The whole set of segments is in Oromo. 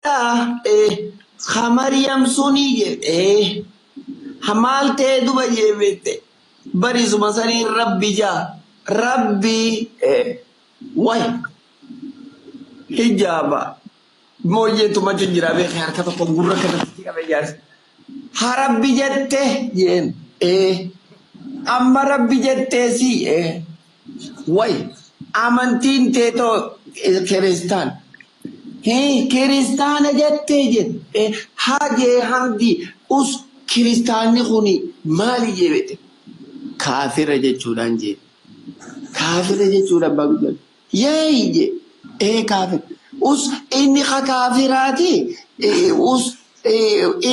Ee ha Maryam sunii jedhe ee ha maal ta'e duba jee beekte barisuma sanii rabbi jaa rabbi ee way hijaaba mooyyee tumachu jira beekee harka tokko gurra kanatti qabe jaarsa. Ha rabbi jette jeen ee amma rabbi jettee si ee way amantiin teetoo kiristaan hii kiristaana jettee jette haa jee hamdi us kiristaanni kuni maali jee beekte kaafira jechuudhaan jee kaafira jechuudha abbaa guddaan yeey jee ee kaafira us inni ka kaafiraati us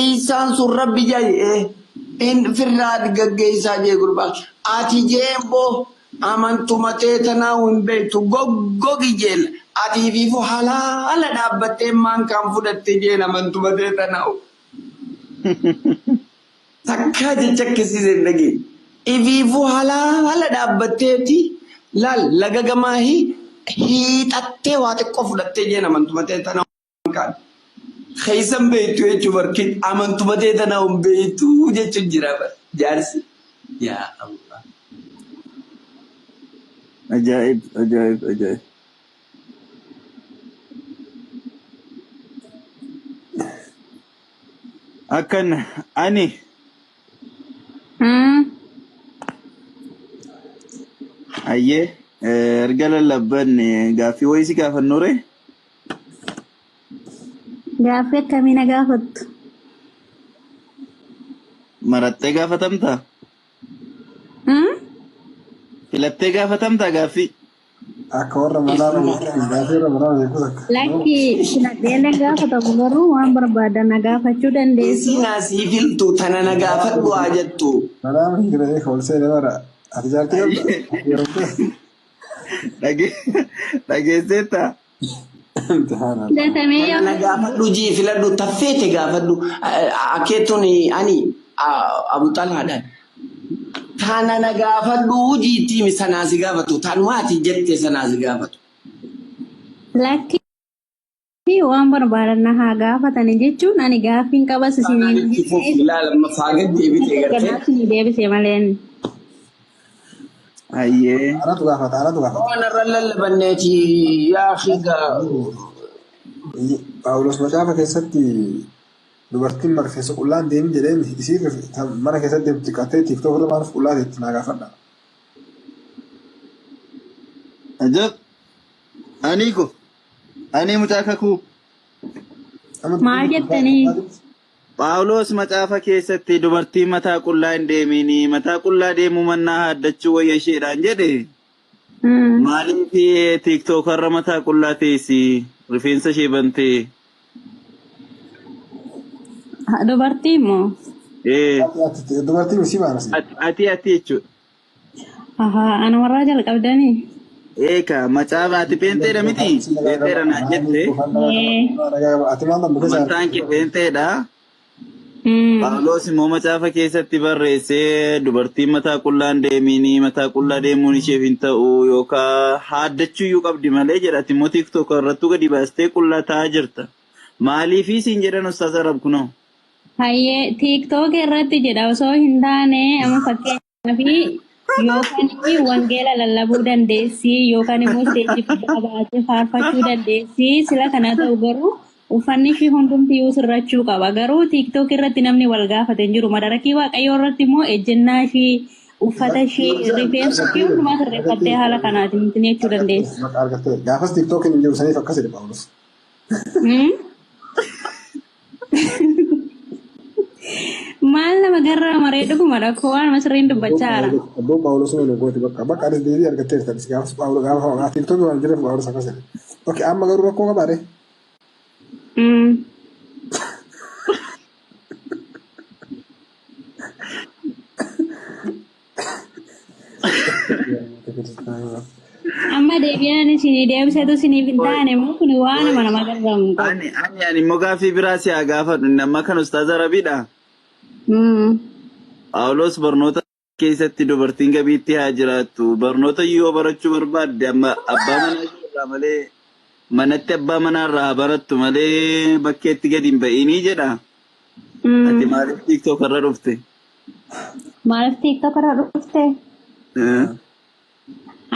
isaan sun rabbi jaa ee in firraa gaggeessaa jee gurbaa ati jeen boo amantuma tee tanaa hin beektu goggogi jeen ati fiifu halaala dhaabbattee maan kan fudhatte jeen amantuma tee tanaa takkaa jecha akkasiis hin dhageenye. Ifiifuu halaala dhaabbatteeti laal laga gamaa hiixattee waa xiqqoo fudhattee jeen amantuma tee tanaa kan. Keessan beektu jechuun barkin amantuma tee tanaa hin beektu jechuun jira bar jaarsi. Yaa Allah. Ajaa'ib ajaa'ib ajaa'ib. Akkan ani ayyee erga lallabbanne gaaffii wayii si gaafannure. Gaaffii akkamii na gaafattu? Marattee gaafatamtaa? Filattee gaafatamtaa gaaffii? Akka warra manaa gaaffii warra manaa beeku takka. Lakki filadhee na gaafatamu garuu waan barbaadan na gaafachuu dandeessu. Isin asii filtu tana na gaafadhu haa jettu. Manaa hira eeka ol seenee bara. Ati jaartii qabda? Yeroo Dhageesseetta? Imtixaana. Filatamee Tana yoo na gaafadhu jii filadhu taffeete gaafadhu. Akkeettuun ani Abu Xalhaadhaan. Tana na gaafadhu jiitti sanaa si gaafatu. Tanuma ati jette sanaa si gaafatu. Lakki waan barbaadan na haa gaafatani jechuun ani gaaffiin qabas Tanaan isiniin itti fufi ilaala amma faagat deebitee gartee. ganaaf isinii deebise malee. Ayyee. Anatu gaafata anatu gaafata. Waan irra lallabanneeti yaa xigaa. Paawulos macaafa keessatti dubartiin mana keessa qullaan deemi jedheen isii mana keessatti deemtu xiqqaattee tiiktook irra maaliif qullaa teetti naa gaafadha. Ajab. Ani ko. Ani mucaa kakuu. Maal jettanii? Phaawulos macaafa keessatti dubartiin mataa qullaa hin deemini mataa qullaa deemuu mannaa haaddachuu wayya isheedhaan jedhe. Maaliif tiiktookarra mataa qullaa teessi rifeensa ishee bantee? Dubartii immoo? Ee Dubartiin isii maana si. ati ati jechuudha. Ahaa, ana warraa jalqabdanii? Eeka macaafa ati peenteedha miti? Peenteedha naan jette. Ati maal dambise Amantaan kee peenteedha. Phaawulos immoo macaafa keessatti barreessee dubartiin mataa qullaan deemini mataa qullaa deemuun isheef hin ta'u yookaan haaddachuu iyyuu qabdi malee jedha. Ati immoo tiiktook irrattuu gadi baastee qullaa taa'aa jirta. Maaliifii siin jedhan Ustaaz Arab kunoo? Hayyee tiiktook irratti jedha osoo hin taane amma fakkeenyaaf yookaan wangeela lallabuu dandeessi yookaan immoo isteejii guddaa baatee faarfachuu dandeessi sila kana ta'u garuu uffanni ishii hundumtiyyuu sirrachuu qaba garuu tiiktook irratti namni wal gaafate hin jiru madarakii waaqayyoo irratti immoo ejjennaa ishii uffata ishii rifeensa ishii hundumaa sirreeffattee haala kanaatiin jechuu dandeessi. Maqaa argattee gaafas tiiktookiin hin jiru saniif akkas jedhe Paawulos. Maal nama garraa maree dhuguma rakkoo waan sirriin dubbachaa jira. Abboon Paawulos nu gooti bakka bakka anis deebii argatteerta anis gaafas Paawulos gaafa tiiktookii waan jireef Paawulos akkas jedhe. Okay amma garuu rakkoo qabaare. Amma deebi'aan isinii deebisatu isiniif hin taane immoo kun waan nama gargaaru hin qabu. Ani ani ani immoo gaaffii biraa si haa gaafadhu inni amma kan Ustaaz Arabiidha. Phaawulos barnoota keessatti dubartiin gabiitti haa jiraattu. Barnoota yoo barachuu barbaadde amma abbaa manaa ishee irraa malee Manatti abbaa manaarraa haa barattu malee bakkeetti gadi hin ba'inii jedha. Ati maaliif TikTok irra dhufte? Maaliif TikTok irra dhufte?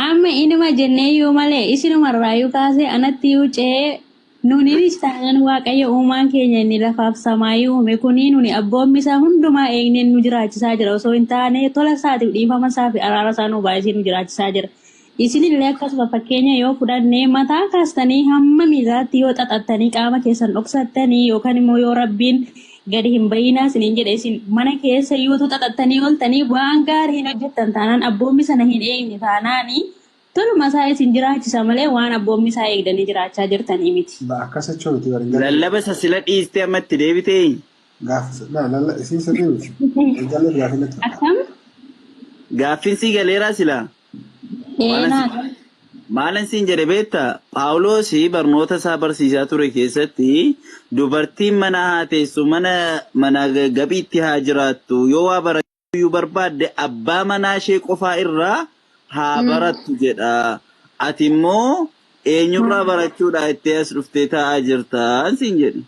Amma inuma jenneeyyuu malee isinumarraayyuu kaasee anatti iyyuu ce'ee nuninis taanaan Waaqayyo uumaan keenya inni lafaaf samaayii uume kuni nuni abboommi isaa hundumaa eegnee nu jiraachisaa jira osoo hin taane tola isaatiif dhiifama isaa fi araara isaa nu baay'isee nu jiraachisaa jira. Isinillee akkasuma fakkeenya yoo fudhanne mataa kaastanii hamma miilaatti yoo xaxattanii qaama keessan dhoksattanii yookaan immoo yoo Rabbiin gadi hin bayinaa isiniin jedhe isin mana keessa iyyuutu xaxattanii ooltanii waan gaarii hin hojjettan taanaan abboommi sana hin eegne taanaanii toluma isaa isin jiraachisa malee waan abboommi isaa eegdanii jiraachaa jirtanii miti. Akkas jechuu miti bari hin galle. Lallaba isa sila dhiistee amma itti deebitee? Gaafa na lalla isiin sirrii miti. Hin galle gaafii natti fakkaata. Akkam? Gaaffiin sii galeeraa silaa? Ee naa gale. Maalan siin jedhe beektaa? Phaawulos barnoota isaa barsiisaa ture keessatti dubartiin mana haa teessu, mana mana gabiitti haa jiraattu, yoo waa barachuu iyyuu barbaadde abbaa manaa ishee qofaa irraa haa barattu jedha. Ati immoo eenyurraa barachuudha itti as dhuftee taa'aa jirta siin jedhe.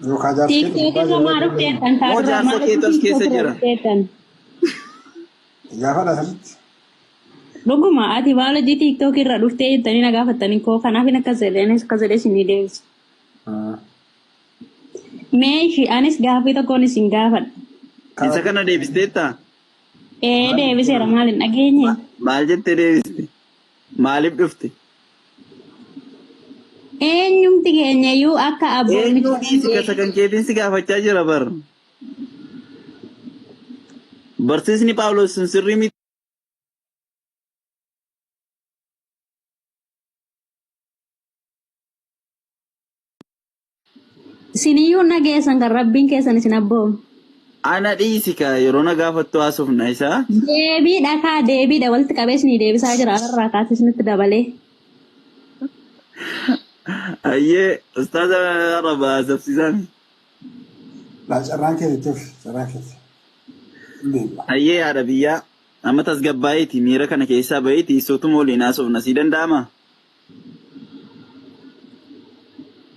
Yookaan jaarsa keetu TikTok gubbaa irra jira maa yoo dhufteettan kaa Moo dura jaarsa maaliif keetu as TikTok keessa irra jira? dhufteettan? Gaafadha sirriitti. Dhuguma ati maal hojii TikTok irra dhuftee jettanii na gaafattanii koo kanaaf hin akkas jedhee anis akkas jedhee isinii deebise. Mee ishii anis gaaffii tokkoon isin gaafadha. Isa kana deebisteettaa? Ee deebiseera maal hin dhageenye? Maal jettee deebiste? Maaliif dhufte? Eenyumti keenya iyyuu akka Eenyuu abboommicha dhiisi kasa kan keetiin si gaafachaa jira bar. Barsiisni Phaawulos sun sirrii miti. Isiniyyuu nageessan kan Rabbiin keessan isin abboome. Ana dhiisi ka yeroo na gaafattu haasofna isaa. Deebiidha kaa deebiidha walitti qabee isinii deebisaa jira irraa kaasee isinitti dabalee. Ayyee ustaaza Arabaa haasofsiisaan. Laa carraan keeti itti fufi carraan keeti. Hin deebi'a. Ayyee haadha biyyaa amma tasgabbaa'iiti miira kana keessaa ba'iiti sootuma waliin haasofna sii danda'amaa?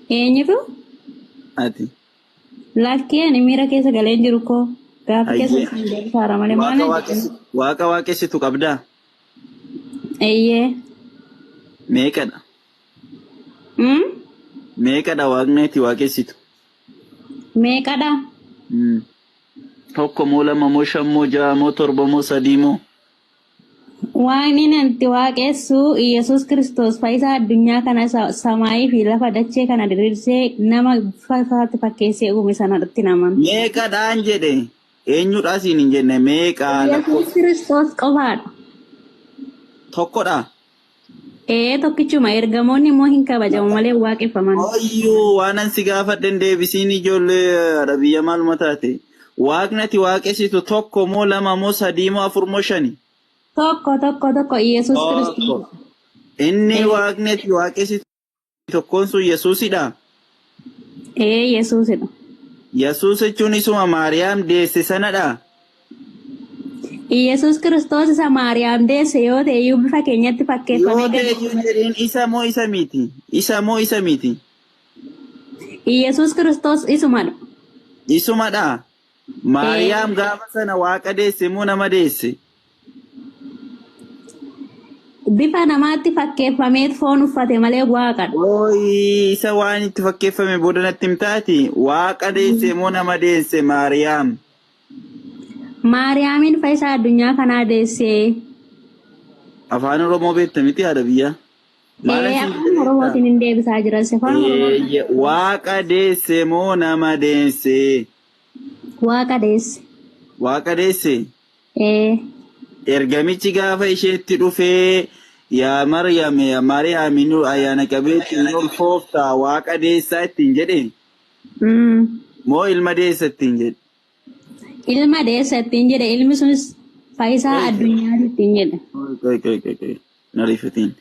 Eenyutu? Ati. Lakkii ani miira keessa galee hin jiru koo. Gaaffii keessa Ayyee. isin deebisaara malee maal Waaqa na waaqessi waaqa waaqessitu qabdaa? Eeyyee. Meeqadha? Meeqadha waaqni ati waaqessitu? Meeqadha? Tokko moo lama moo shan moo ja'a moo torba moo sadii moo? Waaqni nanti waaqessu Iyyasuus Kiristoos fayyisaa addunyaa kana samaayii fi lafa dachee kana diriirsee nama bifa isaatti fakkeessee uume sanatti naman. Meeqadhaan jedhe eenyudha siin hin jenne meeqaa Iyyasuus lakkoofsa Kiristoos qofaadha. tokkodha. Ee tokkichuma ergamoonni immoo hin kabajamu malee waaqeffaman. Ayyuu waan an si gaafadhe hin deebisiin ijoollee haadha biyya maaluma taate. Waaqni ati waaqessitu tokko moo lama moo sadii moo afur moo shani? Tokko tokko tokko Iyyasuus Kiristoos. Tokko. Inni waaqni ati waaqessitu tokkoon sun Yesuusidha. Ee Yesuusidha. Yesuus jechuun isuma Maariyaam deesse sanadha. Iyyasuus Kiristoos isa Maariyaam deesse yoo ta'e iyyuu bifa keenyatti fakkeeffamee Yoo ta'e gadi iyyuu jedheen isa moo isa miti? Isa moo isa miti? Iyyasuus Kiristoos isumadha. Isumadha. Maariyaam gaafa sana waaqa deesse moo nama deesse? Bifa namaatti fakkeeffamee foon uffate malee waaqadha. Ooyi isa waan itti fakkeeffame booda natti himtaati. Waaqa deesse moo nama deesse Maariyaam? Maariyaamin fayyisaa addunyaa kanaa deesse. Afaan Oromoo beekta miti haadha biyyaa? Maal Ee asiin afaan jedhee Oromootiin hin deebisaa jira. Afaan Oromoo Eeyye, Waaqa deesse moo nama deesse? waaqa deesse. Waaqa deesse? Ee Ergamichi gaafa isheetti dhufee yaa Maryam yaa Maariyaam nu ayyaana qabeetti hin ulfooftaa waaqa deessaa ittiin jedhe moo ilma deessa ittiin jedhe? Ilma deessa ittiin jedhe ilmi sunis fayyisaa addunyaati ittiin jedhe. Qoy qoy qoy qoy na rifatiin.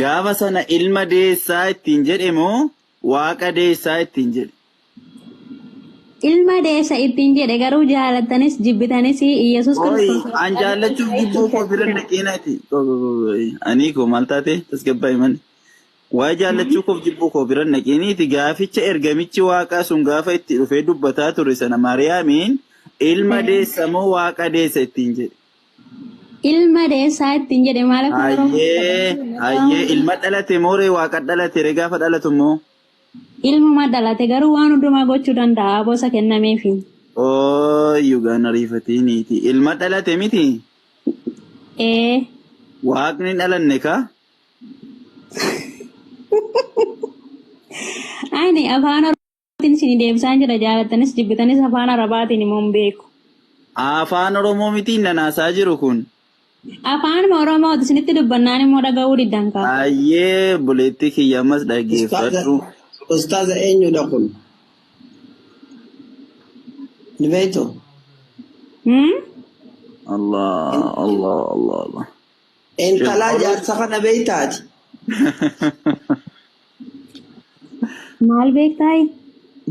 Gaafa sana ilma deessaa ittiin jedhe moo waaqa deessaa ittiin jedhe? Ilma deessa ittiin jedhe garuu jaalattanis jibbitanis Iyyasuus Qoy Kiristoos an jaallachuuf jibbuu koo bira dhaqeenaati. Qoy qoy qoy ani koo maal taate tasgabbaa'e malee. Waa'ee jaallachuu koof jibbuu koo bira naqiniiti gaaficha ergamichi waaqaa sun gaafa itti dhufee dubbataa ture sana Maariyaamiin ilma deessa moo waaqa deessa ittiin jedhe. Ilma deessaa ittiin jedhe maal afaan Oromoo Ayyee ayyee ilma dhalate moo ree waaqa dhalate ree gaafa dhalatu immoo. Ilmuma dhalate garuu waan hundumaa gochuu danda'a bosa kennameefi. Ooyyuu gaana ariifatiiniiti. Ilma dhalate miti. Ee Waaqni hin dhalanne kaa? ani afaan Oromootiin isin deebisaan jira jaalattanis jibbitanis afaan Arabaatiin immoo hin beeku. Afaan Oromoo mitiin nanaasaa jiru kun. Afaanuma Oromooti isinitti dubbannaan immoo dhaga'uu diddan kaa. Ayyee obboleettii kiyya ammas dhaggeeffadhu. Ustaaza eenyudha kun? Ni beektu? Hmm? Allah Allah Allah Allah. Intalaa jaarsa kana beektaati? Maal beektaayi?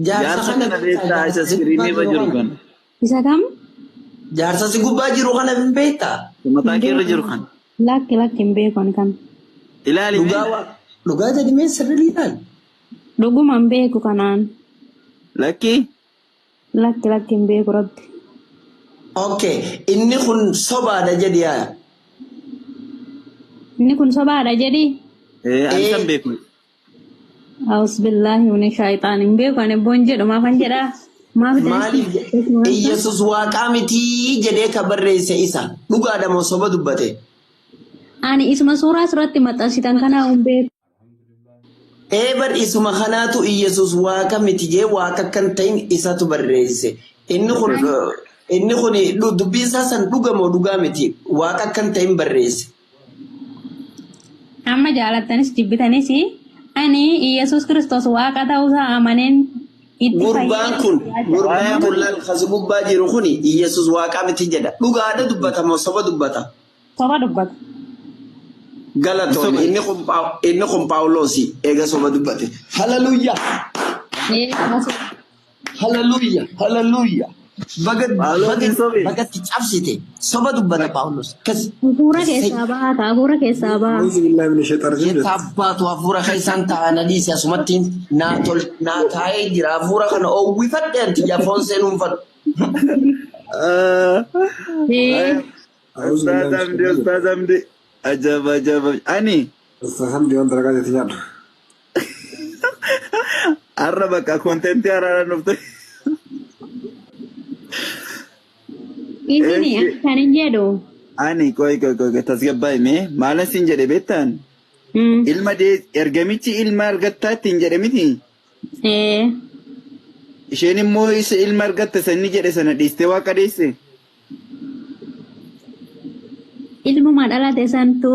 Jaarsa Jaarsa kana kana beektaa isa iskiriinii irra jiru kana. Isa kam? Jaarsa si gubbaa jiru kana hin beektaa? Mataa kee irra jiru kana. Lakki lakki hin beeku ani kana. Ilaali mee. Dhugaa waa dhugaa jedhamee sirrii ilaali. Dhuguma hin beeku kanaan. Lakki. Lakki lakki hin beeku rabbi. Okay, inni kun sobaadha jedhi yaa. Inni kun sobaadha jedhi. Ee ani san beeku. Awus billaahi mini shaayitaan hin beeku ani boon jedhu maafan jedhaa. Maaf Maaliif Iyyasuus waaqaa mitii jedhee ka barreesse isa dhugaadha moo soba dubbate? Ani isuma suuraa asirratti maxxansitan kana hin beeku. Ee bar isuma kanaatu Iyyasuus waaqa miti jee waaqa kan ta'in isatu barreesse. Inni kun inni kun dubbiin isaa san dhuga moo dhugaa miti waaqa kan ta'in barreesse. Amma jaalattanis jibbitanis ani Iyyasuus Kiristoos waaqa ta'uusaa amaneen itti Gurbaan kun gurbaan kun laal kas gubbaa jiru kun Iyyasuus waaqa miti jedha. Dhugaadha dubbata moo soba dubbata? Soba dubbata. Galatoon inni kun inni kun Phaawulosi eega soba dubbate. Haleluuyaa! Haleluuyaa! Haleluuyaa! Baga Phaawulos baga hin sobin. bagatti cabsite soba dubbata Phaawulos. Kas Hafuura keessaa baha hafuura keessaa baha. Auzu billahi mina shaytaani rajiim Yeeta jette. abbaatu hafuura keessaan taa'an adiisi asumattiin naa tol naa taa'ee jira hafuura kana oowwifadhe anti jafoon seenuun fadhu. Ee Auzu billahi Ustaaz mina Hamdi shaytaani rajiim. Ustaaz Hamdi. Ajab ajab. Ani Ustaaz Hamdi waan dalagaa jetti nyaadhu. har'a bakka kontentii haaraan dhufte. isini ani kan hin jedhu. Ani qoy qoy qoy tasgabbaa'e mee maalan siin jedhe beektaan? Ilma dee ergamichi ilma argattaa ittiin jedhe miti. Ee Isheen immoo isa ilma argatte sanni jedhe sana dhiistee waaqa deesse. ilmuma dhalate santu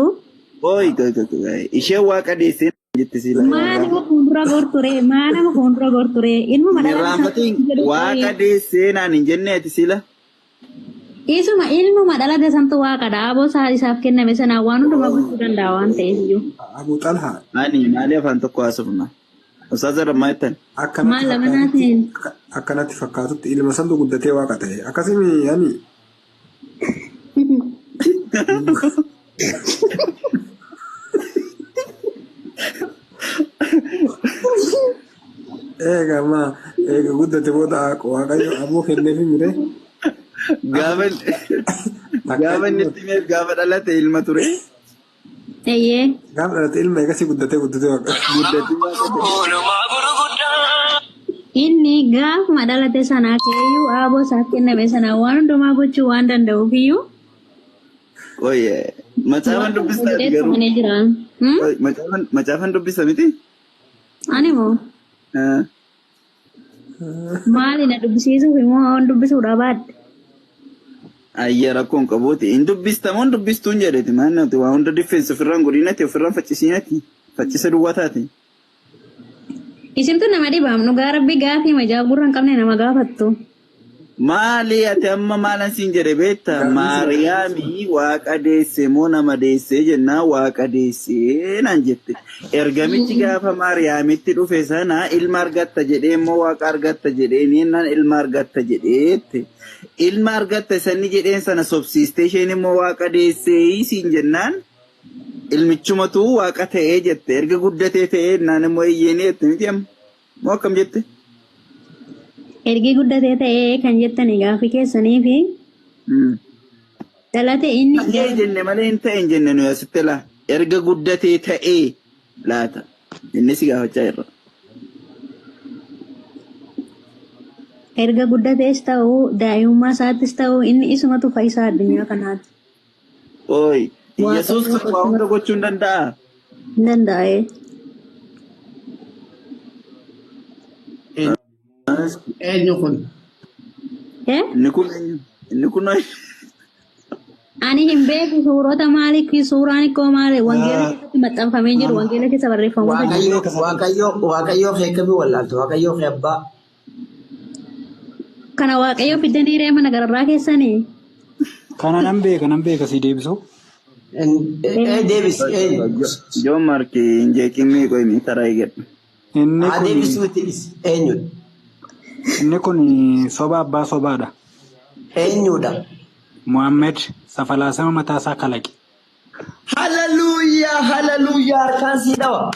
Qoy qoy qoy qoy isheen waaqa deesse jette si maa nama fuuldura gorture maa nama fuuldura gorture ilmuma dhalate Irraanfatiin santu jedhu waaqa deessee naan hin jenne ati sila. Isuma ilmuma dhalate santu waaqadha aboo isaa isaaf kenname sanaan waan hundumaa gochuu danda'a waan ta'eef iyyuu. Abu Talha Ani maali afaan tokko haasofna. Ustaaz Rammaa jettan. akkanatti Maal lama fakkaatutti naateen akkanatti fakkaatutti ilma santu guddatee waaqa ta'e. Akkasimi ani eega ma eega guddate booda waaqayyo aboo kenneefi mire Gaafa gaafa inni itti himeef gaafa dhalate ilma ture. Eeyyee. gaafa dhalate ilma eegasii guddatee guddatee waaqa. Guddatee waaqa ta'e. Inni gaafuma dhalate sanaa ka'eeyyuu aboo isaaf kenname sanaan waan hundumaa gochuu waan danda'uuf iyyuu Qoy macaafan waaqa dubbistaati jedhee garuu. amanee jira. Qoy macaafan macaafan dubbisa miti? Ani moo Ah. maali na dubbisiisuuf immoo waan dubbisuudha baadhe. Ayya rakkoon qabuuti. Hin dubbistamoo hin dubbistuun jedheeti. Maal nuti waa hunda diffeensi ofirraan godhinati ofirraan faccisiinati. Faccisa duwwaa taate. Isintu nama dhibaam dhugaa rabbi gaafii majaa gurra hin qabne nama gaafattu. Maali ati amma maalan siin jedhe beektaa? Gaafii Maariyaamii waaqa deesse moo nama deesse jennaan waaqa deessee naan jette. Ergamichi gaafa Maariyaamitti dhufe sana ilma argatta jedhee immoo waaqa argatta jedhee jennaan ilma argatta jedheette. Ilma argatta sanni jedheen sana sobsiistee isheen immoo waaqa deessee siin jennaan Ilmichumatu waaqa ta'ee jette. Erga guddatee ta'ee naan immoo eeyyeenii jette miti amma. Moo akkam jette? Ergi guddatee ta'ee kan jettani gaaffii keessanii fi dhalate inni Ta'ee jenne malee hin ta'e hin jenne nuyi asitti laa. Erga guddatee ta'ee laata. Inni si gaafachaa jirra. Erga guddatees ta'u daa'imummaa isaattis ta'u inni isumatu fayyisaa addunyaa kanaati. Ooyi. Yesuus kan waa hunda gochuu hin danda'aa? Hin danda'ee. Eenyu kun? Eh? Inni kun eenyu? Inni kun eenyu? Ani hin beeku suurota maaliif suuraan ikkoo maali wangeela keessatti maxxanfamee jiru wangeela keessa barreeffamoota jiru. Waaqayyo Waaqayyo Waaqayyo kee akkamii wallaalta? Waaqayyo kee abbaa. Kana Waaqayyo fiddanii ree mana gararraa keessanii. Kana nan beeka nan beeka si deebisu. Ee deebisi eenyu? Joon Maarki hin jeeqin qoymi taraa eegadhu. Inni Haa kun deebisuu itti dhisi. Eenyudha? Inni kun soba abbaa sobaadha. Eenyudha? Muhammed safalaasama mataa isaa kalaqe. Haleluuyaa haleluuyaa harkaan sii dhawa.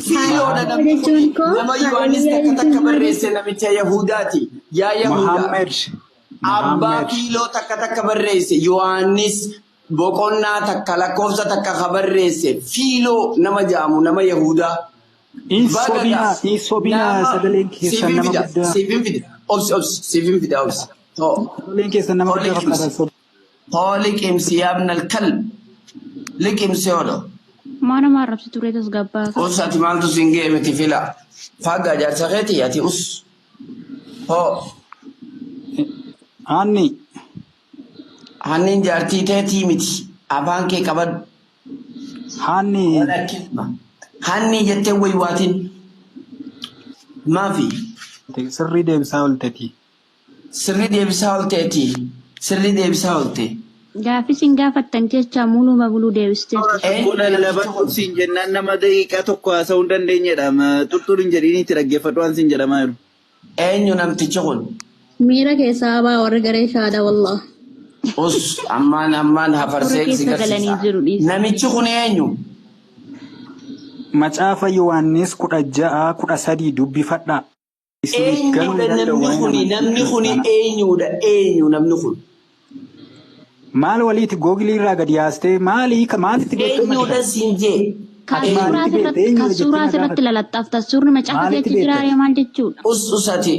Fiiloodha namni kun Jechuun koo nama Yohaannis takka takka barreesse namicha Yahudaati. Yaa Yahudaa. Muhammed Abbaa Muhammed Fiiloo takka takka barreesse Yohaannis boqonnaa takka lakkoofsa takka ka barreesse Fiiloo nama jedhamu nama Yahudaa. Hin Baga sobinaa gaa hin sobinaa nama sagaleen keessan siifin nama fida guddaa siifin fida obsi obsi siifin fida obsi. Hoo sagaleen keessan nama hoo guddaa liqimsi fakkaata soba. hoo liqimsi yaa ibnal kalb liqimsi hodho. Maa nama arrabsi turee tasgabbaa. Us ati maaltu siin ga'e miti fila. Faggaa jaarsa keetii ati us. Hoo Aanni hanniin jaartii teetii miti afaan kee qabadhu. haanni Wala Hannii jettee waywaatiin maafi sirrii deebisaa oolteeti. Sirrii deebisaa oolteeti. Sirrii deebisaa oolte. Gaaffii sin gaafattan jecha muluma buluu deebisteerti. Tokko lallabadhu siin jennaan nama daqiiqaa tokko haasa'uu hin dandeenyedha. Xurxur hin jedhiniitti dhaggeeffadhu waan siin jedhamaa jiru. Eenyu namtichi kun? Miira keessaa baa warri garee shaada wallah. Us ammaan ammaan Warra hafarsee si keessa galanii garsiisa. jiru dhiisa. Namichi kun eenyu? Macaafa Yohaannis 16:13 dubbifadhaa. Isiniif galuu Eenyudha hin danda'u namni waa'een kuni? amantii Namni kuni kiristaanaa. eenyudha? Eenyu namni kun? Maal waliiti googilii irraa gadi yaastee maali maalitti beektu Eenyudha siin jee? Kan Eenyu? suuraa Maalitti beekte asirratti eenyudha kan jettee suuraa na asirratti gaafatte? lalaxxaafta suurri macaafa Maalitti keessa beekte? jiraaree maal jechuudha? Us us ati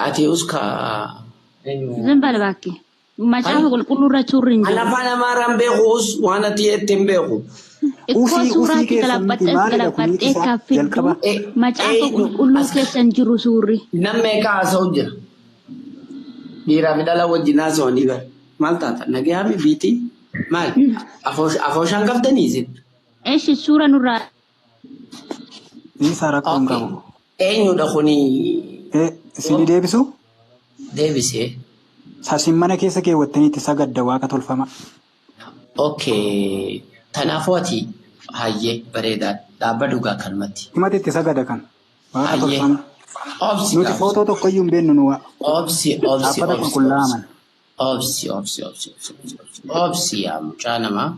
ati us ka eenyu? Zin bala bakke. Macaafa qulqulluu irra suurri hin Ani jiru. afaan Amaaraan beeku us waan ati jette hin beeku. Ikkoo Usii usii suuraatti keessa miti galabaxxees maalidha kun galabaxxee isaa kan fiddu jalqaba. macaafa Eenyu qulqulluu as keessa hin jiru suurri. Nam meeqa haasa'u jira? Dhiiraa fi dhala wajjin haasa'anii bara. Maal taata? Nagayaami biitii? Maal? Afooshaan qabdanii isin? Eshi suura nurraa Isaa rakkoo hin Okay. qabu. Eenyudha kuni? Isinii deebisu? Deebisee. Sasin mana keessa keewwattaniitti sagadda waaqa tolfama. Okay. Kanaafuu ati hayyee bareedaa dhaabba dhugaa kanumatti. Himati itti sagada kan waaqa Hayyee. tolfama. Obsi Nuti gaafsi. footoo tokkoyyuu hin beeknu nu Obsi obsi dhaabbata obsi qulqullaa'aa obsi. mana. Obsi obsi obsi obsi obsi obsi. Obsi yaa mucaa namaa.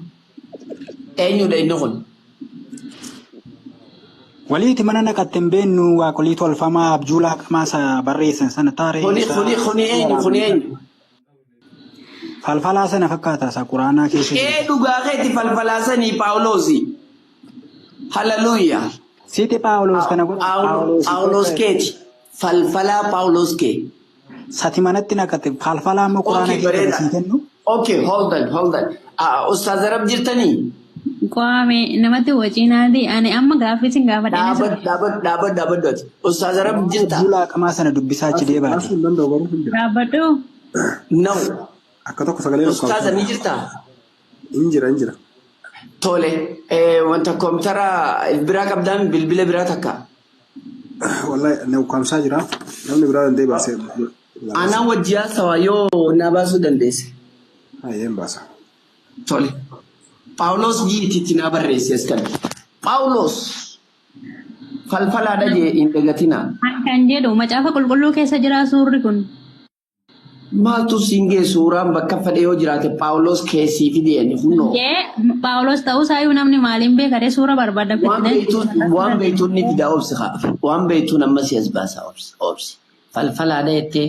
Eenyudha inni kun? Waliiti mana naqatte hin beeknu waaqolii tolfamaa abjuu laaqamaa isa barreessan sana taaree Kuni isa kuni kuni eenyu kuni eenyu? Falfalaa sana fakkaata isa quraanaa keessa jiru. Ee dhugaa keetti falfalaasanii Paawuloosi. Haleluuyaa. Siiti Paawuloos kana godha. Paawuloos Paawuloos keeti. Falfalaa Paawuloos kee. Sati manatti naqate falfalaa immoo quraana Okay keessa bareeda. sii kennu. Okay hold on hold on. Ustaaz Arab jirtanii? Qo'ame namatti waciinaati. Ani amma gaaffii sin gaafadhe. Dhaabadhu dhaabadhu dhaabadhu dhaabadhu ati. Ustaaz Arab jirta? Abjuu laaqamaa sana dubbisaa achi deebaate. Baasuu hin danda'u garuu hin jira. Dhaabbadhu. No. Akka tokko sagalee Ustaaza ni jirta? Hin jira hin jira. Tole. Wanta koompitara biraa qabdaan bilbila biraa takka. Wallahi na ukkaamsaa jira. Namni biraa danda'ee baasee. Anaa wajji haasawaa yoo na baasuu dandeesse. Hayyeen baasa. Tole. Paawuloos jiititti naa barreesse as kana. Paawuloos falfalaadha jee hin dagatinaa. Kan jedhu macaafa qulqulluu keessa jira suurri kun. Maaltu siin gee suuraan bakka fedhe yoo jiraate Paawuloos keessii fideeni kunoo. Jee Paawulos ta'uusaayyuu namni maaliin beekadee suura barbaada Waan beektuun waan beektuun ni fida obsi haa. Waan beektuun amma si as baasa obsi obsi. Falfalaadha jettee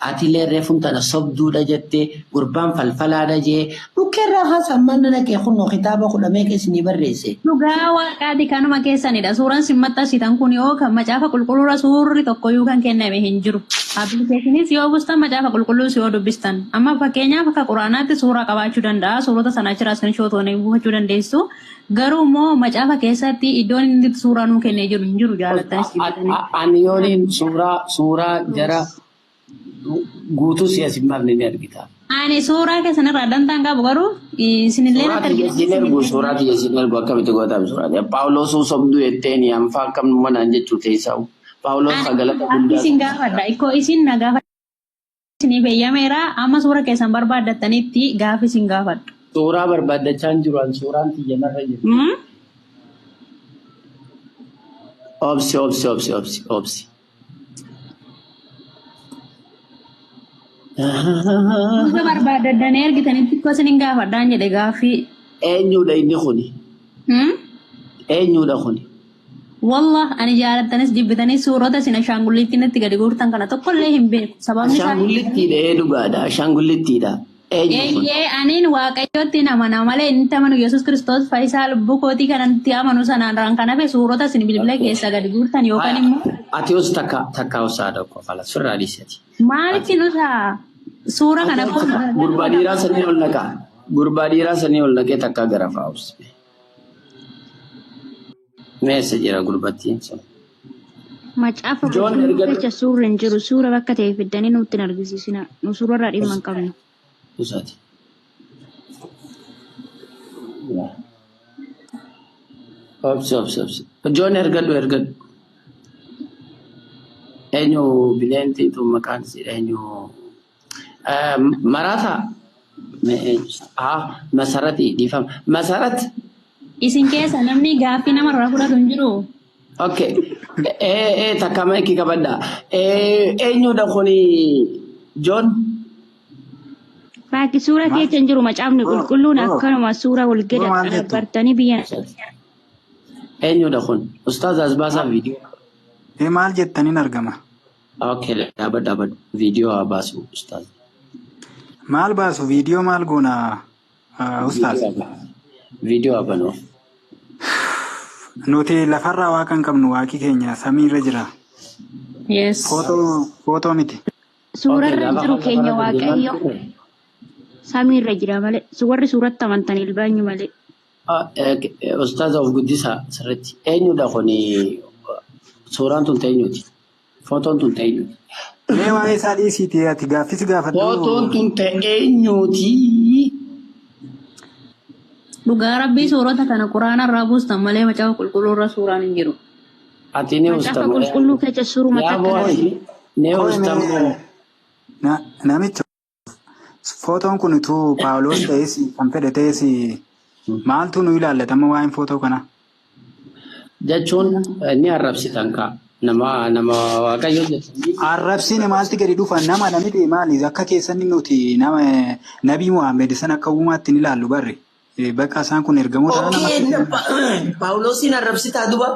atiilee reefuun tana sobduudha jettee gurbaan falfalaadha jee dhukkeerraa haasaan manna naqee kunoo kitaaba kudhamee keessanii barreesse. Dhugaa waaqaati kanuma keessanidha. Suuraan sin maxxansitan kun yoo kan macaafa qulqulluura suurri tokkoyyuu kan kenname hin jiru. Appilikeeshiniis yoo buustan macaafa qulqulluus yoo dubbistan. Amma fakkeenyaaf akka quraanaatti suuraa qabaachuu danda'a. Suurota sana achirraa iskiriinshootonni buufachuu dandeessu. Garuu immoo macaafa keessatti iddoon inni suuraa nuu kennee jiru hin jiru jaalattanis jibbitanii. Ani yooniin suuraa jara guutuu si as hin baafne ni argita. Ani suuraa keessanirraa dantaan qabu garuu isinillee Suuraa natti tiyya siin ergu suuraa tiyya siin ergu akkamitti gootaam suuraa tiyya. Paawuloos sobduu jetteeni anfaa akkam manaan jechuu teessaa'u. Paawuloos ka galata Ani guddaa. isin gaafadha. Ikkoo isin na gaafadha. Isinii beeyyameera. Amma suura keessan barbaaddattanitti gaafi isin gaafadha. Suuraa barbaaddachaa hin jiru an suuraan tiyya narra jiru. Hmm? Obsi obsi obsi obsi obsi. Suura barbaaddattanii ergitanitti ikkoo isin gaafadhaan jedhe gaaffii. Eenyudha inni kuni? Hmm? Eenyudha kuni? Wallah ani jaalattanis jibbitanis suurota isin ashaangulliitti natti gadi guurtan kana tokkollee hin beeku. Sababni isaa Ashaangulittiidha ee dhugaadha. Ashaangulittiidha. Eenyu kun? Eeyyee aniin waaqayyootti amana malee inni amanu Yesuus Kiristoos fayyisaa lubbuu kootii kanatti amanu sanaan kan hafe suurota isin bilbila keessa gadi guurtan yookaan immoo Ati os takka takka osaa tokko kala sirraa dhiisati. Maalitti nuta suura kana Gurbaa dhiiraa sanii ol naqaa. Gurbaa dhiiraa sanii ol naqee takka gara faa'us. Meessa jira gurbattiin sun. Macaafa Joon qulqulluu erga keessa suurri hin jiru. Suura bakka ta'e fiddanii nutti hin argisiisina. Nu suurarraa dhimma hin qabnu. Usaati. Obsi obsi obsi. Joon ergadhu ergadhu. Eenyu bineentii tun maqaan isii eenyu maraataa? Haa masaratii dhiifama. Masarat. Isin keessa namni gaaffii namarraa fudhatu hin jiru. Okay. Takka maayikii qabadha. Eenyudha kuni Joon? Baakki suura keessa hin jiru macaafni qulqulluun akkanuma suura wal gadi Bro, maal jettu? bartanii biyya Eenyudha kun? Ustaaz Asbaasaa viidiyoo. Ee maal jettaniin argama? Okay, dhaabadhu dhaabadhu. Viidiyoo haa baasu Ustaaz. Maal baasu viidiyoo maal goona ustaaz? Viidiyoo haa banuuf. Nuti lafarraa waaqa hin qabnu waaqi keenya samiirra jira. Yes. Footoo miti. Suurarra hin jiru keenya waaqayyo samiirra jira malee warri suuratti amantan ilbaanyu malee. Ustaaza of guddisaa sirriitti. Eenyudha kuni suuraan tun eenyuti? Footoon tun eenyuti? Mee waa'ee isaa dhiisiiti ati gaaffis gaafadhu. Footoon tun eenyuti? Dhugaa rabbii suurota kana quraana irraa buustan malee macaafa qulqulluu irra suuraan hin jiru. Ati ni Macaafa ustamoo. qulqulluu keessa suuruma Yaa takka boo hin ati ni ustamoo. Namicha footoon kun utuu Paawuloos ta'es kan fedhe ta'es maaltu nu ilaallatama waa'een footoo kanaa? Jechuun ni arrabsitan kaa. Nama nama waaqayyo jettanii. Arrabsiin maalti gadi dhufa nama namiti maali akka keessanni nuti nama nabii Muhammad san akka uumaatti ni ilaallu barre. Bakka isaan kun ergamoota nama Okay, Paawuloosiin arrabsitaa duba.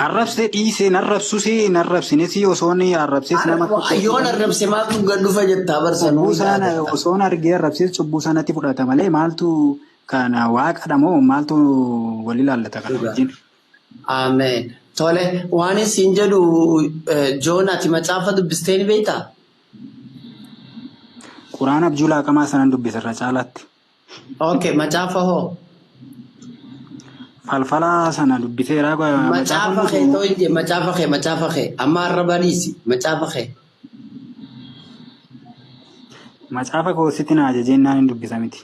Arrabsee dhiisee narrabsusee narrabsines osoo inni arrabsees nama Yoon arrabse maaltu gad dhufa jettaa barsanuu. cubbuu sana osoo argee arrabsees cubbuu sanatti fudhata malee maaltu kana waaqadha moo maaltu wal ilaallata kana wajjin. Ameen. Tole waan isin jedhu Joon ati macaafa dubbistee ni beektaa? Quraana abjuu laaqamaa sanan dubbisa irra caalaatti. Okay, macaafa hoo? Falfala sana dubbiseera. Macaafa kee ta'u hin jee macaafa kee macaafa kee amma arraba dhiisi macaafa kee. Macaafa koo sitti na ajajeen naan hin dubbisa miti.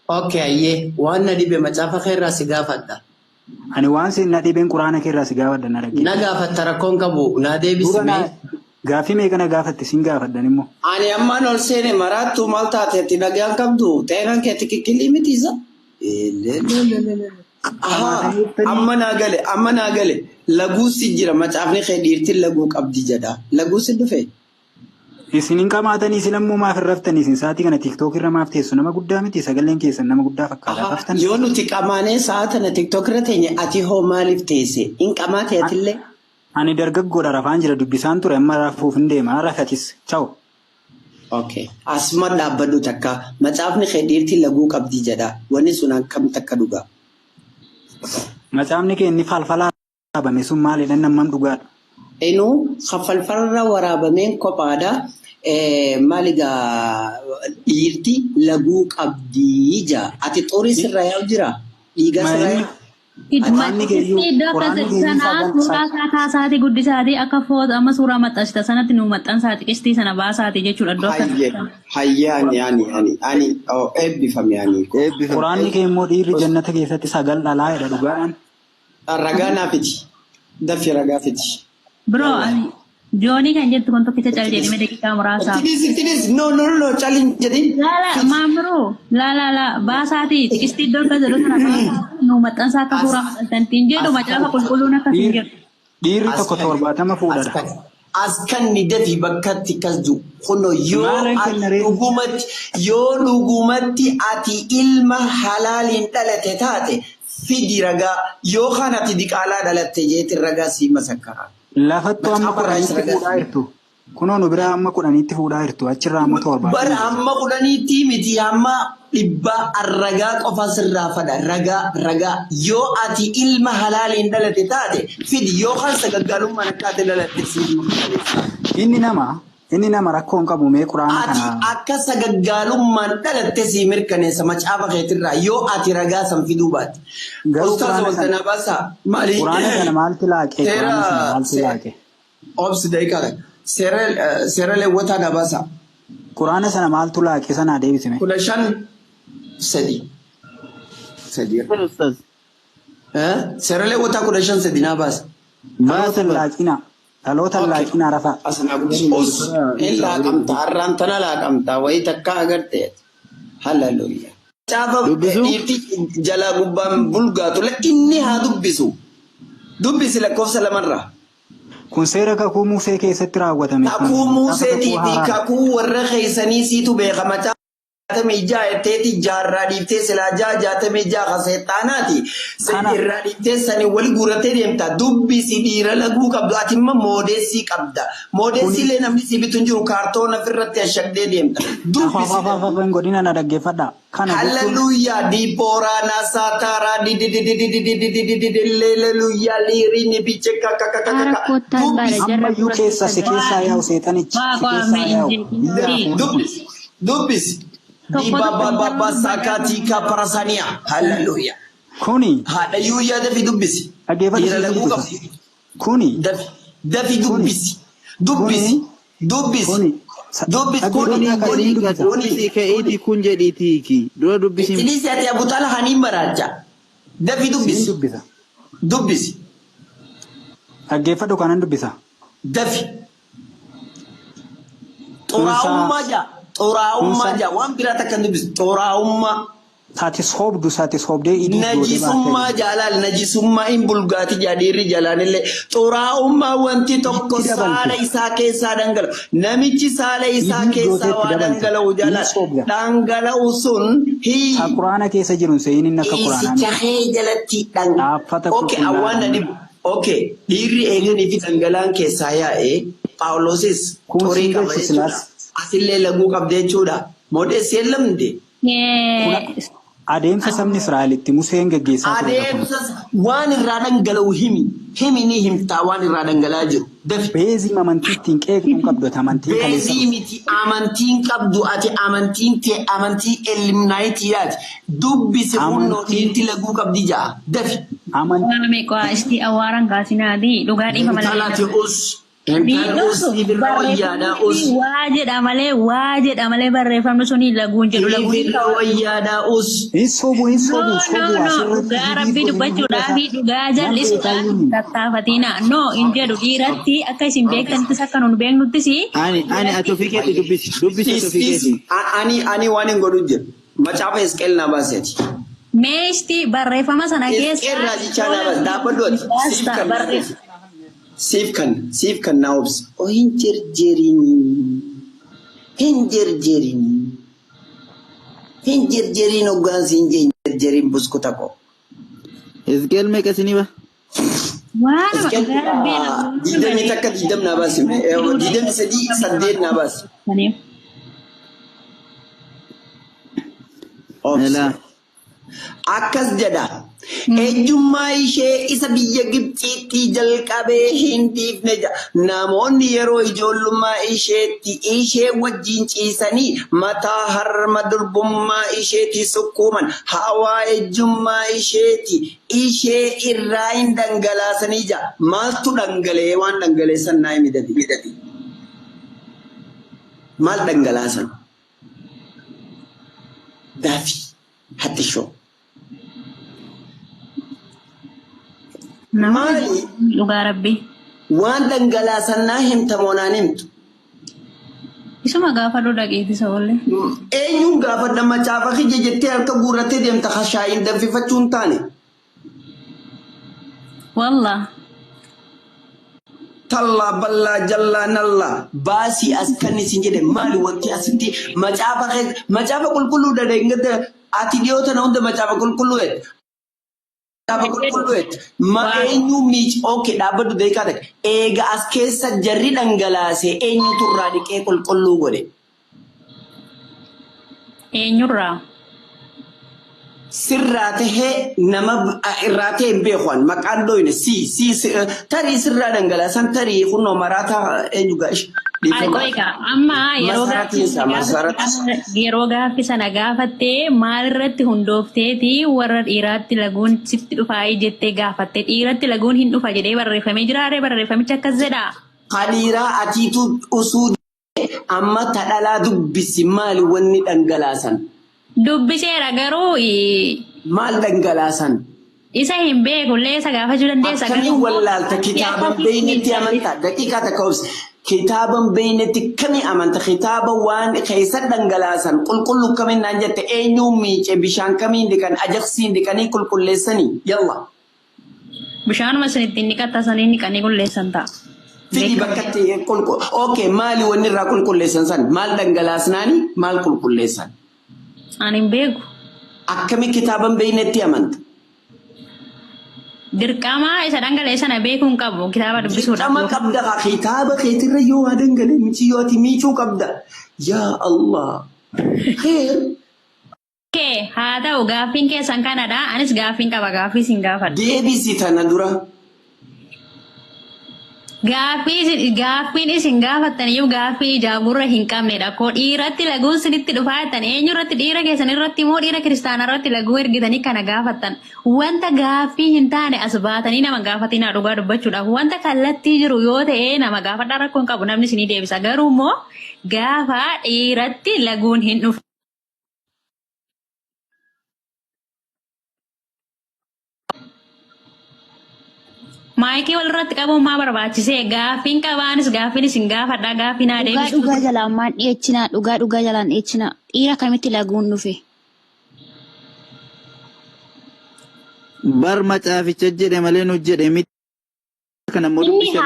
Okay, ayyee waan na dhibe macaafa kee irraa si gaafadha. Ani waan si na dhibeen quraana kee irraa si gaafadha na dhaggeeffadha. Na gaafatta rakkoon qabu naa deebisi mee. Gaaffii meeqa na gaafatte sin gaafadhan immoo. Ani ammaan ol seene maraattuu maal taate ati nagaan qabdu xeenaan kee ati kikkilii miti isa. Ahaa, amma naa gale amma naa gale laguu si jira macaafni kee dhiirtiin laguu qabdi jedha. Laguu si dhufe? Isin hin qamaatanii isin ammoo maaf hin raftanii isin sa'aatii kana TikTok irra maaf teessu nama guddaa miti sagaleen keessan nama guddaa fakkaata raftan. Yoo nuti qamaanee sa'a tana TikTok irra teenye ati hoo maaliif teesse? Hin qamaate atillee? Ani dargaggoodha rafaan jira dubbisaan ture amma rafuuf hin deema rafatis. Ciao. Okay. Asuma dhaabbadhu takka macaafni kee dhiirti laguu qabdi jedha. Wanni sun akkam takka dhugaa? Macaafni kee inni falfalaa waraabame sun maalidha namam dhugaadha. Inuu falfalarra waraabameen kophaadha. Maali gaa dhiirti laguu qabdi jaa. Ati xurii sirra yaa'u jira? Dhiiga sirra yaa'u? Quraanni keeyyuu Iddoo quraanni akkas keeyyuu sanaa sagal suuraa isaa kaasaati guddisaati akka foota amma suuraa maxxansita sanatti nu maxxansaati qistii sana baasaati jechuudha iddoo akkas Hayyee hayyee ani ani ani ani oh, eebbifame ani. Eebbifame. Quraanni kee immoo dhiirri jannata keessatti sagal dhalaa jedha dhugaadhaan. Ragaa naa fidi. Daffi ragaa fidi. Bro, ani Joonii kan jettu kun tokkicha cal jedhime daqiiqaa muraasaaf. Itti dhiisi itti dhiisi. No no no calin jedhin. Laala maamuruu laala la baasaati xiqistii iddoo akkas jedhu sana baasaati nu maxxansaa akka suuraa maxxansantiin jedhu macaafa qulqulluun akkas hin jedhu. Dhiirri tokko 70 fuudhadha. As kan ni dafi bakkatti akkas jiru. Kunoo yoo Maalan ati kenna ree? dhugumatti yoo dhugumatti ati ilma halaaliin dhalate taate fidi ragaa yookaan ati diqaalaa dhalatte jeetiin ragaa sii masakkaraa. Lafattuu amma Macaafa irraa 10tti ragaa fuudhaa jirtu. Kunoo nu biraa amma 10tti fuudhaa jirtu. Achirraa ammoo Bara 70. hamma 10tti miti hamma 100 ragaa qofa sirraa fada ragaa ragaa yoo ati ilma halaaliin dhalate taate fidi yookaan sagaggaalummaan akka ati dhalatte siif mirkaneessa. Inni nama rakkoo hin qabu mee quraana Ati kana akka sagaggaalummaan dhalatte sii mirkaneessa macaafa keetirraa yoo ati ragaa san fiduu baatte. garuu Ustaaz quraana sana Waltanaa Baasaa maali? quraana sana maaltu laaqe Seera quraana sana maaltu laaqe obsi daqiiqaa kana. Seera seera leewwataa na baasaa. quraana sana maaltu laaqe sanaa deebisime. 15:3. Sadii. Ustaz. Seera leewwataa 15:3 naa baasa. Dhaloota Baasa hin bara. laaqinaa dhaloota hin Okay. laaqinaa rafaa. As naa guddisu. Us hin laaqamta har'aan tana laaqamta wayii takka agartee. Hallelujah. Caafa Dubbisu. dhiirti jalaa gubbaan bulgaatu inni haa dubbisu. Dubbisi lakkoofsa lamarraa. Kun seera kakuu Musee keessatti raawwatame kun Kakuu macaafa kakuu Museetii fi haaraadha. kakuu warra keessanii siitu beekama. 66 jetteeti jaarraa dhiiftee silaa 66 ka seexaanaati. Kana Irraa dhiiftee sanii wal guurrattee deemta. Dubbisi dhiira laguu qabdu. Ati immoo moodeessii qabda. kuni Moodeessiilee namni si bitu hin jiru kaartoon ofirratti ashagdee deemta. Dubbisi afaafafaafa hin godhina na dhaggeeffadhaa. Kana jechuun Hallelujah. Diporana satara di di di di di di di di di di di Hallelujah. Lirini biche ka ka ka ka ka Haara ka. kottaan baala Dubbisi. jarra ammayyuu dura keessa keessa si jira. keessaa yaa'u seexanichi Waa si qo'ame keessaa hin yaa'u jeeqinsi. biyya Dubbisi. Dubbisi. Tokko Diba tokko ba ba nama ba dubbata. sakati ka parasania. Hallelujah. Kuni Haadha yuuyyaa dafi dubbisi. dhaggeeffadhu Dhiira siifin laguu dubbisa. qabdi. Kuni Dafi dafi kuni dubbisi. Dubbisi. kuni Dubbisi. kuni Dubbisi kuni dhaggeeffadhu kuni akkasiin dubbisa. kuni. Dubbisi ka'iitii kun jedhiitii hiiki. Dura dubbisiin. Itti ati Abu Talha niin baraacha. Dafi Siin dubbisi. dubbisa. Dubbisi. Dhaggeeffadhu kanan dubbisa. Dafi. Kunsaa Xuraa'ummaa jaa. Xuraa'ummaa kunsaa jaa. Waan biraa takka hin dubbisu. Xuraa'ummaa. Saatis hobdu saatis hobdee idii gootee baastee Najisummaa jaalaal najisummaa hin bulgaati jaa dhiirri jalaanillee. Xuraa'ummaa wanti tokko itti saala dabalte. isaa keessaa dhangala'u. Namichi saala isaa Idii keessaa gootee itti waa dabalte. dhangala'u Inni jaalaal. soobda. Dhangala'u sun hii. Ta quraana keessa jiru hin seeyin inni akka quraanaa Ciisicha miti. kee jalatti dhang. Dhaabbata Okay, awwaan na qulqullaa'aa. dhibu. Okay, dhiirri eeganii fi dhangala'aan keessaa yaa'ee Phaawulosis Kun xurii siin qaba galchu jechuudha. silaas. Asillee laguu qabda jechuudha. Moodeessi lamde. Kun adeemsa sabni Israa'el itti Museen geggeessaa turedha kun. Adeemsa waan irraa dhangala'u himi. Himi ni himtaa waan irraa dhangala'aa jiru. Dafi. Beezii amantii ittiin qeeqxuun qabdu ati amantii kaleessa Beezii dhufte. miti amantiin qabdu ati amantiin tee amantii elmnaayitiidhaati. Dubbisi hunnoo Amantii dhiirti laguu qabdi ja'a. Dafi. amantii Waame qo'aa awwaaran kaasinaati dhugaa dhiifama Intala us. Intala us Dhiirri sibirra wayyaadhaa us. waa jedha malee waa jedha malee barreeffamni suni laguun jedhu laguun Sibirra wayyaadhaa us. hin sobu hin No, sobu no, sobu no. asirratti Dhugaa hidii rabbii godhanii dubbachuudhaa hunda fi dhugaa waan jal'isuudhaaf beekaayyuu hin tattaafatina. No, hin jedhu dhiiratti akka isin beektanittis akka nun beeknuttis Ani ani ati ofii keetii dubbisi. Dubbisi ati Is ofii is keetii. ani ani waan hin godhu jiru. Macaafa Hisqeel naa baaseeti. meeshti barreeffama sana Hisqeel keessa raajichaa naa baase. Dhaabbadhu ati. Siif baasta kan naa barreeffama. obsi. Siif kan siif kan naa obsi. Oh hin jirjiriin. Hin jerjerin. Hin jerjerin hoggaansi hin jerjerin buskuta koo. Hizqeel meeqa isinii ba? Waanuma dhugaa rabbii namoonni 21 20 naa baasi. 23 8 naa baasi. Saniif. Elaa. Akkas jedha. Ejjummaa ishee isa biyya Gibxiitti jalqabee hin dhiifne jedha. Namoonni yeroo ijoollummaa isheetti ishee wajjin ciisanii mataa harma durbummaa isheetti sukkuuman hawaa ejjummaa isheeti ishee irraa hin dhangalaasanii jedha. Maaltu dhangala'ee waan dhangaleessan naa himi dadi. Maal dhangalaasan? Daafii hattishoo. Maali? Dhugaa rabbii. Waan dhangalaasan naa himta moo naan himtu? Isuma gaafadhu dhageessisa oollee. Eenyuun gaafadha macaafa kiyya jettee harka guurrattee deemta hashaayin danfifachuu hin taane. Wallah. Tallaa ballaa jallaa nallaa baasii as kan isin jedhe maali wanti asitti macaafa keessa macaafa qulqulluu dhadheengada ati dhiyoo tana hunda macaafa qulqulluu jette. Macaafa qulqulluu jette. Ma eenyu miic okay dhaabbadhu beekaa ta'e eega as keessa jarri dhangalaase eenyutu irraa dhiqee qulqulluu godhe. Eenyurraa? Sirraa tahee nama irraa ta'e hin beeku an maqaan dhoyne si si tarii sirraa dhangalaasan tarii kunoo maraataa eenyu gaash Ay qoyqa amma yeroo Masaraatiin isaa masaraatti. yeroo gaaffii sana gaafattee maalirratti hundoofteeti warra dhiiraatti laguun sitti dhufaayii jettee gaafatte dhiiratti laguun hin dhufa jedhee barreeffamee jiraaree barreeffamichi akkas jedhaa. Kadhiiraa atiitu usuu amma tadhalaa dubbisi maali wanni dhangalaasan? Dubbiseera garuu Maal dhangalaasan? isa hin beeku illee isa gaafachuu dandeessa. Akkamiin wallaalta kitaaban beeynetti amantaa daqiiqaa takka obsi. Kitaaban beeynetti kami amanta kitaaba waan keessa dhangalaasan qulqulluu kamiin naan jette eenyuun miice bishaan kamiin dhiqan ajaqsiin dhiqanii qulqulleessanii yalla. Bishaanuma isin ittiin dhiqatta saniin dhiqanii qulleessan ta'a. Fidi bakka itti qulqu okay maali wanni irraa qulqulleessan san maal dhangalaasnaani maal qulqulleessan? Ani hin beeku. Akkami kitaaban beeynetti amanta? Dirqama isa dhangala'e sana beekuu hin qabu kitaaba dubbisuudhaaf. Dirqama qabda kaa kitaaba keetirra yoo waa dhangala'e miti yoo ati miicuu qabda. Yaa Allah. Kheer. Kee haa ta'u gaaffiin keessan kanadha. Anis gaaffiin qaba gaaffii isin gaafadha. Deebisi tana dura. Gaaffiin isin gaafattan iyyuu gaaffii ijaa gurra hin qabnedha. Koo dhiiratti laguun sinitti dhufaa jettan eenyurratti dhiira keessan irratti immoo dhiira kiristaanaa irratti laguu ergitanii kana gaafattan. Wanta gaaffii hin taane as baatanii nama gaafatinaa dhugaa dubbachuudhaaf wanta kallattii jiru yoo ta'e nama gaafadhaa rakkoo hin qabu namni isinii deebisa. Garuu immoo gaafa dhiiratti laguun hin dhufu. Maayikii walirratti qabuun maa barbaachisee gaaffiin qabaanis gaaffiin isin gaafadhaa gaaffii naa Dhugaa deebistu. dhugaa jalaan maal dhiyeechinaa? Dhugaa dhugaa jalaan dhiyeechinaa. Dhiira kamitti laguun dhufe? Bar macaaficha jedhe malee nu jedhe miti. Kana immoo Inni dubbisa.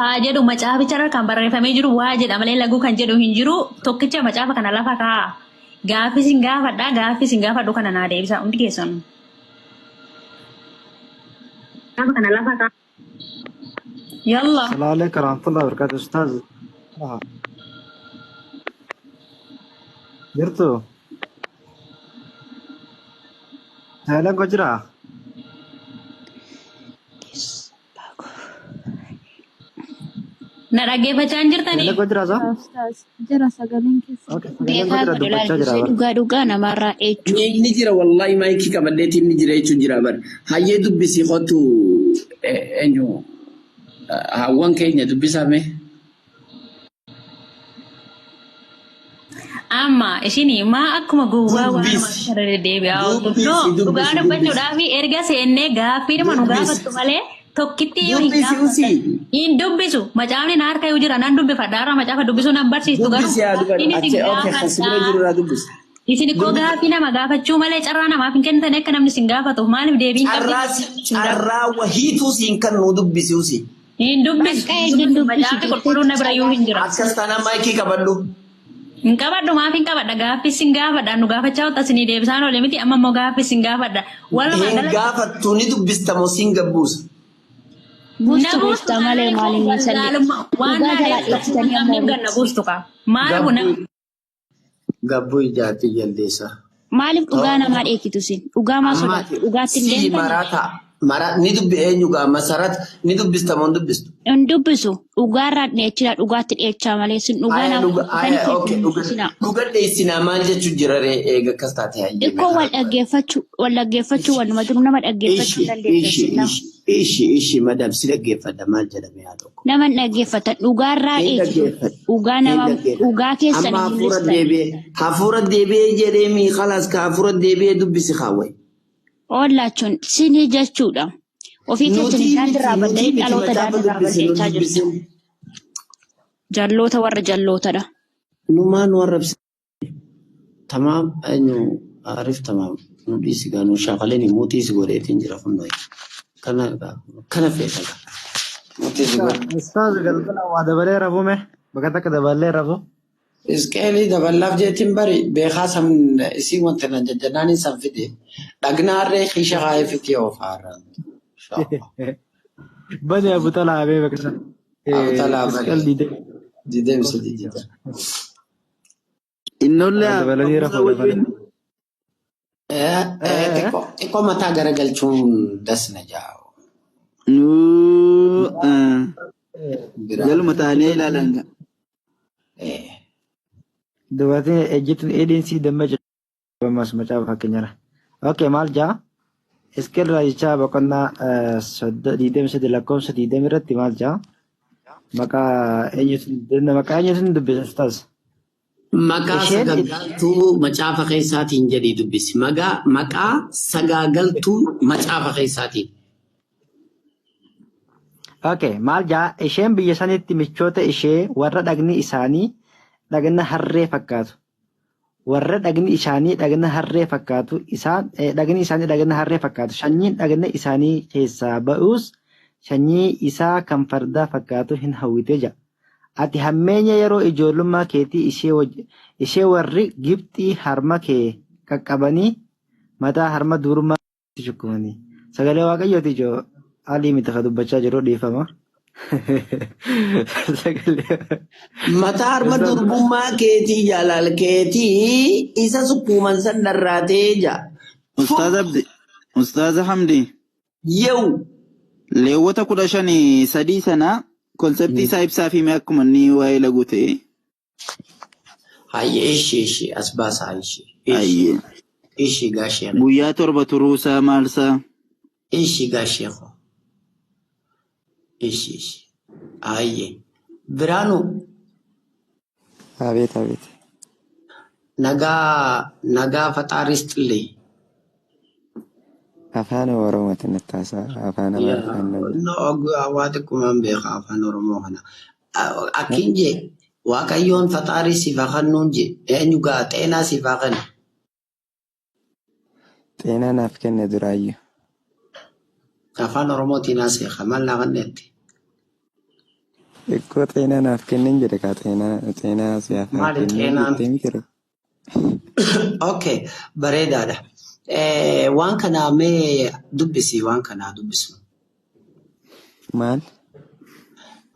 haa jedhu macaaficha irra kan barreeffamee jiru waa jedha malee laguu kan jedhu hin jiru tokkicha macaafa kana lafa kaa'a. Gaaffii isin gaafadhaa gaaffii isin gaafadhu kana naa deebisa hundi keessanuu. Gaafa kana lafa kaa'a. Yalla. السلام عليكم ورحمة الله وبركاته أستاذ. آه. Jirtu sagaleen koo jiraa? Na dhaggeeffachaa hin jirtanii? Sagaleen koo jiraa saa? Ustaaz, jira sagaleen keessa. Okay, sagaleen koo Beekaa jira godhu dubbachaa jira laalchisee bara. dhugaa dhugaa namarraa dheechuu. Ni jira wallahi maayikii qabadheetiin ni jira jechuun jira bara. Hayyee dubbisi qotu eenyu hawwan keenya dubbisame. Amma ishini maa akkuma gowwaa waan Dubbisi. irra deddeebi'aa ooltu. Dubbisi, No, dhugaa dubbisi, dubbachuudhaaf erga seennee gaaffiidhuma nu Dubbisi. gaafattu malee tokkitti iyyuu hin Dubbisi gaafatan. usii. Hin dubbisu. Macaafni na harka iyyuu jira nan dubbifadha. Har'a macaafa dubbisuu nan barsiistu garuu Dubbisi haa gaaffiin dubbatu. isin Achi okay kan si bira gaafadha. jiru irraa dubbisi. Isin ikkoo gaaffii nama gaafachuu malee carraa namaaf hin kennitan akka namni isin gaafatuuf maaliif deebii hin qabne? Carraa carraa wahiituu siin kan nuu dubbisi usii. Hin dubbisu. Bakka eenyuun dubbisu Macaafni qulqulluun na bira iyyuu hin jira. Akkas taanaan maayikii qabadhu. Hin qabadhu maaf hin qabadha gaaffii sin gaafadha nu gaafachaa wanta isinii deebisaan oole miti amma immoo gaaffii sin gaafadha. Walumaa Hin galatti gaafattu ni dubbista moo sin gabbuusa? Buustu na buustu buusta malee maal maal inni salli. wallaalummaa waan Dhugaa naa jalaa deebisu dheeksitanii hin amma qabneef ganna olitti. buustu qaba. Maal kun Gabbuu ijaatti jaldeessa. Maaliif dhugaa namaa dheekitu sin? Dhugaa maa Amma sodaattu? Dhugaatti hin si deemtanii? maraata. Mara ni dubbi eenyu gaa masarat ni dubbista moo hin dubbistu? Hin dubbisu. Dhugaarraa dheechina dhugaatti dheechaa malee sin dhugaa Aya nama dhuga dheekitanii aya keessa okay hin dhuga buusinaa. dhuga dheessinaa maal jechuu jira ree eega akkas taate hayyee Xiqqoo wal dhaggeeffachuu waluma jiru nama dhaggeeffachuu Ishi hin dandeessan ishi sin nama. ishi ishi ishi madam si dhaggeeffadha maal jedhame haa tokko. Nama hin dhaggeeffatan dhugaarraa Hin dheechitu. dhaggeeffadha. Dhugaa Hin nama dhaggeeffadha. dhugaa keessan Amma hin hafuura mul'istan. deebi'ee hafuura deebi'ee jedhee mii khalaas ka hafuura deebi'ee dubbisi kaawwai. Oollaachuun sinii jechuudha. Ofii keessan Nuti isaan miti irraa nuti baddanii miti dhaloota macaafa daandii irraa dubbisi nu balleechaa jirtu. dubbisin. Jalloota warra jallootadha. Numaan warra tamaam eenyu arif tamaam nu dhiisi gaa nu shaakaleen mutii si godheetiin jira kunnoo kana kana feeta gaa mutii si godhe. Ustaaz galgala waa dabalee rafume bakka takka dabalee rafu. Isqeelii daballaaf jeetiin bari beekaa san isii wanta na jajjanaan san fide dhagnaarree kiisha kaayee fitee oofaarra. Bani Abu Talaa bee bakka sana. Abu Talaa bari Isqeel diidee. dideemsa didida. Innollee Dabalanii hafuusa rafu wajjin dabalanii. Xiqqoo mataa garagalchuun dasna jaa. nuu Biraa. jaluma taanee ilaalan. Dubartiin ejjituun eediinsii damma jedhamas macaafa fakkeenyara. Okay maal jaa? Isqeel raajichaa boqonnaa 23 lakkoofsa 20 irratti maal jaa? Maqaa eenyutu dubbisa ustaaz? Maqaa Isheen sagaggaltuu macaafa keessaatiin jedhii dubbisi. Maqaa sagaagaltuu macaafa keessaatiin. Okay, maal jaa isheen biyya sanitti michoota ishee warra dhagni isaanii dhagna harree fakkaatu. Warra dhagni isaanii dhagna harree fakkaatu isaan dhagni isaanii dhagna harree fakkaatu sanyiin dhagna isaanii keessaa ba'us sanyii isaa kan fardaa fakkaatu hin hawwite ja'a. Ati hammeenya yeroo ijoollummaa keetii ishee warri Gibxii harma kee qaqqabanii mataa harma durummaa shukkumanii. Sagalee Waaqayyooti ijoo alii miti ka dubbachaa jiru dhiifama. Sagalee Mataa harma Ustaaz durbummaa keetii jaalal keetii isa sukkuuman san dharraatee jaa. Ustaaz Abdi, Ustaaz Hamdi, Yew. leewwata 15:3 sana konseptii isaa ibsaa fi mee akkuma inni waa'ee laguu ta'e. Hayyee ishee ishee as baasaa ishee. Ishee Ayyee. ishee gaashee Guyyaa 7 turuusaa maalsaa? ishee gaashee koo ishee ishee. Hayyee. Biraanuu Abeet abeet. nagaa nagaa faxaaris xillee. Afaan Oromootiin natti haasa'a. Afaan Amaariffaan danda'u. No, waa xiqqoomaan beeka afaan Oromoo kana. Akkin jee Waaqayyoon faxaarii siif haa kennuun jee eenyu gaa xeenaa siif haa kennu. Xeenaa naaf kenne duraayyuu. Afaan Oromootiin haasa'e maal naa kennetti? Xiqqoo xeenaa naaf kennen jedhe kaa xeenaa siyaaf haa Maali kennuu xeenaan? jettee miti ree? Okay, bareedaadha. Waan kanaa mee dubbisi waan kanaa dubbisu. Maal?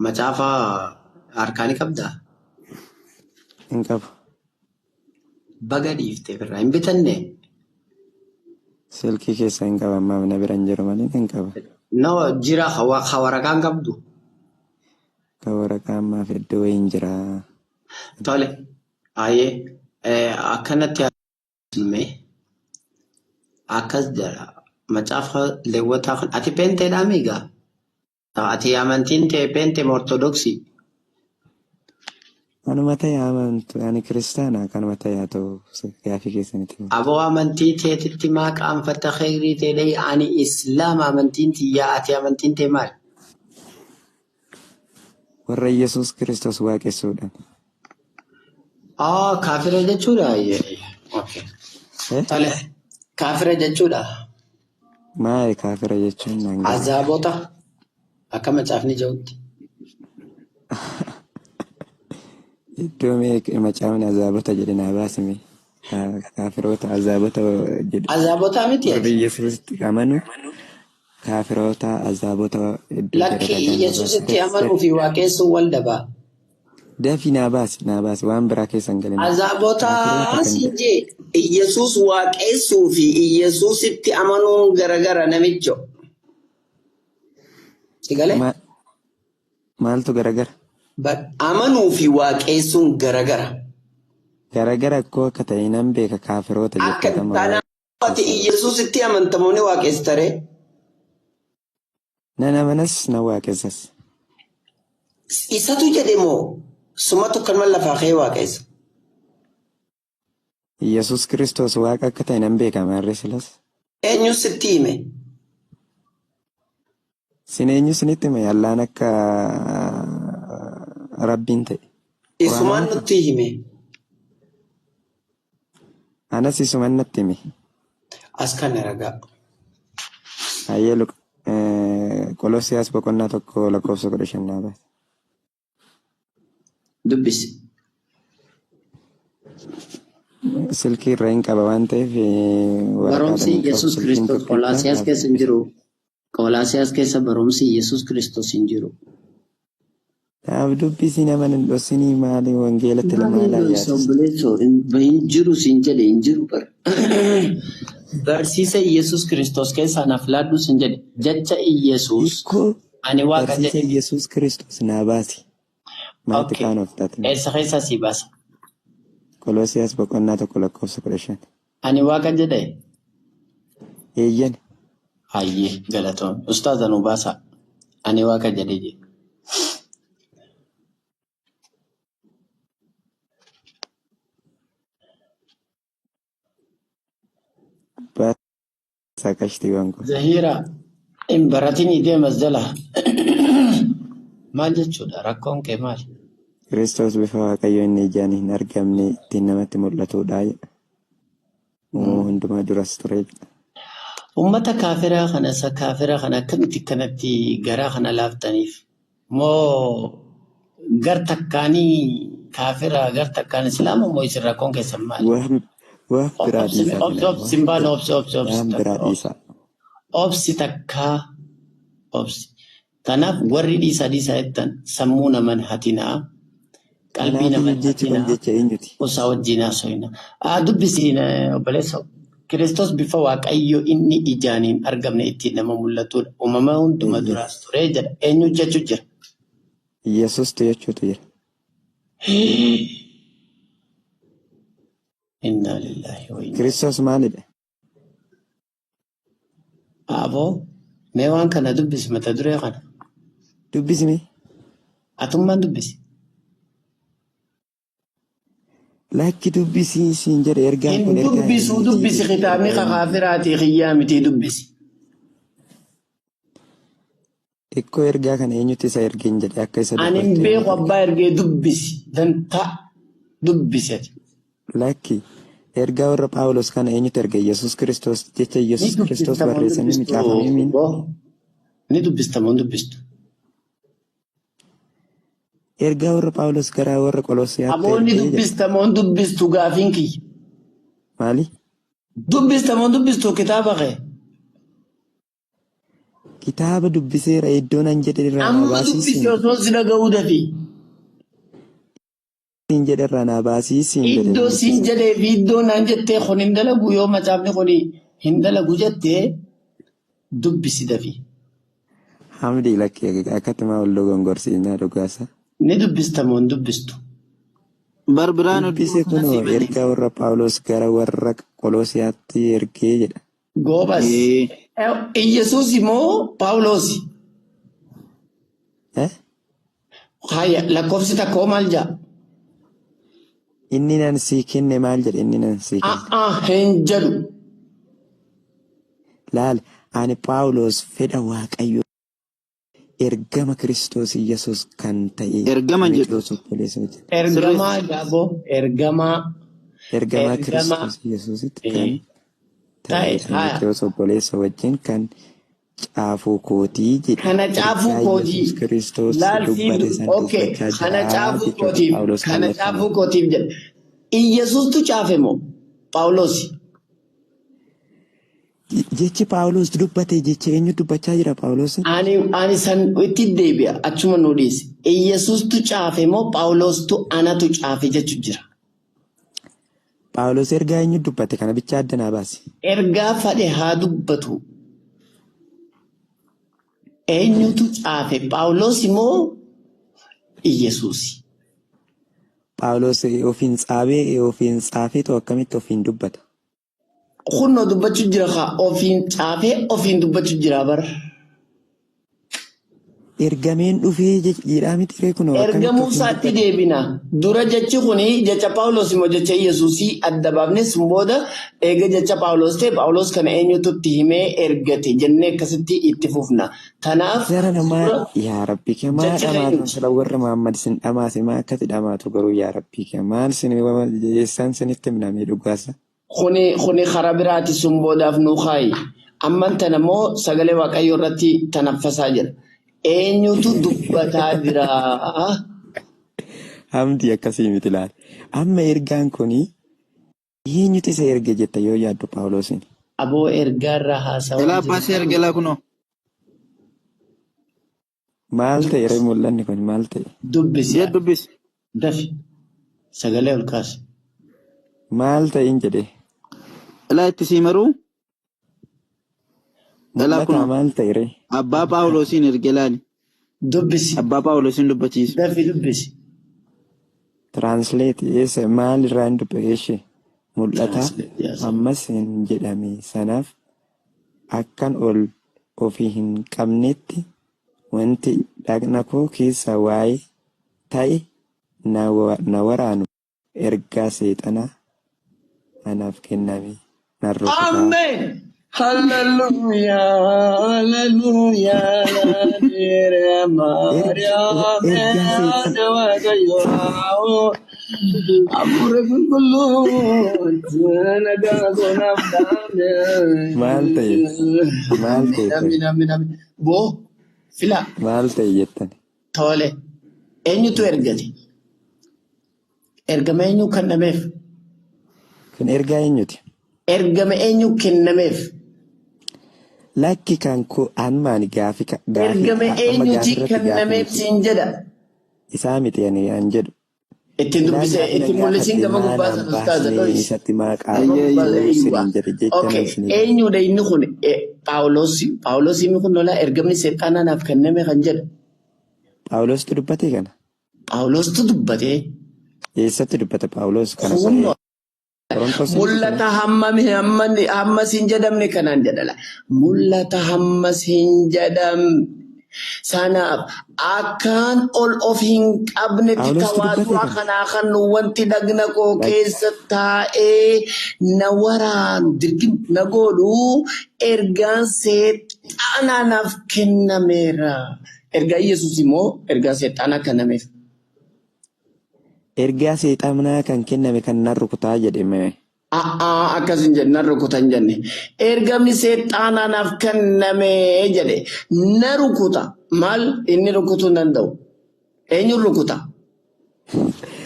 Macaafa harkaa ni qabdaa? Hin qabu. Baga dhiiftee birraa hin bitannee? Silkii keessa hin qaba ammaaf na bira hin jiru malee hin qaba. No, jira waraqaa hin qabdu. Ka waraqaa ammaaf iddoo wayii hin jira. Tole, ayyee akkanatti haasofne akkas jedha. Macaafa leewwataa kan ati peenteedhaa miigaa? Ati amantiin ta'e peentee ortodoksii? Anuma ta'e amantu ani kiristaana kanuma ta'e haa ta'u gaafii keessanitti. Aboo amantii teetitti maa qaanfatta kheyrii ta'e ani islaama amantiin tiyyaa ati amantiin ta'e maali? Warra Yesuus Kiristoos waaqessuudhaan. Ah, kaafira jechuudha. Okay. Tole, kaafira jechuudha. Maali kaafira jechuun naan galu. Azaabota akka macaafni jedhutti. Iddoo mee macaafni azaabota jedhe naa baasime. Kaafiroota azaabota jedhu. Azaabota miti Warri ati. Yesuusitti amanu kaafiroota azaabota iddoo Lakki jedhe ragaa naa baasi. Yesuusitti amanuu fi waaqessuun wal dabaa. Dafii naa baasi naa baasi waan biraa keessa hin galin. Azaabota Kaafiroota kan siin jedhu. jee Yesuus waaqessuu fi Yesuusitti amanuun garagara namicho. Si galee? Maaltu garagara? Amanuu fi waaqessuun garagara. Garagara akkoo akka ta'e nan beeka kaafiroota Akka jettee amma kanaaf ati Yesuusitti amantamoo ni waaqessita ree? Nan amanas nan waaqessas. Isatu jedhe moo sumatu kanuma lafaa ka'ee waaqessa? Yesuus Kiristoos waaqa akka ta'e nan beeka maarree silas. Eenyu sitti hime? Sin eenyu sinitti hime Allaan akka Rabbiin ta'e. Isumaan Quraanaan nutti hime. Anas isumaan natti hime. As kana ragaa. Hayyee Luq Qolosiyaas boqonnaa 1 lakkoofsa 15 naa baase. Dubbisi. Silkii irra hin qaba waan ta'eef waraqaadhaan Barumsi hin qabu. Yesuus Silkiin Kiristoos tokkicha Qolaasiyaas naaf keessa hin dubbisi. jiru. Qolaasiyaas keessa barumsi Yesuus Kiristoos hin jiru. Naaf dubbisi nama hin dhoksinii maali wangeelatti Maaliin maalaa dhoksa yaadista? obboleessoo hin jiru siin jedhe hin jiru bara. Barsiisa Yesuus Kiristoos keessaa naaf laadhu siin jedhe. Jecha Yesuus Hiikoo ani waaqa barsiisa jedhe. Yesuus Kiristoos naa baasi. Maaltu Okay. kaan of taate? Eessa keessaa sii baasa? Qolosiyaas boqonnaa 1 lakkoofsa 15. Ani waaqa jedhe. Eeyyan. Hayyee galatoon. Ustaaza nu baasaa. Ani waaqa jedhe jedhe. Baasaa qashtiiwwan kun. Zahiira hin baratinii deemas jala. Maal jechuudha? Rakkoon kee maali? Kiristoos bifa Waaqayyoo inni ijaan hin argamne ittiin namatti mul'atudha jedha. Uumama hundumaa duras ture jedha. Uummata kaafiraa kana isa kaafiraa kana akkamitti kanatti garaa kana laaftaniif? Moo gar takkaanii kaafiraa gar takkaan islaama moo isin rakkoon keessan maali? Waan waan biraa Obsi dhiisaa obsi bilaal. obsi hin baanu obsi obsi obsi Waan biraa takka obsi. dhiisaa. Obsi takkaa obsi. Kanaaf warri dhiisaa dhiisaa jettan sammuu naman hatinaa qalbii Kanaafuu naman jechi kun hatinaa jecha eenyuti? osaa wajjin haasofna. Dubbisiin obboleessa. Kiristoos bifa Waaqayyo inni ijaan hin argamne ittiin nama mul'atudha. Uumama hunduma Eeyyee. duraas ture jedha. Eenyu jechuu jira? Yesuustu jechuutu jira. Innaa lillaahi wa innaa. Kiristoos maalidha? Aboo mee waan kana dubbisi mata duree kana. Dubbisi mee. Atummaan dubbisi. Lakki dubbisii siin jedhe ergaan Hin kun ergaa dubbisu eenyuti dubbisi jechuudha. kitaabni kakaafiraatii kiyyaa miti dubbisi. Xiqqoo ergaa kana eenyutti isa ergeen jedhe akka isa Ani hin dubbattu beeku eenyutu erge? abbaa ergee dubbisi. Dantaa dubbisi ati. Lakki ergaa warra Phaawulos kana eenyutu erge? Yesuus Kiristoos jecha Ni Yesuus Kiristoos dubbista moo hin barreessanii dubbistu? micaafamee min Boo ni dubbista moo hin dubbistu? ergaa warra Phaawulos gara warra Qolosiyaatti Aboo ni ergee jedha. dubbista moo hin dubbistu gaafiin kiyya. Maali? Dubbista moo hin dubbistu kitaaba kee? Kitaaba dubbiseera iddoo nan jedhe irraa naa Amma baasii dubbisi siin osoo si dhaga'uu dafii. siin jedhe irraa naa baasii siin jedhe Iddoo nan siin dubbise. jedhee fi iddoo naan jettee kun hin dalagu yoo macaafni kun hin dalagu jettee dubbisi dafii. Hamdi lakki akkatuma ol dogongorsiisnaa dhugaasa. Ni dubbista moo hin dubbistu? Bar biraan Dubbise odduu kana kunoo sii bane. ergaa warra Phaawulos gara warra Qolosiyaatti ergee jedha. Goobas. Ee, Iyyasuus moo Phaawulosi? Eh? Haya lakkoofsi takka hoo maal jedha? Inni nan sii kenne maal jedhe inni nan sii kenne? A'aa hin jedhu. Laal ani Phaawulos fedha Waaqayyoo ergama Kiristoos Yesuus kan ta'e Ergama hin jedhu. Ximotewos obboleessa wajjin. Ergamaa Sirreessi. jaaboo ergamaa Ergamaa ergamaa Kiristoos Yesuusitti kan ta'e ta'e haya Ximotewos obboleessa wajjin kan caafuu kootii jedhe. Kana caafuu Ergaa kootii. Yesuus Kiristoos Laal dubbate siif san okay. dubbachaa Kana jira caafuu jechuudha kootiif. Phaawulos Kana kallattii. caafuu kootiif jedhe. Iyyasuustu caafe moo? Phaawulos. Jechi Phaawulos dubbate jecha eenyu dubbachaa jira Phaawulos? Ani san itti deebi'a achuma nu dhiisi. Iyyasuustu caafe moo Phaawulostu anatu caafe jechu jira. Phaawulos ergaa eenyu dubbate kana bicha adda naa baasi. Ergaa fadhe haa dubbatu. Eenyutu caafe? Phaawulos moo Iyyasuusi? Phaawulos ofiin tsaabee ofiin tsaafeetu akkamitti ofiin dubbata? Kunnoo dubbachuu jira kaa ofiin caafee ofiin dubbachuu jira bara. Ergameen dhufee jedhaa miti ree kunoo akkamitti Ergamuu ofiin isaatti dubbata? deebina. Dura jechi kuni jecha Phaawulos immoo jecha Iyyasuusii adda baafne sun booda eega jecha Phaawulos ta'e Phaawulos kana eenyutu itti himee ergate jennee akkasitti itti fufna. Tanaaf Jara namaa dura yaa rabbi kee maa jecha dhamaatu eenyuti? sila warra Muhammad sin dhamaase maa akkati dhamaatu garuu yaa rabbi kee maal sin eessaan sinitti himname dhugaasa. Kuni karaa biraati sun boodaaf nuu kaayi. Amman tana immoo sagalee Waaqayyoo irratti tanaffasaa jira. Eenyutu dubbataa jira? Hamdi akkasii miti laal. Amma ergaan kuni eenyutu isa erge jetta yoo yaaddu Phaawulosin. Aboo ergaarraa haasawaa Ilaa abbaa see jira. erga laa kunoo. Maal ta'e ree mul'anni kun maal ta'e? Dubbisi Jee dubbisi. dafi sagalee ol kaasi. Maal ta'e hin jedhe? Ilaa itti sii maruu. Ilaa Mul'ataa kunoo. maal ta'e ree? Abbaa Phaawulosiin erge laali. Dubbisi Abbaa Phaawulosiin dubbachiisu. dafi dubbisi. Translate eessa maal irraa hin dubbe eeshe mul'ataa Translate yes. ammas hin jedhame sanaaf akkan ol ofii hin qabnetti wanti dhaqna koo keessa waa'ee ta'e na waraanu ergaa seexanaa anaaf kenname nan rukutaa. Amen. Hallelujah. Hallelujah. Ergaa seexan Hafuura qulqulluun nagaa koonaaf dhaame. Maal ta'e? Maal ta'e ta'e? Amin amin amin. Boo filaa Maal ta'e jettan? tole eenyutu ergate? Ergama eenyu kennameef? Kun ergaa eenyuti? Ergama eenyu kennameef? Lakki kan koo ammaan gaafii Ergama amma eenyuti gaafii irratti gaafii kennameef miti. siin jedha. Isaa miti ani an jedhu. Ittiin Ilaa dubbisee gaafii ittiin nan mul'isiin gaafadhe gama maa gubbaa naan sana ustaaza baasnee dho'isi. isatti maa Gama qaama gubbaa jiru eeyyuudha. sinin jedhe jecha Okay, nan sinin jedhe. eenyudha inni kun? Phaawulos Phaawulos inni kun lolaa ergamni seexanaa naaf kenname kan jedhu. Phaawulostu dubbate kana? Phaawulostu dubbatee Eessatti dubbate Phaawulos kana kunoo Qorontos miti kana? mul'ata hammas hin jedhamne kanaan jedhala. Mul'ata hammas hin jedhamne sanaaf akkaan ol of hin qabnetti Phaawulostu dubbate tawaatura kana? kanaa kan wanti dhagna koo Lakki keessa taa'ee na waraanu dirqim na godhu ergaan seexanaa naaf kennameera. Ergaa Yesuus immoo ergaa seexanaa kennameef. Ergaa seexanaa kan kenname kan nan rukutaa jedhe mee. A'aa akkas hin jenne nan rukuta hin jenne. Ergamni seexanaa naaf kenname jedhe na rukuta. Maal inni rukutuu hin danda'u? Eenyuun rukuta?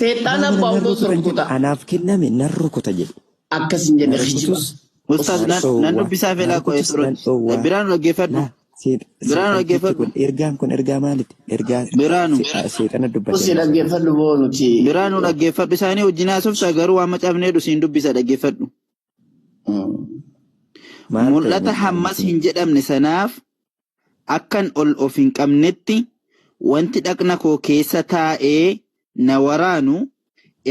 Seexana Maal nan Phaawulos rukuta hin jedhu rukuta. anaaf kenname nan rukuta jedhe. Akkas hin Na jenne kijiba. rukutus Ustaaz nan nan dhoowwaa. dubbisaa Na fedhaa koo rukutus nan dhoowwaa. Biraanu dhaggeeffadhu. Laa Biraanu seexantichi dhaggeeffadhu. kun ergaan kun ergaa maaliti? Ergaa Biraanu. seexana dubbate Usi moo seexana? dhaggeeffadhu boo nuti. Biraanu dhaggeeffadhu isaanii wajjin haasofta garuu waan macaafnee siin dubbisa dhaggeeffadhu. Maal ta'e Mul'ata mul'anni hammas kun? hin jedhamne sanaaf akkan ol of hin qabnetti wanti dhaqna koo keessa taa'ee na waraanu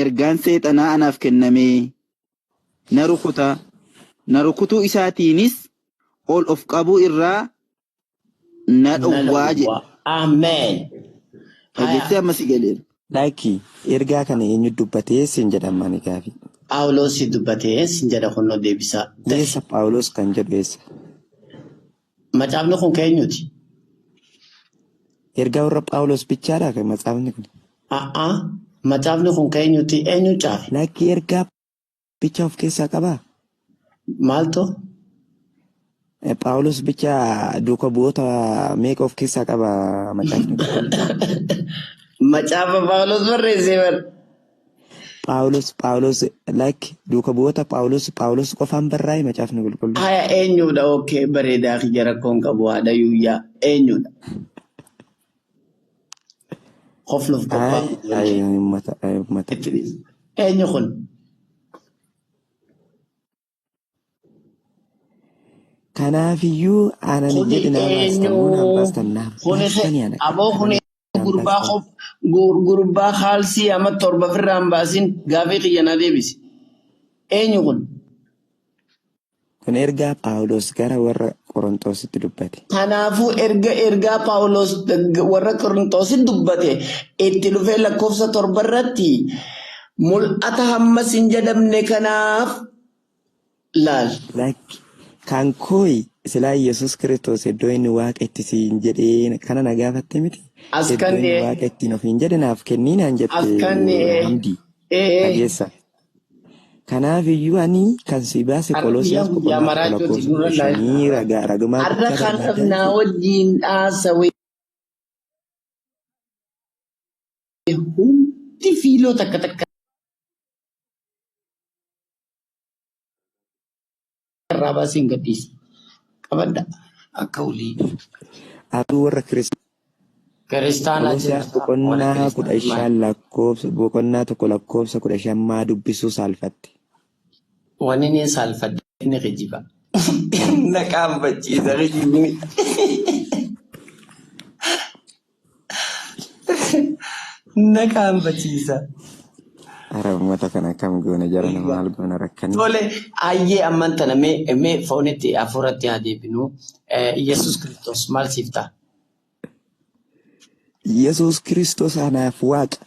ergaan seexanaa anaaf kenname na rukuta. Na rukutuu isaatiinis ol of qabuu irraa na Na dhowwaa jedhe. dhowwaa. Ameen. Dhageessee Haya. ammas galeera. Lakki ergaa kana eenyu dubbatee siin jedhama ani gaafii. Phaawulos dubbatee sin jedha kunnoo deebisaa. Dafi. Eessa Phaawulos kan jedhu eessa? Macaafni kun keenyuti. Ergaa warra Phaawulos bichaadha kan macaafni kun. A'aa. Macaafni kun keenyuti eenyu caafe? Lakki ergaa bichaa of keessaa qabaa? Maaltu? Phaawulos bicha duuka bu'oota meeqa of keessaa qaba macaafni qulqulluun? Macaafa Phaawulos barreessee bar. Phaawulos like duuka bu'oota Phaawulos qofaan barraa'e macaafni qulqulluun. Haya eenyudha okay bareedaa kiyya rakkoon qabu haadha yuuyyaa eenyudha? Qofluuf Ay ay qophaa'u. uummata ay uummata. Itti dhiisi. Eenyu kun? Kanaafiyyuu anani Kuni jedhi naa baastan eenyu? moo naan baastan naaf Kuni baastanii ana aboo kana kuni naan gurbaa baastan. qof gurbaa haalsii ama torba ofirraa hin baasin gaafii kiyya naa deebisi. Eenyu kun? Kun ergaa Phaawulos gara warra Qorontositti dubbate. Kanaafuu erga ergaa Phaawulos warra Qorontositti dubbate itti dhufee lakkoofsa torba irratti mul'ata hammas hin jedhamne kanaaf laal. Like kan kooyi silaa Yesuus Kiristoos iddoo inni waaqa itti siin jedhee kana na gaafatte miti. As Iddoo kan inni waaqa ittiin ofiin jedhe naaf kennii naan as jette kan Hamdii dhageessa. Kanaaf iyyuu ani kan si baase har'a guyyaa Qolosiyaas guyyaa boqonnaa tokko maraachuuti lakkoofsa nurra kudha shanii ragumaa Har'a guddaa kanaaf barbaaddaa naa jechuudha. wajjin haasawee hundi fiiloo takka takka irraa baasee hin gadhiisa. Qabadda akka olii. Aduu warra Kiristoos Kiristaanaa Qolosiyaas jirta warra boqonnaa kudha kiristaanummaa. shan lakkoofsa boqonnaa tokko lakkoofsa 15 maa dubbisuu saalfatte. Wanni inni saalfadde inni kijiba. Na qaanfachiisa kijibni. Na qaanfachiisa. Ara uummata kana akkam goona jarana maal goona rakkanne. Tole ayyee amman tana mee mee foonitti hafuuratti haa deebinu. Yesuus Kiristoos maal siif ta'a? Yesuus Kiristoos anaaf waaqa.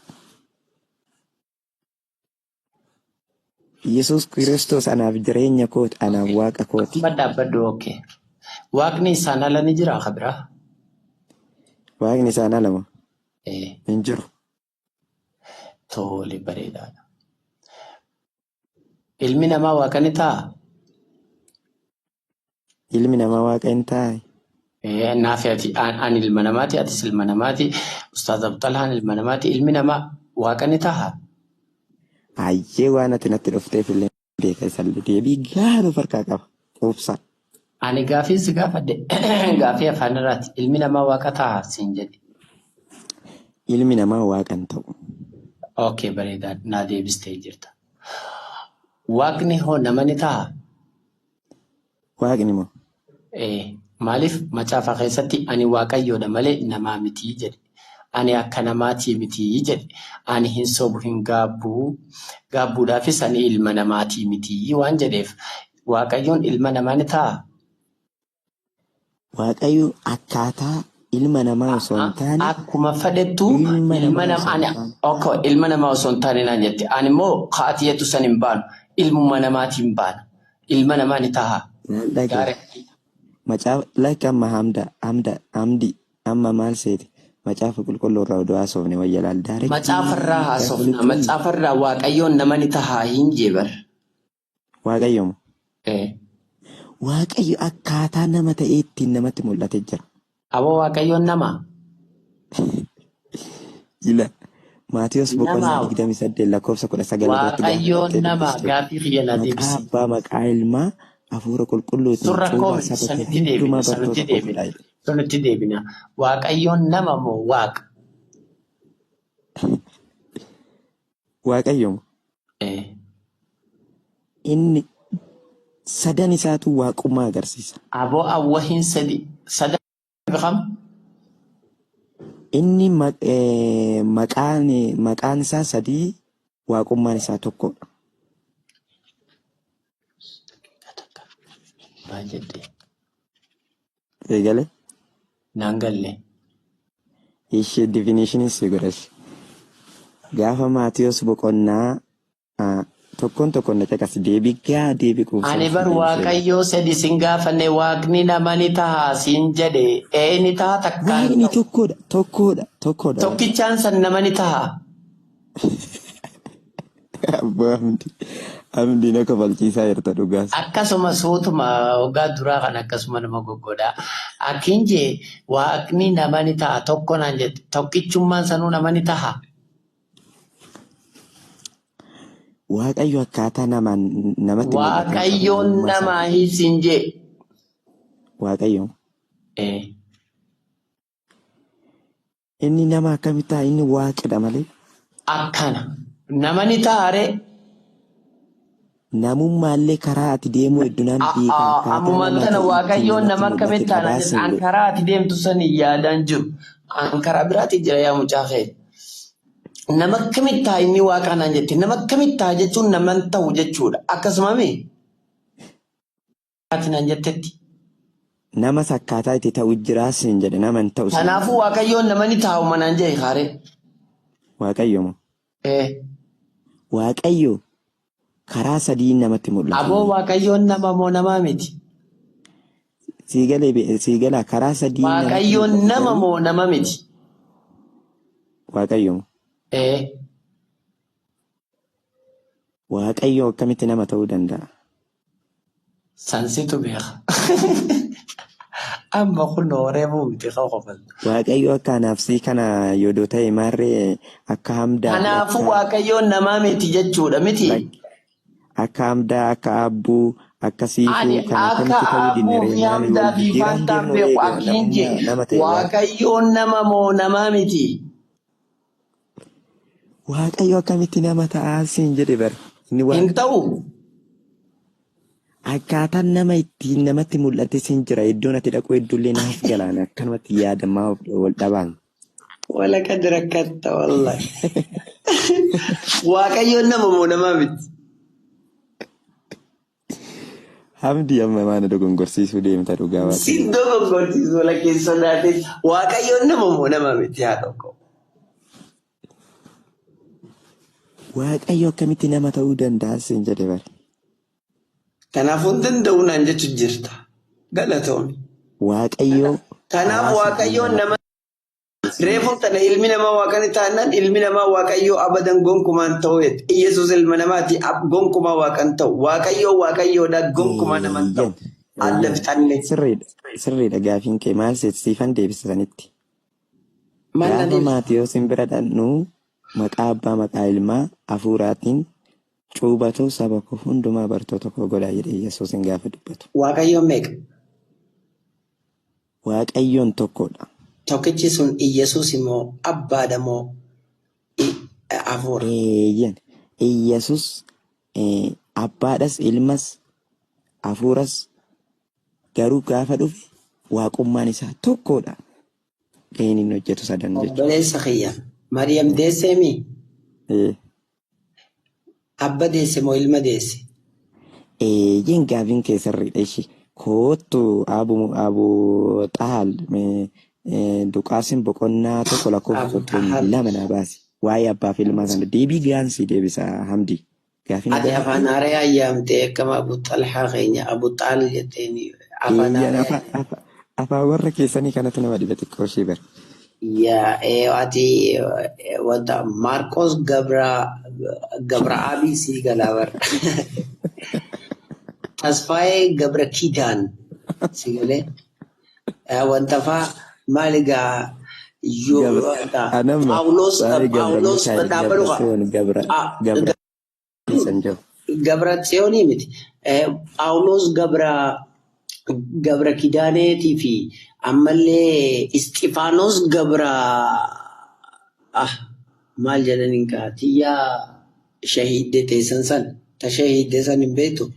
Yesuus Kiristoos anaaf jireenya kooti anaaf waaqa kooti. Amma dhaabbadhu okay. Waaqni isaan ala ni jira ka biraa? Waaqni isaan ala moo? Eh, Hin jiru. Tole bareedaadha. Ilmi namaa waaqa ni ta'aa? Ilmi namaa waaqa hin taane. Eh, Naafi ati ani ilma namaati atis ilma namaati Ustaaz Abxalhaan ilma namaati ilmi namaa waaqa ni ta'a? Ayyee waan ati natti dhufteef illee beeka isallee deebii gaarii of harkaa qaba. Quubsaa. Ani gaafii si gaafadhe gaafii afaan irraati ilmi namaa waaqa ta'a siin jedhe. Ilmi namaa waaqa hin ta'u. Okay bareedaa naa deebistee jirta. Waaqni hoo nama ni ta'a? Waaqni moo? Eh, maaliif macaafa keessatti ani waaqayyoodha malee namaa mitii jedhe. Ani akka namaatii mitii jedhe. Ani hin sobu hin gaabbuu. Gaabbuudhaafis ani ilma namaatii mitii waan jedheef waaqayyoon ilma namaa ni ta'a? Waaqayyo akkaataa ilma namaa osoo hin taane Akkuma fedhettu ilma ilma namaa nama osoo hin ani taane Okay, ilma namaa osoo hin taane naan jette. Ani immoo kaati jettu san hin baanu. Ilmuma namaatiin baana. Ilma namaa ni ta'a. maal dhagee Gaarii. macaafa like amma hamda hamda hamdi amma maal seete macaafa qulqulluu irraa oduu haasofne wayya laal daarektii Macaafarraa gaafa haasofna. lixuun Macaafarraa waaqayyoon nama ni tahaa hin jeebar. waaqayyomo Eh. waaqayyo akkaataa nama ta'ee ittiin namatti mul'ate jira. Aboo waaqayyoon nama. Ila Maatiyos boqonnaa Nama 28 lakkoofsa 19 irratti gaafa waaqayyoon dhattee nama dubbistu gaafii kiyya na maqaa deebisi. abbaa maqaa ilmaa hafuura qulqulluutiin Sun rakkoo cuuphaa miti saba kee sanitti deebina hundumaa sanitti bartoota koo deebina godhaa jedhe. sanitti deebina. Waaqayyoon nama moo waaqa? Waaqayyomo Eh. inni sadan isaatu waaqummaa agarsiisa. Aboo awwahiin sadi sadan beekam? Inni maqaan isaa sadii waaqummaan isaa tokkodha. Maal jette? Eegale Naan galle. ishee definition si godhas. Gaafa Maatiyos boqonnaa tokkoon tokkoon na caqasi deebii gaa deebii quubsaa Ani si bar deebisee. waaqayyoo sadi sin gaafanne waaqni nama ni taha siin jedhe ee ni taha takkaan hin Waaqni ta'u. tokkodha tokkodha tokkodha. Tokkichaan san nama ni taha. Abbaa Hamdi. Hamdiin akka falchiisaa jirta dhugaas. Akkasuma suutuma waggaa duraa kan akkasuma nama goggodhaa. Akkin jee waaqni nama ni ta'a tokko naan jette tokkichummaan sanuu nama ni ta'a. Waaqayyo akkaataa namaan namatti mul'atu hin qabu Waaqayyoon namummaa isaa. namaa hiisin jee. Waaqayyo. Eh. Inni nama akkamitti ta'a? Inni waaqadha malee. Akkana. Nama ni ta'a ree. Namummaallee karaa ati deemuu heddunaan beeka akkaataa Ammumaan namaa tana ta'e ittiin waaqayyoon namatti nama mul'ate akkamitti taana qabaa jette siin an jedhe. karaa ati deemtu san yaadaan jiru. An karaa biraati jira yaa mucaa kee. Nama akkamitti ta'a inni waaqaa naan jette nama akkamitti ta'a jechuun nama hin ta'u jechuudha. Akkasuma mi? Ati naan jettetti. Namas akkaataa itti ta'u jiraa siin jedhe nama hin ta'u siin Kanaafuu jedhe. waaqayyoon nama ni taa'uma naan jedhe kaaree. Waaqayyo moo? Eh. Waaqayyo karaa sadiin namatti mul'ata Aboo malee. waaqayyoon nama moo namaa miti? Siigalaa karaa sadiin namatti Waaqayyoon mul'ata nama garuu moo nama miti? Waaqayyo moo? Eh. Waaqayyo akkamitti nama ta'uu danda'a? Sansitu beeka. Amma kun hooree miti kan qofan. Waaqayyo akka anaafsii kana yoodoo ta'e maarree akka hamdaa fi Kanaafuu akka waaqayyoon namaa miti jechuudha miti. Akka hamdaa akka aabbuu akka siifuu Ani kana akka akkamitti ta'uu aabbuu dinneree fi maali hamdaa wal fi jijjiiraan faantaan deemnu beeku eega akkiin jee namummaa nama ta'e waaqa. waaqayyoon nama moo namaa miti. Waaqayyo akkamitti nama ta'aa siin jedhe bara inni Hin waaqa. ta'u. Akkaataan nama ittiin namatti mul'ate siin jira iddoon ati dhaqu hedduullee naaf galaan akkanumatti yaadamaa wal dhabaan. Walaqad rakkatta wallahi. Waaqayyoon nama moo namaa miti? Hamdi amma maana dogongorsiisuu deemta dhugaa waaqayyo. Sin dogoggorsiisu wala keessa sodaate. Waaqayyoon nama moo namaa miti haa tokko. Waaqayyo akkamitti nama ta'uu danda'a siin jedhe bara. Kanaafuu hin danda'u naan jechu jirta. Galatoomi. Waaqayyo Kanaaf karaa sadiin waaqayyoon nama nama reefuun tana ilmi namaa waaqani taanaan ilmi namaa waaqayyoo abadan gonkumaan ta'u jette. Iyesuus ilma namaati gonkumaa waaqan ta'u. Waaqayyoo waaqayyoodha gonkumaa nama hin ta'u. Eeyyan Adda eeyyan fixanne. sirriidha sirriidha gaafiin kee maal siifan deebisanitti. Maal na Gaafa deebisa? Maatiyoosin bira dhaqnu maqaa abbaa maqaa ilmaa hafuuraatiin cuubatu saba koo hundumaa bartoota koo godhaa jedhe Yesuusin gaafa dubbatu. Waaqayyoon meeqa? Waaqayyoon tokkodha. Tokkichi sun Iyesuus immoo abbaadha moo hafuura? Eeyyan Iyesuus abbaadhas ilmas hafuuras garuu gaafa dhufe waaqummaan isaa tokkodha. Gaheen inni hojjetu sadan jechuudha. Obboleessa kiyya. Mariyaam deesseemi? Abba deesse moo ilma deesse? Eeyyeen gaafiin kee sirriidha ishee. Koottu abu abu xaal Luqaasin boqonnaa 1 lakkoofsa Abu soddomii Xaal. lama naa baasi. Waa'ee abbaa fi ilmaa sana deebii gaansii deebisa Hamdi. Gaafii na Ati gaafatte? afaan haaraa ayyaamtee akkama Abu Xalhaa keenya Abu Xaal jetteeni afaan Eeyyaan haaraa. afaan warra keessanii kanatu nama dhiba xiqqoo ishee bara. Yaa ati wanta Maarqos Gabra Gabra'aabii sii galaa bara. Tasfaayee Gabra Kidaan si galee wanta faa maali gaa yoo Gabra wanta anamma Phaawulos waa'ee Gabra Phaawulos Mikaa'el dhaabbadhu Gabra kaa. Tsiyoon Gabra Gabra san jiru. Gabra Tsiyoonii miti. Phaawulos Gabra Gabra Kidaaneetii fi ammallee Isxifaanos Gabra ah maal jedhaniin kaa tiyyaa shahiidde teessan san ta shahiidde san hin beektu.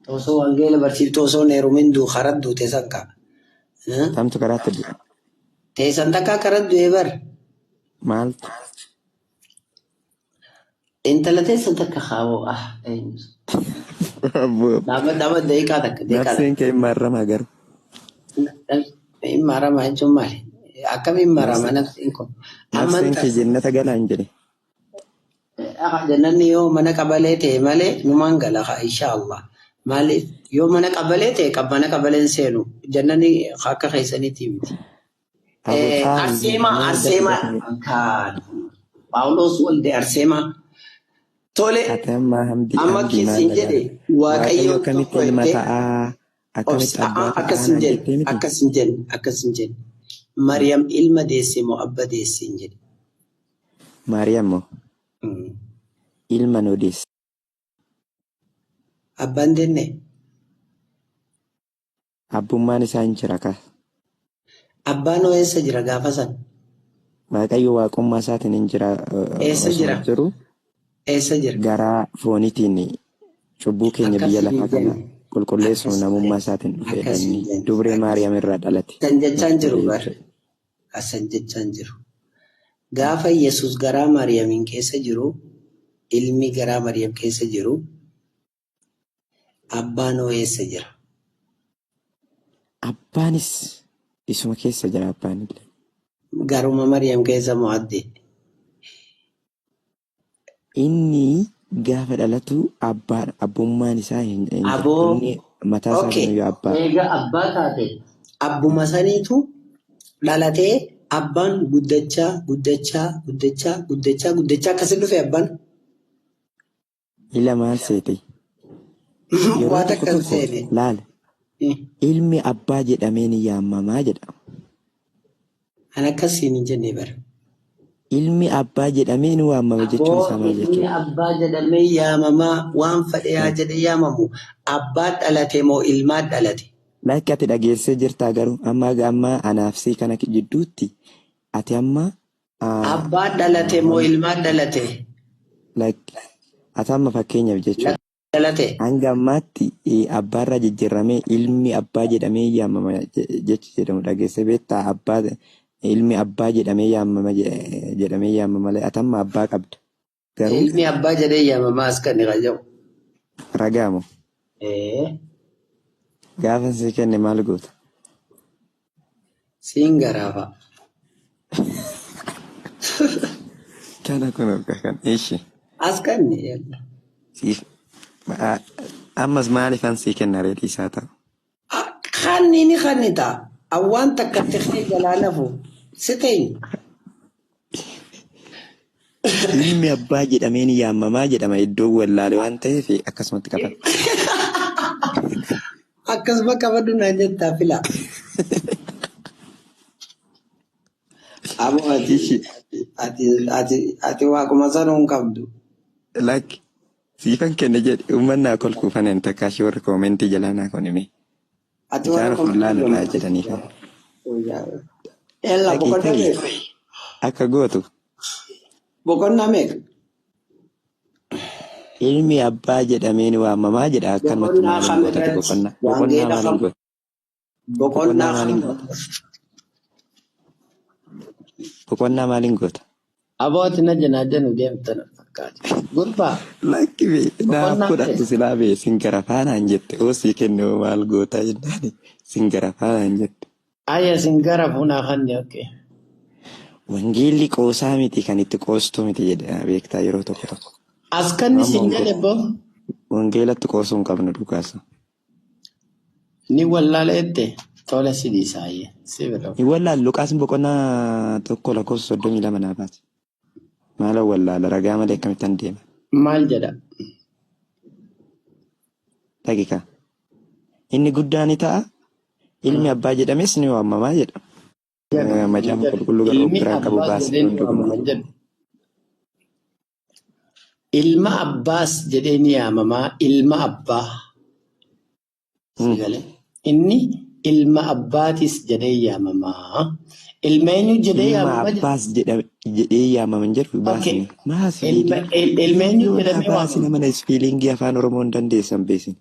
Osoo wangeela barsiiftu osoo hin heerumin duu karat duute san kaa. Tamtu karaatti du'e. Teessan takka karat du'e bar. Maaltu? Intala teessan takka kaawoo ah eenyu. Abboo. Dhaaba dhaaba daqiiqaa takka daqiiqaa takka. Nafseen kee hin maaramaa garuu. Hin maaramaa jechuun maali? Akkamiin maarama nafsiin kun? Nafseen Amanta kee jennata galaan jedhe. Jannanni yoo mana qabalee ta'e malee numaan gala haa inshaallah. Maaliif yoo mana qabalee ta'e mana qabaleen seenu jannanni akka keessaniitii miti. Abu Xaal Arseemaa nama Arseemaa dafee kan Phaawulos walde Arseemaa. Tole Ati amma hamdi amma hamdi maal siin jedhe dhagaadha? Waaqayyo Waaqayyoon akkamitti tokko ilma jettee ta'aa? Akkamitti abbaa ta'aa akkas hin naan jenne jettee miti? akkas hin jenne akkas hin jenne. Maryam ilma deesse moo abba deesse hin jedhe. Maariyaam moo ilma nuu deesse. Abbaan deenne Abbummaan isaa hin jira kaa. abbaan hoo eessa jira gaafa san? Waaqayyo waaqummaa isaatiin hin jira Eessa osoo jira? jiru Eessa jira? garaa fooniitiin cubbuu keenya Akkas biyya hin lafaa kana jenne. qulqulleessuuf Akkas hin namummaa jenne. isaatiin dhufeedha Akkas hin inni jenne. dubree Akkas Maariyaam irraa dhalate san jechaan nuuf jiru jedhee bar. jechuudha. Asan jechaan jiru. Gaafa Yesuus garaa Maariyaamiin keessa jiru, ilmi garaa Maariyaam keessa jiru, abbaan hoo eessa jira? Abbaanis isuma keessa jira abbaan illee. Garuma Maariyaam keessa moo addee? Inni gaafa dhalatu abbaadha. Abbummaan isaa hin jira. Aboo Inni mataa okay. isaatiin iyyuu abbaadha. Eega abbaa taate abbuma saniitu dhalatee abbaan guddachaa guddachaa guddachaa guddachaa guddachaa akkasin dhufe abbaan. Ila maal seete? Yeroo Waan tokko akkas tokko seene. laala ilmi abbaa jedhamee ni yaamamaa jedha. An akkasiin hin jenne bara. Ilmi abbaa jedhamee ni waamama jechuun Aboo isaa maal ilmi jechuudha? abbaa jedhamee yaamamaa waan fedhe haa jedhee yaamamu abbaa dhalate moo ilmaa dhalate? Lakki ati dhageessee jirtaa garuu amma amma anaaf sii kana jidduutti ati amma Abbaa dhalate moo ilmaa dhalate? lakki ati amma fakkeenyaaf jechuudha. Dhalate. Hanga ammaatti abbaarraa jijjiiramee ilmi abbaa jedhamee yaamama jechi jedhamu dhageessee beektaa abbaa ilmi abbaa jedhamee yaamama jedhamee yaamama malee ati amma abbaa qabda. Garuu Ilmi abbaa jedhee yaamamaa as kan qajaa'u. ragaamu gaafa sii kenne maal goota? Siin garaafa. Kana kun akka kan ishi. As kan yalla. Siif ammas maaliifan sii kenna reedii isaa ta'u? Kanni ni kanni ta'a. Awwaan takka tiksee jalaa nafu. Si teenya. Ilmi abbaa jedhamee ni yaamamaa jedhama iddoo wallaale waan ta'eef akkasumatti qabata. Akkasuma qabadhu naan jettaa fila. Aboo ati Ishi ati ati ati waaquma sanuu hin qabdu. lakki siifan kenne jedhe uummanni haa kolfuufan hin takkaashii warri koomentii jalaa naa kun hime. Ati warra Isaan of wallaaluudhaa kompiitara jedhaniif. Ella Dhaqii boqonnaa ta'i meeqa? akka gootu Boqonnaa meeqa? ilmi abbaa jedhamee ni waamamaa jedha akkanumatti Boqonnaa maaliin kam gootati irratti? boqonnaa boqonnaa Wangeela maaliin kam? goota boqonnaa Boqonnaa maaliin kam? goota boqonnaa maaliin goota. Aboo ati na janaa janu deemta na fakkaata. Gurbaa Lakki bee naaf boqonnaa fudhadhu meeqa? silaa bee sin garafaanaan jette oo sii kenne hoo maal gootaa jennaani sin garafaanaan jette. Aya sin gara funaa kanne okay. Wangeelli qoosaa miti kan itti qoostu miti jedha beektaa yeroo tokko tokko. As kanni Amma sin jedhe boo wangeelatti qoosuu hin qabnu dhugaasa. ni wallaala jette tola si dhiisaayyee si bira. Hin wallaalu Luqaas boqonnaa 1 lakkoofsa 32 naa baase. Maala wallaala ragaa malee akkamittan deema. Maal jedha? Dhaqiqa. Inni guddaa ni ta'a ilmi abbaa jedhames ni waamamaa jedha. Jedhu hin Macaafa jedhu. qulqulluu garuu of Ilmi biraa qabu abbaas baasee jedhee ni hundumtuu. waamama hin jedhu. Ilma abbaas jedhee ni yaamamaa ilma abbaa. Si galee? Inni ilma abbaatis jedhee yaamamaa. Ilma eenyu jedhee Ilma yaamama jedha? abbaas jedhee yaamama hin jedhu Okay. baasni. Maas Ilma fiilii. ilma eenyu Yoo naa jedhamee baasina waamama? mana isfiilingii afaan Oromoo hin dandeessan beesin.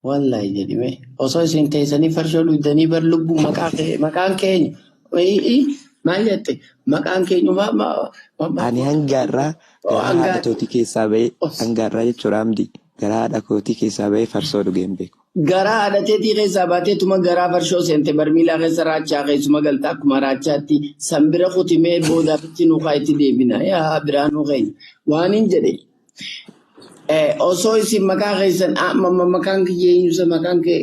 Wallahi jedhime osoo isin teessanii farshoo dhuydanii bar lubbuu maqaan keenya maal jette maqaan keenya Ani hanga har'aa garaa haadha hanga kootii keessaa bahee hanga har'aa jechuudha Amdi garaa haadha kootii keessaa bahee farsoo dhugee hin beeku. garaa haadha teetii keessaa baateetuma garaa farshoo seente barmiilaa keessa raachaa keessuma galta akkuma raachaatti sanbira kutimee boodafichi nuukaa itti deebina yaa biraa nuu keenya waan hin jedhe Osoo isin maqaa keessan maqaan kiyya eenyusa maqaan kee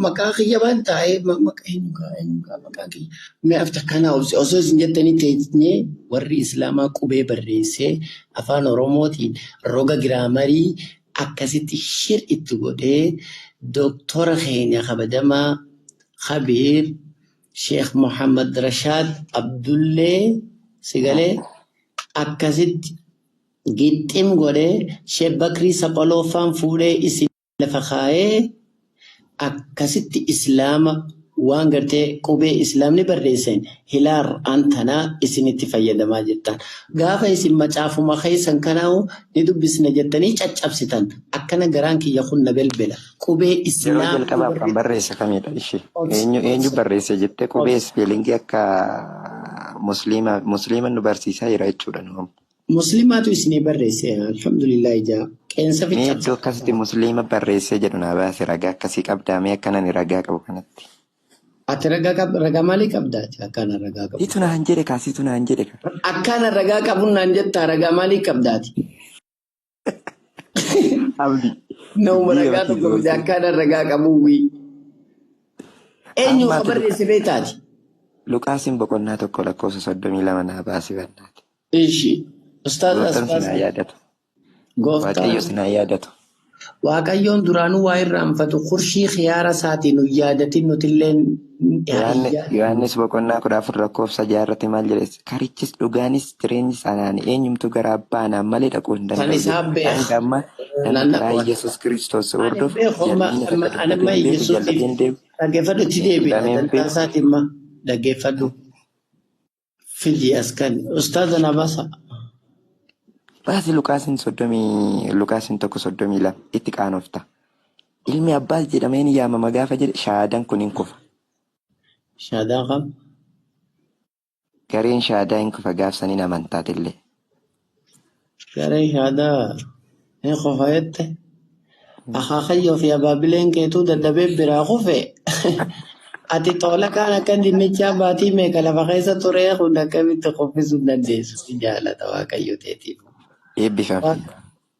maqaa kiyya waan taa'ee maqaa eenyu kaa eenyu kaa maqaan kiyya mee afta kana obsi osoo isin jettanii teenyee warri islaamaa qubee barreessee afaan oromootiin roga giraamarii akkasitti shir itti godhee dooktora keenya kabajamaa Khabiir Sheekh Muhammad Rashaad Abdullee Sigalee akkasitti gixxim godhee Sheekh Bakrii Saphalooffaan fuudhee isin lafa kaayee akkasitti islaama waan gartee qubee islaamni barreessan hilaar antanaa isinitti fayyadamaa jirtan. Gaafa isin macaafuma keessan kanaa'u ni dubbisna jettanii caccabsitan. Akkana garaan kiyya kun na belbela. Qubee Yeroo islaamni jalqabaaf kan barreesse kamidha ishee? Obsi, Eenyu eenyu obsi, barreesse jettee qubee obsi. ispeelingii akka musliima nu barsiisaa jira jechuudha nu. Musliimaatu isinii barreesse alhamdulillah ijaa qeensa Mee ficcabsa. iddoo akkasitti musliima barreessee jedhu naa baase ragaa akkasii qabdaa mee akka nani ragaa qabu kanatti. Ati ragaa ragaa maalii qabdaati? Akkana ragaa qabu. Situ naan jedhe kaa situ naan jedhe kaa. Akkana ragaa qabu naan jettaa ragaa maalii qabdaati? Abdi. Nama Dubbii ragaa namatti tokko fide tolte. akkana ragaa qabu wii. Eenyu Amma ka ati barreesse beektaati? Luqaasiin boqonnaa 1 lakkoofsa 32 naa baasi bannaati. Ishi. Ustaaz Gooftaan Asbaas sinaa yaadatu. Waaqayyo gooftaan sinaa yaadatu. Waaqayyoon duraanuu waa irraanfatu kurshii khiyaara isaatiin nu yaadatin nutillee Yohaannis boqonnaa 14 lakkoofsa 6 irratti maal jedhes? Karichis dhugaanis jireenyis anaan eenyumtu gara abbaa anaan malee dhaquu hin Kan danda'u isaa jedhe. beeka. Hanga ammaa namni Nan karaa dhaqu. Yesuus Kiristoos Ani hordofu beeku amma jal'ina amma takka ani dubbatee amma hin beeku, Yesuusiif jal'atee hin deemu, dhaggeeffadhu itti deebiidha. hidhamee hin Dantaa beeku. isaati imma dhaggeeffadhu. Fidii as kan ustaaza na baasa. Baasi Luqaasiin 1:32 itti qaanofta. Ilmi abbaas jedhamee ni yaamama gaafa jedhe shahaadaan kun hin kufa. Shaadaan qaba. Gareen shahaadaa hin kufa gaafsaniin amantaatillee. Gareen shaadaa hin qofa jette. Akaakayyoo fi abaabileen keetuu dadhabee biraa kufe. Ati xoola kaan akka dinnichaa baatii meeqa lafa keessa turee kun akkamitti kuffisuu hin dandeessu. Si jaalata Waaqayyo teetiif. Eebbifame.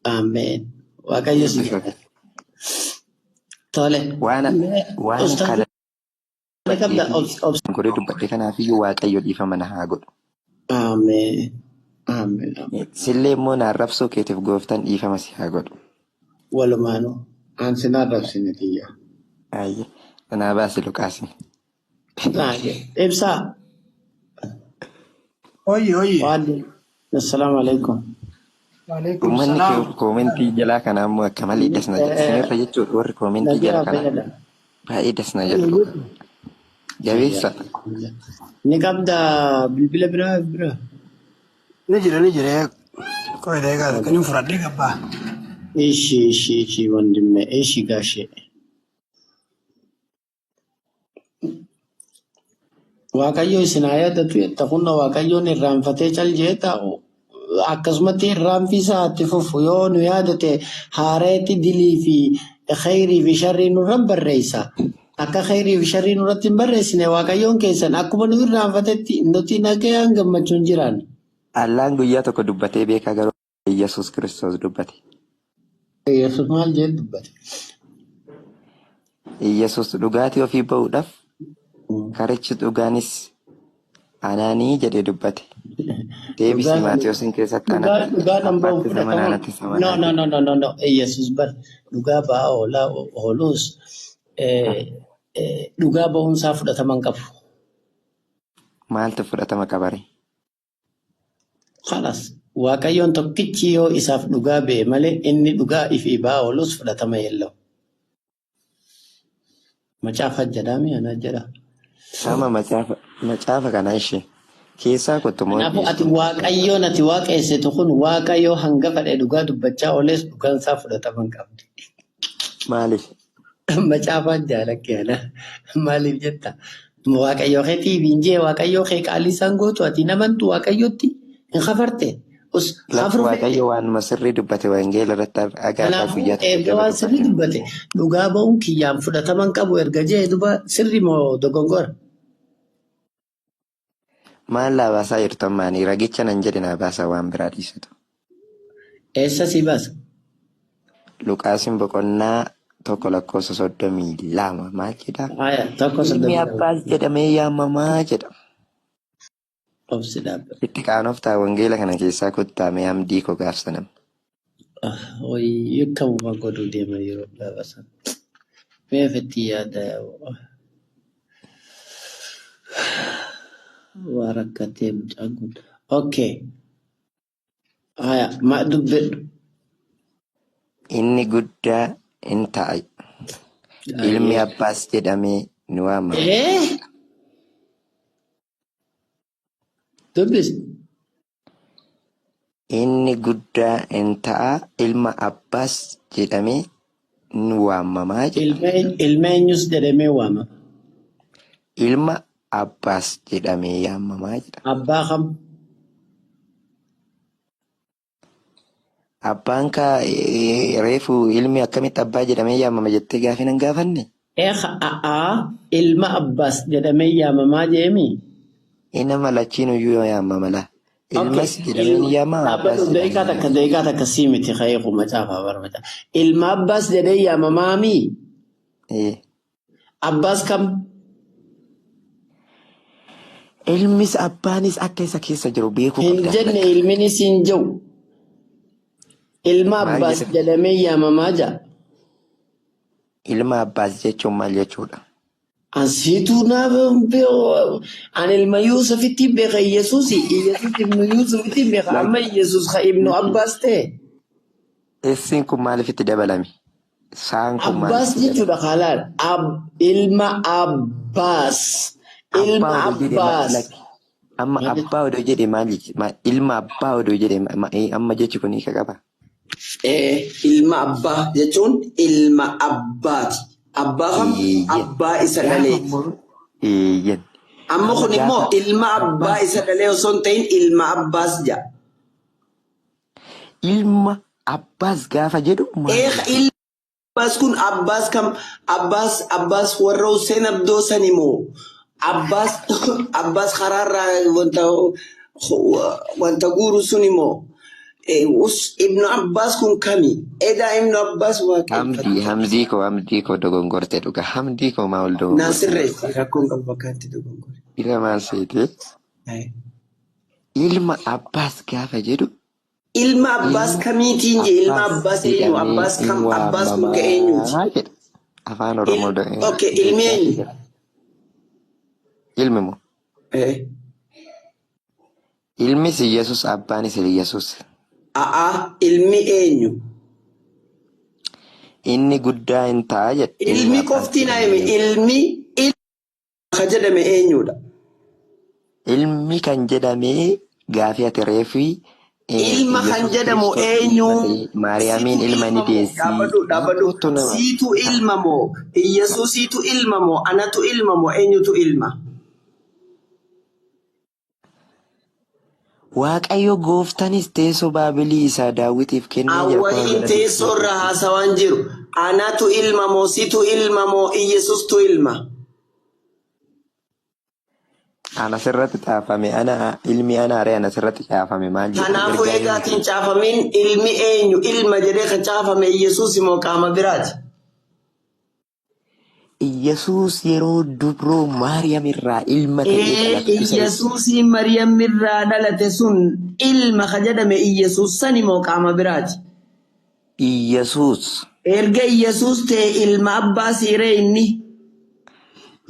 Ameen. Waaqayyo si Eebbifame. jaalata. Tole. Waan Mee waan ustaaza kana qabda dubbadhee obs obs. godhee dubbadhe kanaafiyyuu Waaqayyo dhiifama na haa godhu. Ameen. Ameen. Ameen. Sillee immoo na arrabsoo keetiif gooftaan dhiifama si haa godhu. Walumaanuu. Aan sin arrabsine tiyya. Ayyee. Naa baasi Luqaasin. Ibsaa. Oye, oye. Waan. Assalaamu alaikum. Waalaikum Uummanni salaam. koomentii jalaa kanaa immoo akka malee dasna jedha. Isinirra jechuudha warri koomentii jala Nagaa kanaa fayyada. baay'ee dasna jedhu dhugaa. Jabeessa. Ni qabda bilbila biraa biraa. Ni jira, ni jira. Qoy deegaa kan hin fudhadhee gabbaa. Ishi ishi ishi wandimne ishi gaashee. Waaqayyo isin haa yaadatu jetta kunna Waaqayyoon irraanfatee cal jee taa'u. Akkasumatti irraanfi isaa itti fufu yoo nu yaadate haareetti dilii fi khayrii fi sharrii nurra barreessa. Akka khayrii fi sharrii nurratti hin barreessine Waaqayyoon keessan akkuma nu irraanfatetti nuti nagayaan gammachuun jiraan. Allaan guyyaa tokko dubbatee beekaa garuu Yesuus Kiristoos dubbate. Yesuus maal jee dubbate? Yesuus dhugaatii ofii ba'uudhaaf karichi dhugaanis anaanii jedhee dubbate. Deebisii Dhugaan Maatiyoosin keessatti dhugaa anatti dhugaan hamba'u abbaatti fudhatama. samanaa anatti No samanaa no jedhe. no no no no Yesuus bar dhugaa ba'aa oolaa oolus dhugaa ba'uunsaa fudhatama hin qabu. Maaltu fudhatama qabare? Khalas Waaqayyoon tokkichi yoo isaaf dhugaa ba'e malee inni dhugaa ifii ba'aa oolus fudhatama yeella'u. Macaafa jedhame ana jedha. Sama macaafa kana ishee keessaa kottu moo Kanaafuu ati dhiyeessu? Waaqayyoon ati waaqeessitu kun Waaqayyoo hanga fedhe dhugaa dubbachaa ooles dhugaan isaa fudhatama hin qabdu. Maaliif? Macaafaan jaalakke ana maaliif jetta? Waaqayyo keetii hinjee Waaqayyo kee qaalii isaan gootu ati namantu Waaqayyotti hin kafarte. Us Lakki kafru feete. Waaqayyo waanuma sirrii dubbate wangeela irratti agaarraa Kanaafuu guyyaa tokko erga jaba waan sirrii dubbate. dubbate dhugaa ba'uun kiyyaan fudhatama hin qabu erga jee duba sirri moo dogongora? Maal laa baasaa jirtu ammaanii ragicha nan jedhe naa baasaa waan biraa dhiisitu. Eessa si baasa? Luqaasiin boqonnaa 1 lakkoofsa 32 maal jedha? Haya, tokko Ilmi 32. Abbaas jedhamee yaamamaa jedha. Obsi dhaabbata. Itti qaanoftaa wangeela kana keessaa kuttaamee hamdii koo gaafsanam. Wayii akkamuma godhuu deema yeroo gaafa sana. Mee ofitti yaada waa rakkatee mucaan kun. Okay. Haya, ma dubbedhu. Inni guddaa in ta'a. Ilmi Abbaas jedhamee ni waamama. Eh? Dubbis. Inni guddaa in ta'a. Ilma Abbaas jedhamee ni waamamaa jedha. Ilma eenyus jedhamee waamama? Ilma Abbaas jedhamee yaamamaa jedha. Abbaa kam? Abbaan kaa reefu ilmi akkamitti abbaa jedhamee yaamama jettee gaafii nan gaafanne? A'aa ilma Abbaas jedhamee yaamamaa jeemi? Inni lachiin iyyuu yaamama laa. Ilmas jedhamee ni yaamama Abbaas Dhaabbatu jedhamee daqiiqaa ni takka daqiiqaa takka sii miti ka'ee kun macaafaa barbaacha. Ilma Abbaas jedhee yaamamaami? yaamama. Abbaas kam? Ilmis abbaanis akka isa keessa jiru beekuu Hin qabda. jenne ilminis hin jiru. Ilma Maal Abbaas jedhama? jedhamee yaamamaa jaa. Ilma Abbaas jechuun maal jechuudha? Ansiituu naaf an ilma Yuusufitti beeka Iyesuusi. Iyesuus ibnu Yuusufitti beeka. Amma Iyesuus ka ibnu Abbaas ta'e. Eessiin kun maaliif itti dabalame? Saan kun maaliif Abbaas itti dabalame? jechuudha kaalaal. Ilma Abbaas. Ilma Abbaa odoo jedhe maal Abbaas. lakki? Amma abbaa odoo jedhe maal ilma abbaa odoo jedhe amma jechi kun hiika qaba? Ilma abbaa jechuun ilma abbaati. Abbaa kam? Eeyyen. Abbaa isa Gaafa dhalee. immoo eeyyen. Amma Amma kun immoo gaafa ilma abbaa Abbaas isa dhalee osoo hin ta'in ilma Abbaas jedha. Ilma Abbaas gaafa jedhu maal jechuudha? Ilma Abbaas kun Abbaas kam? Abbaas Abbaas warra Hussein Abdoo sani moo? Abbaas Abbaas karaarraa wanta guuru suni moo? Ibnu Abbaas kun kami? Edaa Ibnu Abbaas waaqeffata. Hamdii hamdii koo hamdii koo dogongorte dhuga hamdii koo maal Naa dogongorte? sirreessi rakkoon qabu bakka itti dogongore. Ila maal seete? Ilma Abbaas gaafa jedhu Ilma Abbaas ilma kamiitiin jee ilma Abbaas Abbaas eenyu? jedhamee Abbaas in kam? Abbaas kun ka eenyuti? waamamaa jedha. Afaan Oromoo Okay, ilmi Itoophiyaa eenyu? keessatti. Ilmi moo? Ilmis Iyyasuus abbaanis Iyyasuus. A'aa ilmi eenyu? Inni guddaa hin ta'a jedha. Ilmi Ilmi Abbaas qofti naa himi. jedhamee. Ilmi ilma ka jedhame eenyudha? Ilmi kan jedhame gaafii ati reefii Ilma kan Iyyasuus jedhamu Kiristoos ilma eenyu? ta'e Maariyaamiin Siitu ilma ilma ni moo? deessi. Dhaabbadhu dhaabbadhu. Maaltu nama? Siitu ilma moo? Iyyasuusiitu ilma moo? Anatu ilma moo? Eenyutu ilma? Waaqayyo gooftanis teessoo Baabilii isaa Daawitiif kennee jira kuma Awwayin bara teessoo irra haasawaan jiru. Anatu ilma moo? Situ ilma moo? Iyyasuustu ilma? Ana sirratti caafame ana ilmi ana aree ana sirratti caafame maal jedhu Kanaafuu ergaa eegaatiin eenyuti? caafamin ilmi eenyu? Ilma jedhee kan caafame Iyyasuus moo qaama biraati? Iyyasuus yeroo dubroo Maariyaam irraa ilma ta'ee dhalate isa Iyyasuusii Maryam irraa dhalate sun ilma ka jedhame Iyyasuus sani moo qaama biraati? Iyyasuus Erga Iyyasuus ta'e ilma abbaa siiree inni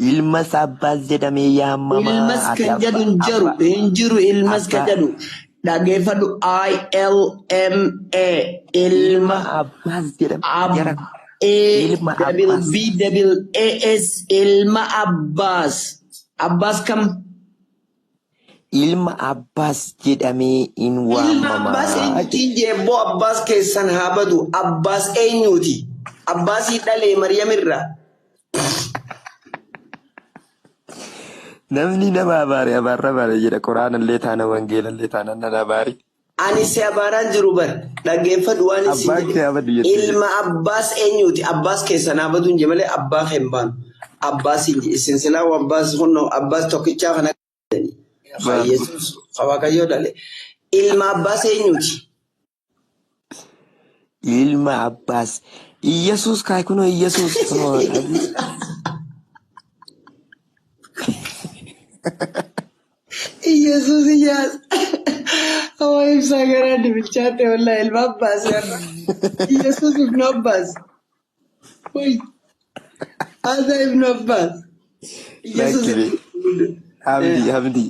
ilmas Abbaas jedhamee yaamamaa ilmas ati kan abba jedhu hin jiru abba hin jiru ilmas kan abbaa jedhu dhaggeeffadhu I L M A ilma ilma Abbaas jedhame Ab jara A ilma double Abbaas B double A S ilma Abbaas Abbaas kam ilma Abbaas jedhamee in ilma Abbaas waamamaa jedha. eenyutiin jeebboo Abbaas keessan haa badu Abbaas eenyuti Abbaasii dhalee Maryam irraa Namni nama abaare abaarra abaare jedha quraanallee taana wangeelallee taana nan abaari. Ani si abaaraan jiru bar dhaggeeffadhu waan isin Abbaan jedhe kee abadu jettee. ilma Abbaas eenyuti Abbaas keessan haa badu hin jee malee abbaa kee hin baanu Abbaas hin jee isin silaa Abbaas kunno Abbaas tokkichaa kana Maal? Yesuus Waaqayyoo dhale ilma Abbaas eenyuti Ilma Abbaas. Iyyasuus kaay kunoo Iyyasuus kunoo. Iyyasuus iyyaas. Hawa ibsaa garaa dibichaate wallahi ilma Abbaas yarra. Iyyasuus ibnu Abbaas. Wai. Haaza ibnu Abbaas. Iyyasuus Lakki ibnu Hamdi Hamdi.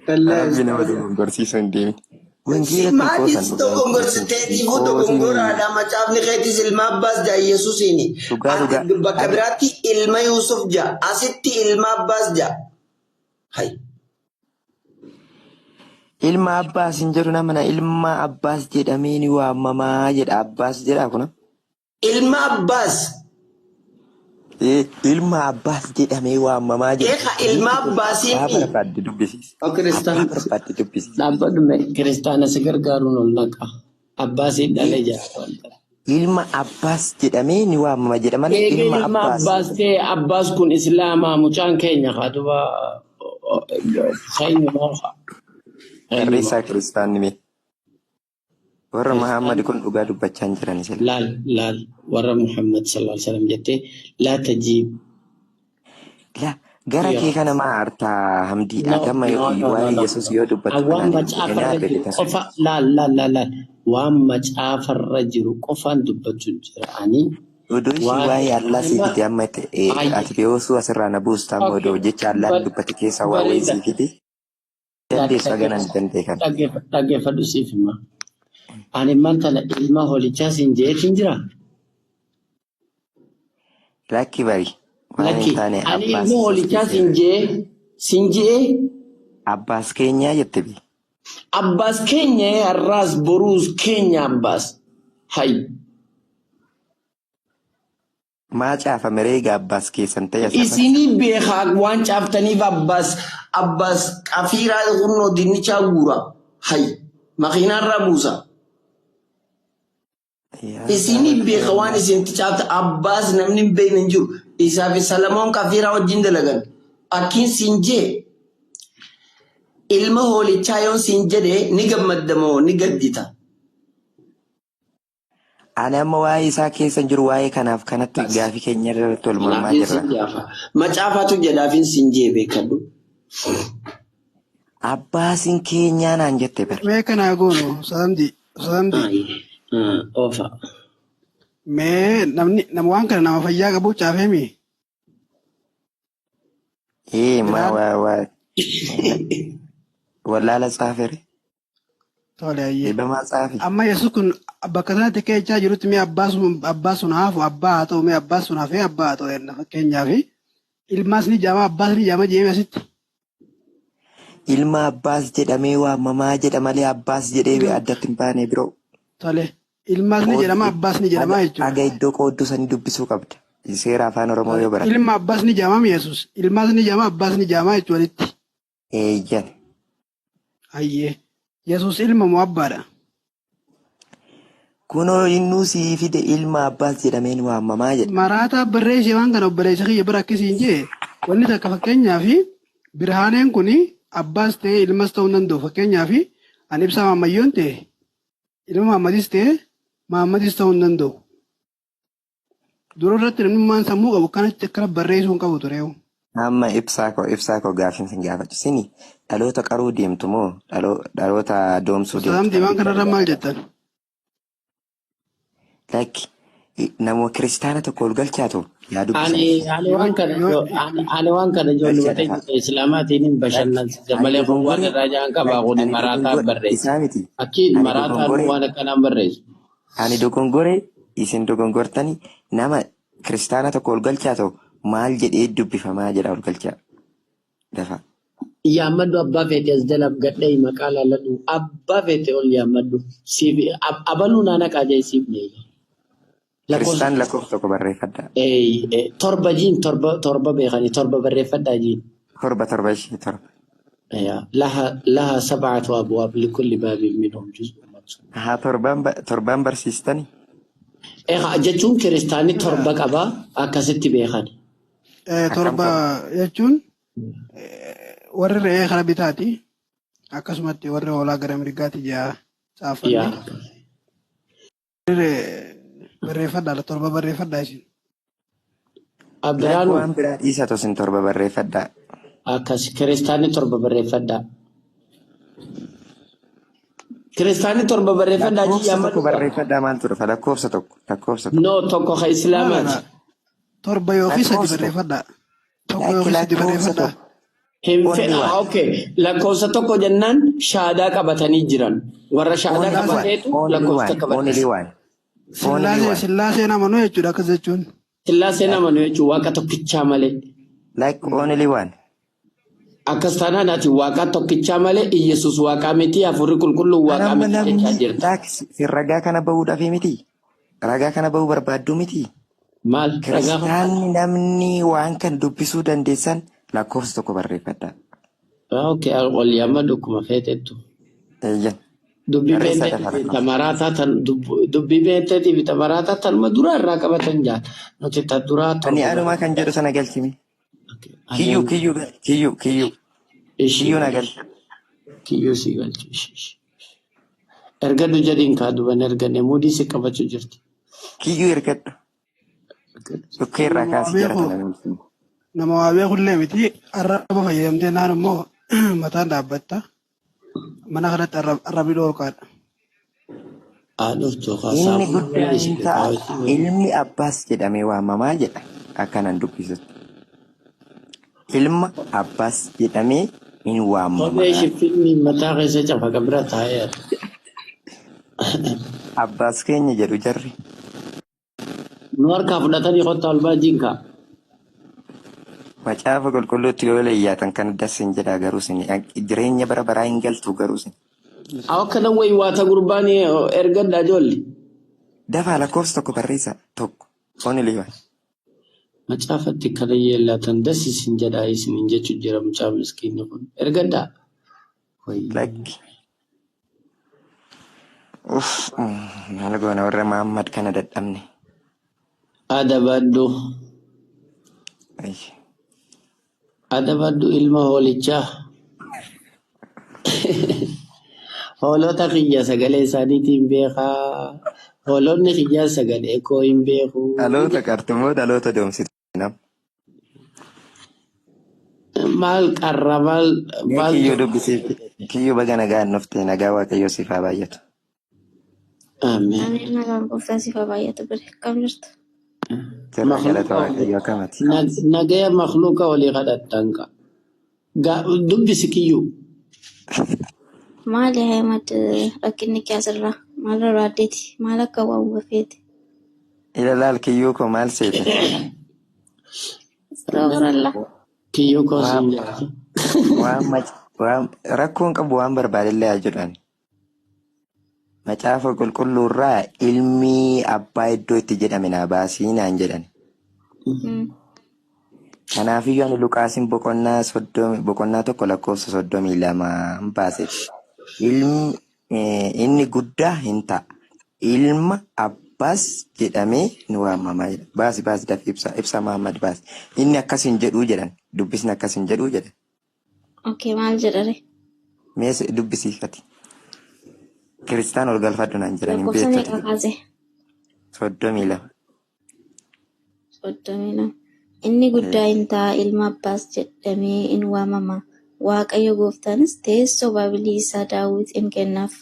Wallahi Rabbi nama ustaaza. dogongorsiisuu hin deemin. Wangeela tokko Maatis san dhugaa dogongorsiiteetiifuu qoosni dogongoraadha. Macaafni keetis ilma Abbaas jaa Iyyasuusiini. dhugaa dhugaa. Ati bakka Ani biraatti ilma Yuusuf jaa. Asitti ilma Abbaas jaa. Hai. Ilma Abbaas hin jedhu nama na ilma Abbaas jedhamee ni waamamaa jedha. Abbaas jedha kuna. Ilma Abbaas. Ilma Abbaas jedhamee waamamaa jedha. Eeka ilma Jechi kun abbaa Abbaasiini. barbaadde dubbisiisi. Kiristaan Abbaa barbaadde dubbisiisi. dhaabbadhu kiristaana si gargaaruun ol naqa. Abbaa siin dhale jaa wanta. Ilma Abbaas jedhamee ni waamama jedha malee Eegee ilma ilma Abbaas. Abbaas ta'e Abbaas kun islaamaa mucaan keenya haa duba keenya moo haa. Barreessaa kiristaanni mee. Warra Muhammad Kiristaan kun dhugaa dubbachaa hin jiran sila. laal laal warra Muhammad sallallahu alaihi wasallam jettee laa tajiib La gara kee yaa kana maa aartaa Hamdii No, adama no, no, no, waa'ee no. Yesuus yoo dubbattu Waan kanaan hin macaafarra arge jiru tasu. qofa laal laal laal laal waan macaafarra jiru qofaan dubbachuu jira. Ani Odoo ishii waan waa'ee Allah sii ilma fide amma ta'e ayya ati beeksuu asirraa na buusta amma okay odoo jecha Allahn dubbate keessaa waa wayii bareeda sii fide dandeessu hagan ani danda'e kana. dhaggeeffadhu siif hima. Ani mantala ilma hoolichaa siin jeetiin jira. Lakki bari waan hin Lakki taane ani Abbaas ilma Yesuus hoolichaa keessa siin jee siin je'ee Abbaas keenyaa jette bi. Abbaas keenya har'aas boruus keenya Abbaas. Hay. Maa caafame reega Abbaas keessan ta'e asirratti. Isinii beekaa waan caaftaniif Abbaas Abbaas qafiiraa hunnoo dinnichaa guura. Hay. Makiinaarraa buusa. Yaa Isinii beeka waan isinti caafta Abbaas namni hin beekne hin jiru. Isaa fi Salamoon qafiiraa wajjin dalagan. Akkiin siin jee ilma hoolichaa yoon siin jedhe ni gammadda moo ni gaddita. Ani amma waa'ee isaa keessa hin jiru waa'ee kanaaf kanatti Bas. gaafii keenya irratti wal mormaa Kanaafin jirra. siin jaafa. Macaafaatu jedhaafin siin jee beekadhu. Abbaasiin keenyaa naan jette bari. Mee kanaa goonu saamdi saamdi Oofa. mee namni nama waan kana nama fayyaa qabu caafeemi Ee maa biraan waa waa wallaala tsaafere. tole ayyee. Dhibamaa tsaafi. Amma Yesuus kun bakka sanatti akka jechaa jirutti mee abbaa sun haafu abbaa haa ta'u mee abbaa sun hafee abbaa haa ta'u jenna fakkeenyaaf ilmaas ni jaama abbaas ni jaama jeeme asitti. Ilma Abbaas jedhamee waamamaa jedha malee Abbaas jedhee addatti hin baane biroo. Tole ilmaas ni jedhama abbaas ni jedhama jechuudha. Aga iddoo qoodduu sanii dubbisuu qabda. Seera afaan Oromoo yoo baratte. Ilma abbaas ni jaamam Yesuus ilmaas ni jaama abbaas ni jaama jechuudha walitti. Eeyyan. Ayyee Yesuus ilma moo abbaadha? Kunoo innuu sii fide ilma Abbaas jedhameen waamamaa jedha. Maraataa barreessee waan kana obboleessa kiyya bira akkasiin jee wanni takka fakkeenyaaf birhaaneen kun abbaas ta'ee ilmas ta'uu hin danda'u fakkeenyaaf ani ibsaa maammayyoon ta'e ilma maammadis ta'e maammadis ta'uu hin danda'u. Dura irratti namnummaan sammuu qabu kanatti akkana barreessuu hin qabu ture. Amma ibsaa koo gaafiin sin gaafadhu. Sini dhaloota qaruu deemtu moo dhaloota doomsuu deemtu? Saamtii waan kanarra maal jettan? Lakki nama kiristaana tokko ol galchaatu yaa Ani dubbisan. ani waan kana ani waan kana ijoolluma ta'e islaamaatiin hin bashannansiisa malee kun waan irraa jaan qabaa kun Ani maraataan dogongore barreessa. isaa miti. Akkiin Ani maraataan dogongore waan akkanaan barreessu. ani dogongore isin dogongortani nama kiristaana tokko ol galchaatu maal jedhee dubbifamaa jedha ol galchaa. Lafa. Yaammadhu abbaa feete as jalaaf gadhee maqaa laaladhu abbaa feete ol yaammadhu siif abaluu naana qaajee siif neeyya. Lakkoofsa Kiristaan lakkoofsa tokko barreeffadhaa. torba jiin torba torba beekanii torba barreeffadhaa jiin. Torba torba ishee torba. Laha laha sab'atu abwaab likulli baabin minhum juz'un maqsuum. Haa torbaan barsiistani. Egaa jechuun kiristaanni torba qaba akkasitti beekan. Akkam Torba torba? jechuun warri re'ee kara bitaati akkasumatti warri hoolaa gara mirgaati jaa Yaa. caaffanne. Barreeffadhaa 7 barreeffadhaa isin. Lakki Abiraanuu waan biraa dhiisa tosin 7 barreeffadhaa. Akkas kiristaanni 7 barreeffadhaa. Kiristaanni 7 barreeffadhaa Lakkoofsa jiyya amma 1 dhufa. barreeffadhaa maaltu dhufa? Lakkoofsa 1 lakkoofsa 1. No tokko ka Laa laa islaamaati. laa. 7 yookiin 3 Lakkoofsa 1. barreeffadhaa. 1 Lakki yookiin 3 lakkoofsa barreeffadhaa. 1. Hin Only fedha one. okay lakkoofsa 1 jennaan shaadaa qabatanii jiran. Warra shaadaa Only one. qabateetu Only lakkoofsa one. 1 Only barreessa. one. Only Sillaasee one. sillaaseen amanuu jechuudha akkas jechuun. Sillaaseen amanu jechuun waaqa tokkichaa malee. Like only one. Akkas taanaan ati waaqa tokkichaa malee Iyyasuus waaqaa miti hafuurri qulqulluun waaqaa Anamma miti jechaa namni jirta. laakisi si ragaa kana bahuudhaaf miti. Ragaa kana bahuu barbaaddu miti. Maal ragaa fakkaata? Kiristaanni namni waan kan dubbisuu dandeessan lakkoofsa 1 barreeffadhaa. Okay, ol amma dhukkuma feetettu. Eeyyan. Dubbii Barreessaa beenteetii dafa fi lakkoofsa. tamaraataa tan dubbii beenteetii fi tamaraataa tanuma duraa irraa qabatan jaal. Nuti ta duraa Ani 7 anumaa kan jedhu sana galchimi. Ani Kiyyuu kiyyuu kiyyuu kiyyuu ishii kiyyuu na galchi. Kiyyuu si galchu ishii. Ergadhu jedhiin kaa duban erganne muudii si qabachuu jirti. Kiyyuu ergadhu. Dhukkee irraa Nama waa kaasii jara beeku tana namni. nama waa beekullee miti arraba fayyadamtee naan immoo mataan dhaabbatta. Mana kanatti arrabni dhoorkaadha. Haa dhuftu Inni haasaafu guddaan hin ta'a. Ilmi abbaas jedhamee waamamaa jedha. Akkanaan dubbisutti. Ilma abbaas jedhamee hin Kophee waamamaa. ishii mataa keessa cafaqa bira taa'eera. Abbaas keenya jedhu jarri. Nu harkaa fudhatanii kottaa ol baajiin kaa. Macaafa qulqulluutti yoo leeyyaatan kan dassin jedhaa garuu sin jireenya bara baraa hin galtu garuu sin. Akka nan wayi waata gurbaan ergadha ijoolli. Dafaa lakkoofsa 1 barreessaa 1. Only one. Macaafatti kana yeellatan das isin jedhaa isiniin jechuu jira mucaa miskiinni kun. Ergadhaa. Lakki. Uff maal goona warra Mahammad kana dadhabne. Adabadhu. Adabadhu ilma hoolichaa. Hoolota kiyya sagalee isaaniitiin beekaa. Hoolonni kiyyaa sagalee koo hin beeku. Dhaloota qartumoo dhaloota doomsitu nam. Maal qarra maal Mee maal kiyyuu dubbisiif kiyyuu baga nagaan dhufte nagaa waaqayyoo siif haa baay'atu. Ameen. Ameen nagaan gooftaa siif haa baay'atu bire akkam jirtu? Jirra galata Makhluuqa waaqayyoo akkamati. nagaya makhluuqa walii kadhattan qa. Dubbisi kiyyuu. Maali Ahmad rakkinni kee asirraa maal barbaaddeeti? Maal akka waan feete? Ila laal kiyyuu koo maal seete? Astaghfirullah. Kiyyuu koo Waan siin jedha. waan waan rakkoon qabu waan barbaadillee haa jedhan. Macaafa qulqulluurraa ilmi abbaa iddoo itti jedhame naa baasii naan jedhan. Kanaafiyyuu ani Luqaasiin boqonnaa 1 lakkoofsa 32 baase. Ilmi inni guddaa hin ta'a. Ilma abbaas jedhamee ni waamama jedha. Baasi baasi dafii ibsa ibsa Mahammad baasi. Inni akkas hin jedhuu jedhan. Dubbisni akkas hin jedhuu jedhan. Okay maal jedhare? Mee dubbisiifati. Kiristaan ol galfadhu naan jedhan hin Lakkoofsa beektu. meeqa kaase? 32. 32. Inni guddaa hin ta'a ilma abbaas jedhamee in waamama. Waaqayyo gooftaanis teessoo baabilii isaa Daawit in kennaaf.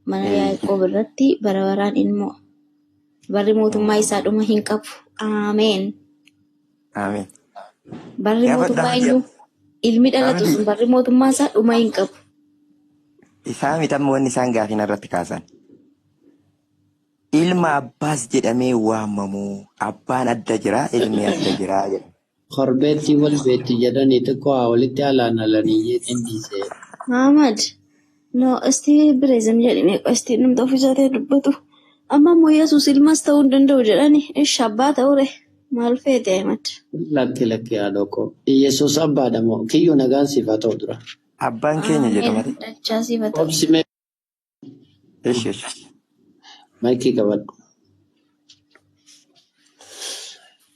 Mana Yaaqoob irratti bara baraan in mo'a. Barri mootummaa isaa dhuma hin qabu. Ameen. Ameen. Barri Gaafadhu mootummaa Ahmad. eenyu? Ilmi dhalatu Ahmadi. sun barri mootummaa isaa dhuma hin qabu. Isaa miti amma wanni isaan gaafiin irratti kaasan. Ilma abbaas jedhamee waamamu. Abbaan adda jira, ilmi adda jira jedha. Korbeetti wal beetti jedhanii xiqqoo haa walitti alaan alanii jeetiin dhiisee. Ahmad. No, asti bireezim jedhine asti namni ofiisaa ta'e dubbatu. Amma immoo Yesuus ilmas ta'uu hin danda'u jedhani. Ish abbaa ta'ure. Maal feete Ahmad? Lakki lakki haadhoo koo. Iyyasuus abbaadha moo kiyyuu nagaan siif haa ta'u dura. Abbaan keenya jedhu Ameen. malee. Dachaa siif haa ta'u. Obsi mee Ishi ishi. maayikii qabadhu.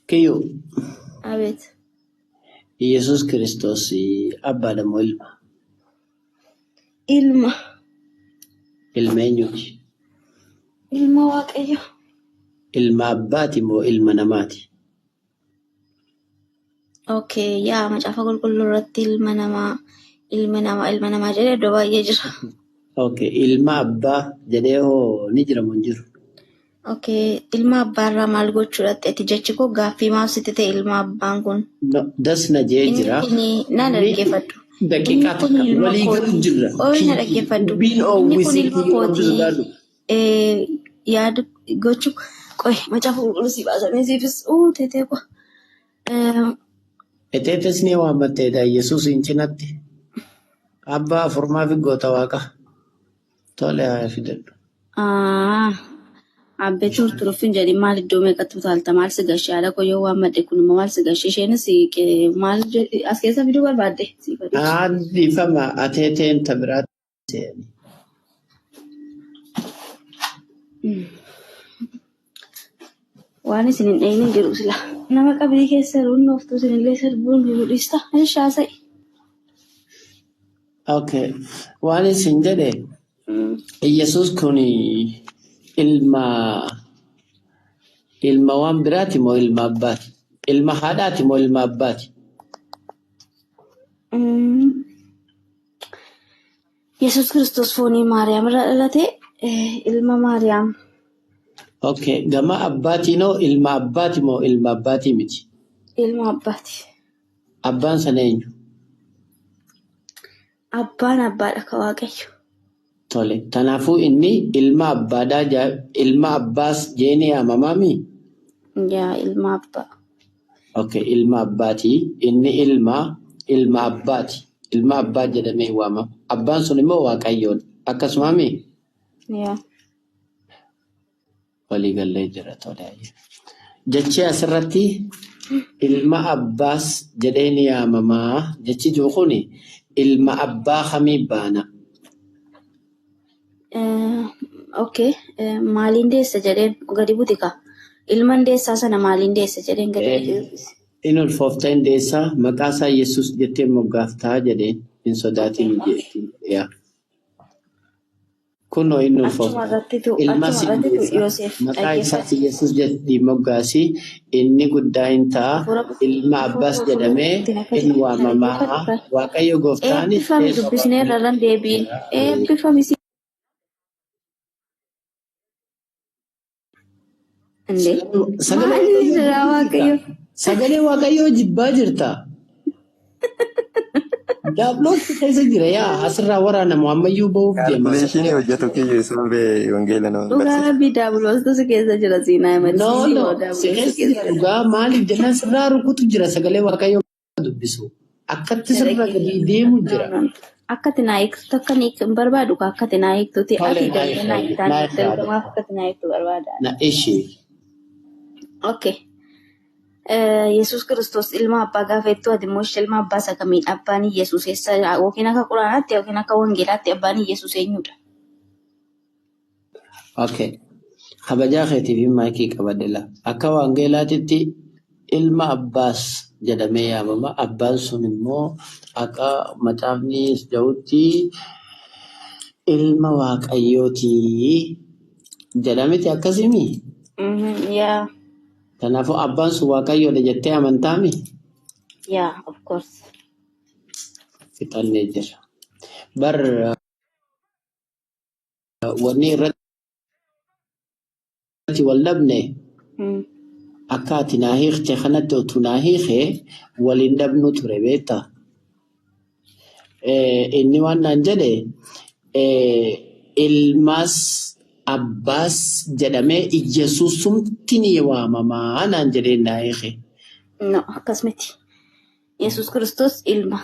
Kiyyuu Abeet. Iyyasuus Kiristoos abbaadha moo ilma? Ilma. Ilma eenyuti? Ilma Waaqayyo. Ilma abbaati moo ilma namaati? Okay, yaa macaafa qulqulluu irratti ilma namaa ilma namaa ilma namaa jedhee iddoo baay'ee jira. Okay, ilma abbaa jedhee hoo ni jira moo hin jiru? Okay, ilma abbaarraa maal gochuudha ati jechi koo gaaffii maaf sitti ta'e ilma abbaan kun? No, dasna jee Inni jira. kun na Inni dhaggeeffadhu. Inni daqiiqaa kun takka ilma walii galu kooti. jirra. Ooyi na dhaggeeffadhu. Dubbiin Inni kun oowwisiitii ilma yoo rabbi kooti. sodaadhu. Yaada gochuu qoy macaafa qulqulluu si baasamee siifis uu teetee koo. Eteetes ni waammatteedha Yesuus hin cinatti. Abbaa afurmaa fi goota waaqa. Tole haa fidadhu. Abbee turturuffin jedhi maal iddoo meeqatti utaalta maal si gashee haadha koo yoo waammadhe kun immoo maal si gashee isheenis maal as keessa fiduu barbaadde si fadhiisu. Naan dhiifama ateeteen ta biraatti seeni. Waan isin hin dhayinin hin jiru sila. Nama qabrii keessa ruun ooftuu isinillee sarbuun jiru dhiista. Ishaa sa'i. Okay. Waan isin jedhe Yesuus kun ilma ilma waan biraati moo ilma abbaati? Ilma haadhaati moo ilma abbaati? Yesuus Kiristoos foonii Maariyaam irraa dhalate ilma Maariyaam. Okay. Gama abbaatiin hoo ilma abbaati moo ilma abbaatii miti? Ilma abbaati. Abbaan sana eenyu? Abbaan abbaadha ka Waaqayyo. Tole. Kanaafuu inni ilma abbaadhaa ilma abbaas jeenee yaamamaami? Yaa ilma abbaa. Okay, ilma abbaatii. Inni ilma ilma abbaati. Ilma abbaa jedhamee waamama. Abbaan sun immoo Waaqayyoodha. Akkasumaami? Yaa. Walii gallee jira tole. Jechi asirratti ilma abbaas jedhee ni yaamamaa. Jechi jiru kuni ilma abbaa kamii baana? Okay. Maaliin deessa jedheen gadi buti ka. Ilman deessaa sana maaliin deessa jedheen gadi buti. Inni ulfoofta hin deessaa maqaa isaa Yesuus jettee moggaaftaa jedheen hin sodaatin jetti. Yaa. Kunoo inni Achuma ulfoofta. irrattitu Ilma achuma si irrattitu deessa Yoosef maqaa isaatti dhaggeeffadhu. Yesuus jedhii moggaasi inni guddaa hin ta'a Hafuura ilma hafuura abbaas jedhamee qulqulluutiin akka hin jedhu na waamamaa dhaggeeffadhu. Waaqayyo gooftaanis Eebbifami teessoo dubbisnee irra irran deebiin. Eebbifami si. Indee Sagalee maali Waaqayyoo jira jibbaa jirta. Waaqayyo? Sagalee Waaqayyoo jibbaa jirta. Daabloon keessa jira yaa asirraa waraanamu ammayyuu ba'uuf deema. Kaalkuleeshinii hojjetu kiyyuu isaan bee wangeela nama Dhugaa barsiisa. rabbii daabuloosatu si keessa jira siinaa No, maddisiisii no, moo si daabuloosatu keessa keessa jira jira. dhugaa maaliif jennaan sirraa rukutu jira sagalee Waaqayyoo dubbisu. Akkatti Na sirra gadi dhaggeeffadhu. deemu No, jira. no. Akka ati naa hiiktu akka ni hin barbaadu ka akka ati naa hiiktuti Tole ati naa darbee naa hiika hiiktaan naa hiika dargamaaf akka ati naa hiiktu barbaada. na ishee. Okay. Yesuus Kiristoos ilma abbaa gaafa jettu ati immoo ishee ilma abbaa isa kamiin abbaan Yesuus eessa yookiin akka quraanaatti yookiin akka wangeelaatti abbaan Yesuus eenyudha? Okay. Kabajaa keetiif maayikii qabadhe. Akka wangeelaatitti ilma abbaas jedhamee yaamama. Abbaan sun immoo akka macaafni jedhutti ilma waaqayyooti jedhameti akkasimi. Yaa Kanaafuu abbaan sun waaqayyoodha jettee amantaami? yaa of course. Fixannee jira. Bar wanni irratti wal dhabne akka ati naa hiikte kanatti utuu naa hiike waliin dhabnu ture beektaa? Inni waan naan jedhe ilmaas abbaas jedhamee Iyesuusumti ni waamamaa naan jedhee naa hiike. No akkas miti. Yesuus Kiristoos ilma.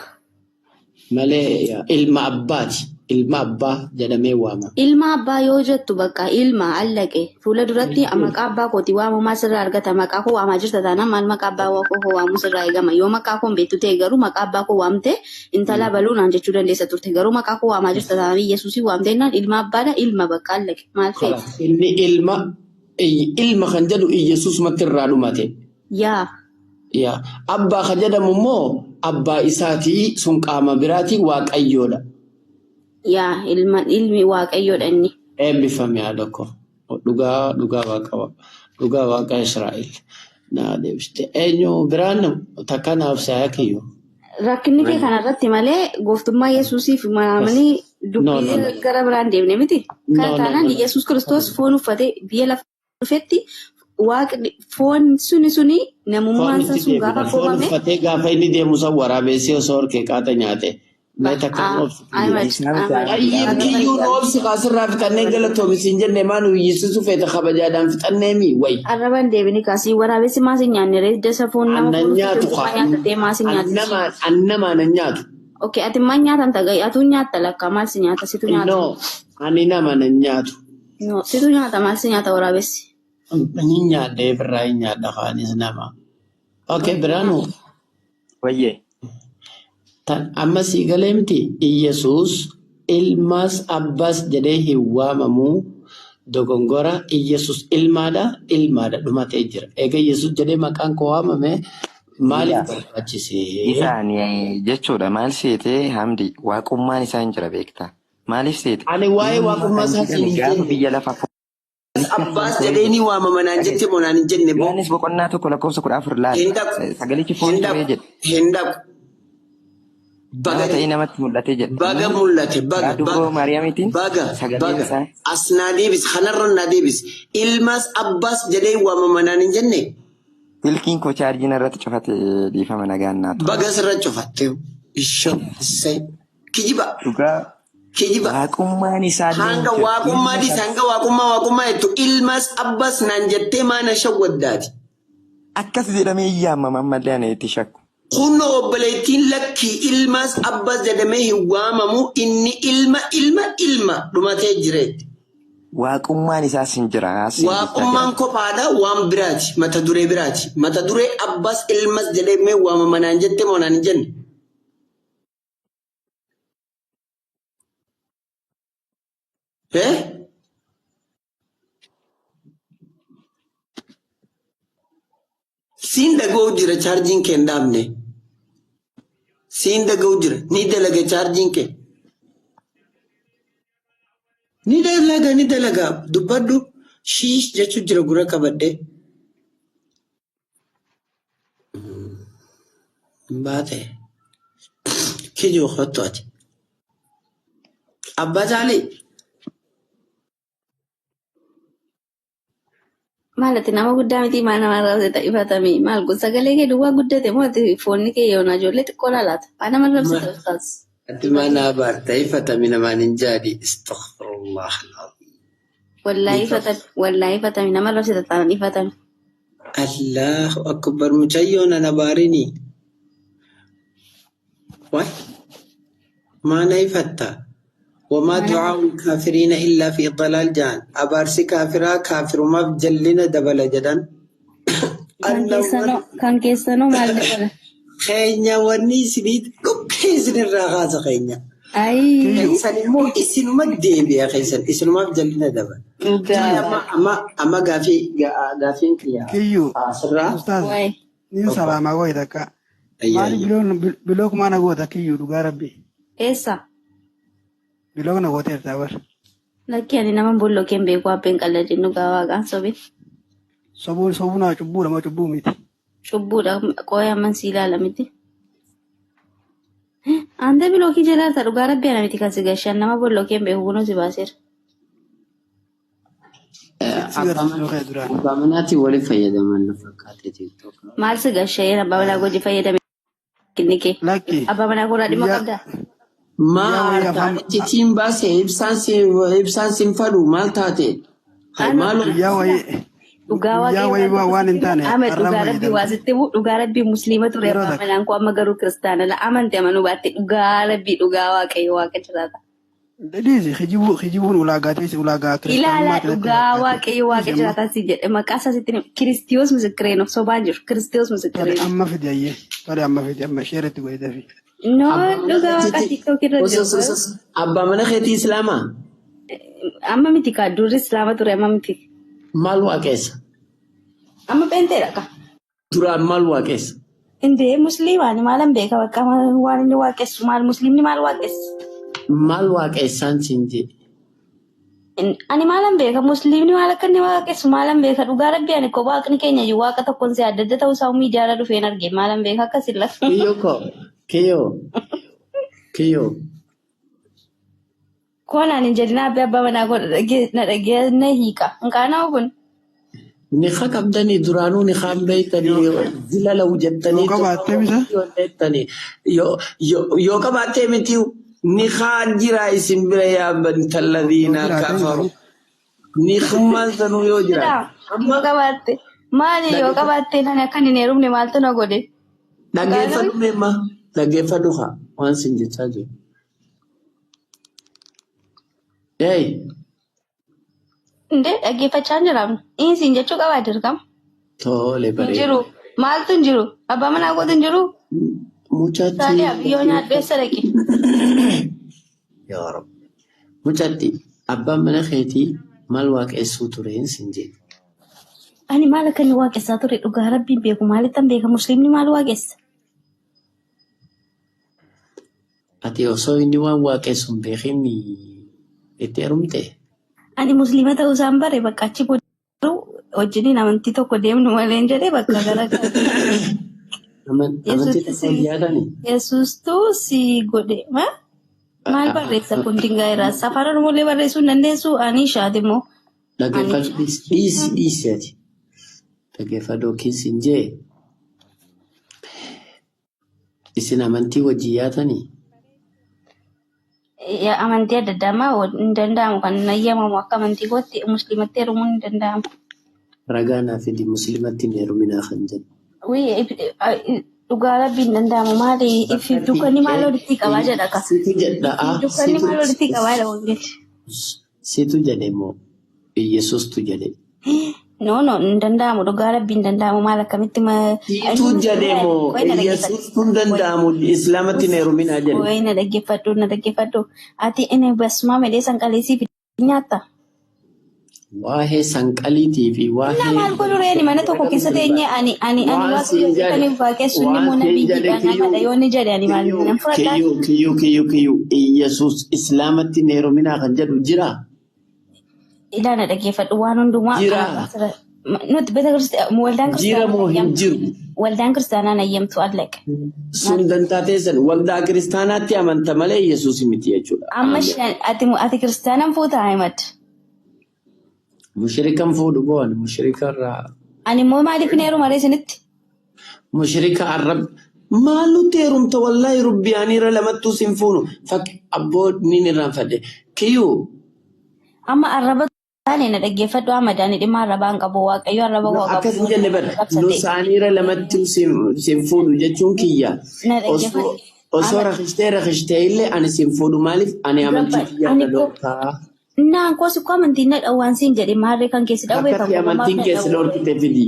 Malee ilma abbaati. Ilma abbaa jedhamee waamama. Ilma abbaa yoo jettu bakka ilma allaqe fuula duratti maqaa abbaa kooti waamamaa sirraa argata maqaa koo waamaa jirta taanaan maal maqaa abbaa koo waamuu sirraa eegama yoo maqaa koo hin beektu ta'e garuu maqaa abbaa koo waamte intala baluu naan jechuu dandeessa turte garuu maqaa koo waamaa jirta taanaan Yesuusii waamte jennaan ilma abbaadha ilma bakka allaqe maal feete Kalaas inni ilma ilma kan jedhu Iyesuusumatti irraa dhumate. Yaa. Yaa abbaa kan jedhamu immoo abbaa isaatii sun qaama biraatii waaqayyoodha. Yaa ilma ilmi waaqayyoodha inni. Eebbifame haadha koo. Dhugaa dhugaa waaqa. Dhugaa waaqa Israa'el naa deebiste. Eenyu biraan takka naaf saaya kiyyu. Rakkinni kee kanarratti malee gooftummaa Yesuusiif manaamanii No, no, dubbii no. gara biraan deemne miti. No, Kana no, taanaan no. Yesuus Kiristoos foon uffatee biyya lafa dhufetti waaqni foon suni suni Foon namummaan isaa itti sun deebina. gaafa Foon foomame uffatee gaafa inni deemu san waraabessee osoo horkee qaata nyaate. Mee takka nu obsi kiyyu. Ahmad Isaa miti Ahmad Ahmad. Ayyib arraba hin kiyyuu nu qabne. obsi kaasirraa fixannee galatoomi siin jenne maa nu iyyisiisu feete kabajaadhaan fixanneemi wayi. Arraba hin deebini kaasii waraabessi maas hin nyaanne reedda isa foon nama Annan foon uffate nyaatu hundumaa kaa. nyaatatee maas hin nyaatisi. Annamaan an nyaatu. Okay, ati maal nyaatamta ga'i? Atuu nyaatta lakka maal si nyaata? Situ nyaata. No, ani nama nan nyaatu. No, situ nyaata maal si nyaata waraabessi? Ni nyaadha birraa hin nyaadha kaanis nama. Okay, biraanuu. Wayyee. Tan amma sii galee miti Iyyasuus ilmaas abbaas jedhee hin waamamuu dogongora Iyyasuus ilmaadha ilmaadha dhumatee jira. Egaa Iyyasuus jedhee maqaan koo waamame maaliif Ila barbaachisee? isaan jechuudha maal seetee Hamdi waaqummaan isaa hin jira beektaa. Maaliif seete? Ani waa'ee Ilma waaqummaa kan isaa siin jedhame hin gaafa jenne. biyya lafaa foonicha foon Abbaas ta'ee jedhee jedhe. ni waamama naan Dhaga'i. jette moo naan hin jenne boo. Yohaannis boqonnaa 1 lakkoofsa 14 laali. Hin dhaqu. Sagalichi foon Hin turee dhaqu. jedhe. Hin dhaqu. Nama Baga ta'ee namatti mul'atee jedhe. baga Inni mul'ate karaa baga dubroo baga Maariyaamiitiin baga sagaleen baga isaa as naa deebis kanarra naa deebis ilmaas abbaas jedhee waamama naan hin jenne silkiin koo chaarjiin irratti cufate dhiifama nagaan naa tura. baga sirra cufatte ishoo isai kijiba Dhugaa kijiba waaqummaan isaallee hin hanga jiru. Ilma waaqummaadis kan hanga waaqummaa waaqummaa jettu ilmaas abbaas naan jettee maana shawwaddaati. akkas jedhamee hin yaamama ammallee ani itti shakku. Kunoo obboleettiin lakkii ilmaas abbaas jedhamee hin waamamu inni ilma ilma ilma dhumatee jireetti. Waaqummaan isaas hin jira. Siin jechaa jira. Waaqummaan kophaadha waan biraati mata duree biraati mata duree abbaas ilmas jedhamee waamama naan jette moo naan hin jenne. Eh? Siin dhaga'u jira chaarjiin kee hin dhaabne. Siin dhaga'u jira ni dalaga chaarjiin kee. Ni dalaga ni dalaga dubbadhu shiish jechuu jira gurra qabadhee. Baate kijoo kottu ati. Abbaa caalii Maal ati nama guddaa miti maal nama rabsita ifatami maal kun sagalee kee duwwaa guddate moo ati foonni kee yoona ijoollee xiqqoo laalaata maal nama rabsita ustaas ati mana abaarta ifatami namaan hin jaadi astaghfirullah alazim. Wallaahi ifatami wallaahi ifatami nama rabsita taanaan ifatami. Allahu akbar mucayyoo nan abaarini. Waay maana ifatta. وما دعاء الكافرين إلا في ضلال جان أبارسي كافرا كافر ما بجلنا دبل جدن Kan keessanoo kan keessanoo maal dabala? خينيا وني سنيد لوكي سن الرغاز خينيا Ayii. خيسن مو إسن ما ديبي يا خيسن إسن ما بجلنا دبل Dhugaa. أما أما أما قافي قافين كيا Kiyyuu أسرع ustaaz Wayi. niin salaamaa gooyi takka. أي Maali أي biloon bilook maana goota kiyyuu dhugaa rabbi. Eessa? Bilook na gooteerta bar. Lakki ani nama bollookeen beeku abbeen qalladin dhugaa waaqaan sobin. Sobuun sobuun cubbuudha moo cubbuu miti. Cubbuudha qooyi amman si ilaala miti. Ante bilookii jalaata dhugaa rabbi ana miti kan si gashan nama bollookeen beeku kunoo si baaseera. Si garsiisuu kee duraan. Abbaa manaatiin waliin fayyadaman na fakkaate TikTok. Maal si gashee abbaa manaa hojii fayyadame kinni kee. Lakki Abbaa manaa koraa dhimma guyyaa qabdaa? ما guyyaa wayii afaan أرتان بس إبسان سين إبسان سين فلو مال تاتي هاي Ana مالو guyyaa wayii dhugaa guyyaa waaqayyo wayii waan waan hin taane Ahmed arraba dhugaa rabbii fayyadamte. waa sitti bu'u dhugaa rabbii musliima ture Yeroo abbaa takka manaan koo amma garuu kiristaana la amante amanuu baatte dhugaa rabbii dhugaa waaqayyo waaqa jiraata. Dhiisi kijibuun kijibuun ulaagaa teessi ulaagaa Ilaalaa kiristaanummaa keessatti dhugaa fakkaate. waaqayyo waaqa Dhiisi amma jiraataa si jedhe maqaa isaa sitti hima. Kiristiyoos misirree nuuf sobaan jiru Kiristiyoos tole misirree nuuf. amma fidi ayyee tole amma fidi amma sheeratti godhi dafi. No Abbaa mana dhugaa waaqa keetiitti TikTok irra jiru osoo garuu abbaa mana keetii islaamaa amma miti kaa durri islaama ture amma miti. Maal waaqeessa? Amma peenteedha ka. Duraan maal waaqeessa? Indee musliimaani maalan beeka bakka waan inni waaqessu maal musliimni maal waaqessu? Maal waaqeessaan siin jedhe? Ani maalan beeka musliimni maal akka inni waaqessu maalan beeka dhugaa rabbi ani ko waaqni keenya iyyuu waaqa tokkoon si adda adda ta'uu isaa miidiyaarra dhufeen arge maalan beeka akkasin lafa. Kiyyoo koo kiyyoo kiyyoo. Koonaan hin jedhin abbaa abbaa manaa koo na dhagee na hiika. Hinqaana'u kun. Niqa qabdanii duraanuu niqaan beektanii zilalawu jettanii Yoo qabaattee misa? jettanii yoo qabaattee miti niqaan jira isin bira yaabban talladhiina kafaru. Niqummaan sanuu yoo jiraate. Yoo qabaatte maali yoo qabaatte nani akka hin heerumne maaltu na godhe? Dhaggeeffadhu meemma dhaggeeffadhu haa waan sin jechaa jiru. Hey. Indee dhaggeeffachaa hin jiraamne. Inni siin jechuu qabaa dirqama. Tole Hin bareeda. jiru. Maaltu hin jiru? Abbaa manaa kootu hin jiru? Mucatti. Saaliyaa biyyoo nyaadhu eessa dhaqe? Yaa Rabbi. Mucatti abbaan mana keetii maal waaqessuu tureen sin jedhe. Ani maal akka inni waaqessaa ture dhugaa rabbiin beeku maalittan beeka musliimni maal waaqessa? Ati osoo inni waan waaqessu hin beekin itti heerumte. Ani musliima ta'uu isaan bare bakka achi booda wajjiniin amantii tokko deemnu malee hin jedhee bakka gara Amantii tokko hin yaadani. Yesuustuu si godhe. Maal barreessa kun dingaa irraa? Afaan Oromoolee barreessuu hin dandeessu? Ani ishaati immoo. Dhaggeeffadhu dhiisi dhiisi ati. Dhaggeeffadhu yookiin sin jee isin amantii wajjin yaatanii? Amantii adda addaa maa hin danda'amu kan hin ayyamamu akka amantii kootti musliimatti heerumuun hin danda'amu. Ragaa naa fidi musliimatti hin heeruminaa kan jedhu. Dhugaa rabbi hin danda'amu maali if dukkanni maal walitti qabaa jedha ka. Situ jedha. Dukkanni maal walitti qabaa jedha wangeelli. Situ jedhe moo Yesuustu jedhe. No no hin danda'amu dhugaa rabbi hin danda'amu maal akkamitti Situ jedhe moo Yesuustu hin danda'amu islaamatti hin heeruminaa jedhe. Wayi na dhaggeeffadhu na dhaggeeffadhu ati inni basuma malee sanqaleesii nyaatta. Waa'ee sanqaliitii fi Innaa waa'ee maal godhu reeni mana tokko keessa teenyee ani ani ani Waan waaqa siin jedhe hojjetaniif waaqessu inni waan immoo siin nabiyyiidha jedhe namadha kiyyuu yoo inni jedhe ani maal kiyyuu nan fudhadhaa. kiyyuu kiyyuu kiyyuu kiyyuu Yesuus islaamatti hin heeruminaa kan jedhu jira. Ilaa na dhaggeeffadhu waan hundumaa Jira. Nuti beeta waldaan Jira kiristaanaa moo hin ayyamtu jiru? waldaan kiristaanaa ayyamtu allaqe. Sun dantaa teessan waldaa kiristaanaatti amanta malee Yesuus miti jechuudha. Amma ati ati kiristaanan fuuta Ahimad. Mushrikan fuudhu boon mushrika irraa Ani immoo maaliif hin heeruma ree isinitti? Mushrika arrab maal nutti heerumta wallaahi rubbiyaaniirra lamattuu sin fuunu fakki abboo nin irraanfadhe kiyyuu Amma arraba taane na dhaggeeffadhu Ahmad ani dhimma arrabaa hin qabu waaqayyo arraba No, koo qabu akkas hin jenne bara nu saaniira lamattuu sin fuudhu jechuun kiyya na osoo dhaggeeffadhu osoo Ahmad rakishtee rakishtee illee ani sin fuudhu maaliif ani amantii gabba kiyya ani irra ko dhorkaa naan koos ko amantiin na dhawwaan siin jedhe maarree kan keessi dhawwee kan bakkatti koo maaf amantiin na keessa dhawwe. dhorkite fidi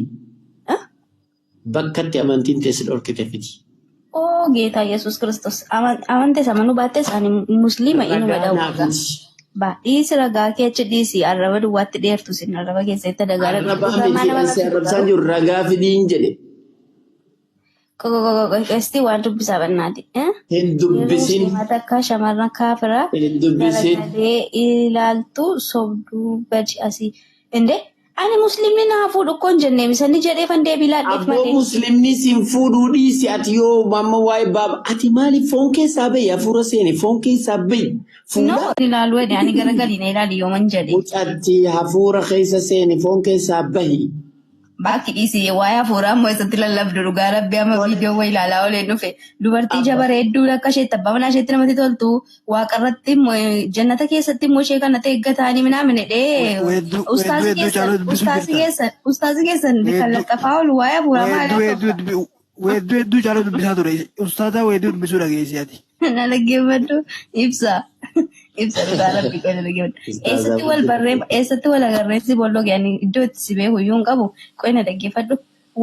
bakkatti amantiin teessa dhorkite fidi. Oo geetaa Yesuus Kiristoos amantees amanuu baattees ani musliima inuma Ragaa dhawwa. naaf miti. Ba dhiisi ragaa kee achi dhiisi arraba duwwaatti dheertu sin arraba keessatti dagaara Arrabaa dhugaa miti nama ansi natti arrabsaan dhugaa. jiru ragaa fidiin jedhe. Qesti waan dubbisaa bannaati. Hin Dhiirri dubbisin musliimaa takka shamarran kaafiraa hin dubbisin. garagalee ilaaltu sobduu gadi asii. Indee ani musliimni naa fuudhu koo hin jennee misanni jedhee fan deebii laadheef Abboo malee. muslimni sin fuudhuu dhiisi ati yoo amma waa'ee baaba ati maaliif foon keessaa bahi hafuura seeni foon keessaa bahi No fuula ilaaluu jedhe ani garagalii na ilaali yooman jedhe. mucatti hafuura keessa seeni foon keessaa bahi. Bakki dhiisi waa'ee hafuuraa immoo isatti lallabdu dhugaa rabbi amma viidiyoo wayii ilaalaa ooleen dhufe. Dubartii ija bareedduu akka isheetti abbaa manaa isheetti namatti toltu waaqarratti immoo jannata keessatti immoo ishee kana ta'e minaamin jedhee Weedduu weedduu ustaasii hedduu keessan caalaa dubbisuu ustaasii jirta. keessan ustaasii keessan kan Weedduu laxxafaa oolu waa'ee hafuuraa maal weedduu hedduu haasofta? weedduu hedduu caalaa dubbisaa ture. Ustaaza weedduu dubbisuu dhageessi ati. Na dhaggeeffadhu ibsa ibsa dhugaa rabbi qofa dhaggeeffadhu. Eessatti wal barree eessatti wal agarreessi bolloo ani iddoo itti si beeku iyyuu hin qabu qofa na dhaggeeffadhu.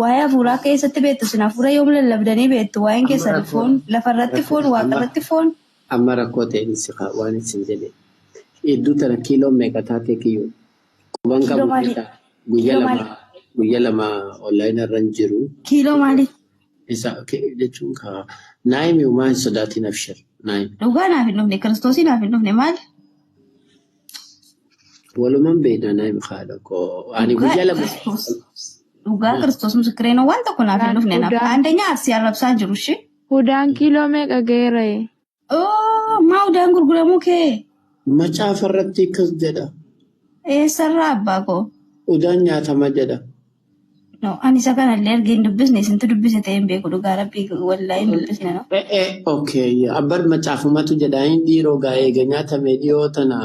Waa'ee hafuuraa akka eessatti beektu sin hafuura yoom lallabdanii beektu waa'een Amma keessan rakkoo foon lafarratti foon amma waaqarratti foon. amma rakkoo ta'een si waan isin jedhe hedduu tana kiiloo meeqa taatee kiyyoo quban Kiiloo qabu maali? beektaa guyya Kiiloo lama maali? guyya lama onlaayinii irra hin jiru Kiiloo maali? isa jechuun ka naayimi uumaa hin sodaatin abshir naayimi Dhugaa naaf hin dhufne kiristoosii naaf hin dhufne maali? Walumaan beekna naayim haadha koo. Ani Dhugaa guyyaa 2. Kiristoos. Dhugaa Kiristoos ምስክሬ ነው. Waan tokko naaf hin dhufne naaf. Udaan አንደኛ Arsii arrabsaa jiru ishee. udaan kiiloo meeqa ga'eera? Oo maa udaan gurguramuu kee? Macaafa irratti akkas jedha. Eessarraa abbaa koo? Udaan nyaatama jedha. No, ani isa kanallee argee hin dubbisne isintu dubbise ta'ee hin beeku dhugaa rabbii wallaahi hin dubbisne no. Okay. Abbar macaafumatu jedha. Inni dhiiroo gaa eega nyaatame dhiyoo tana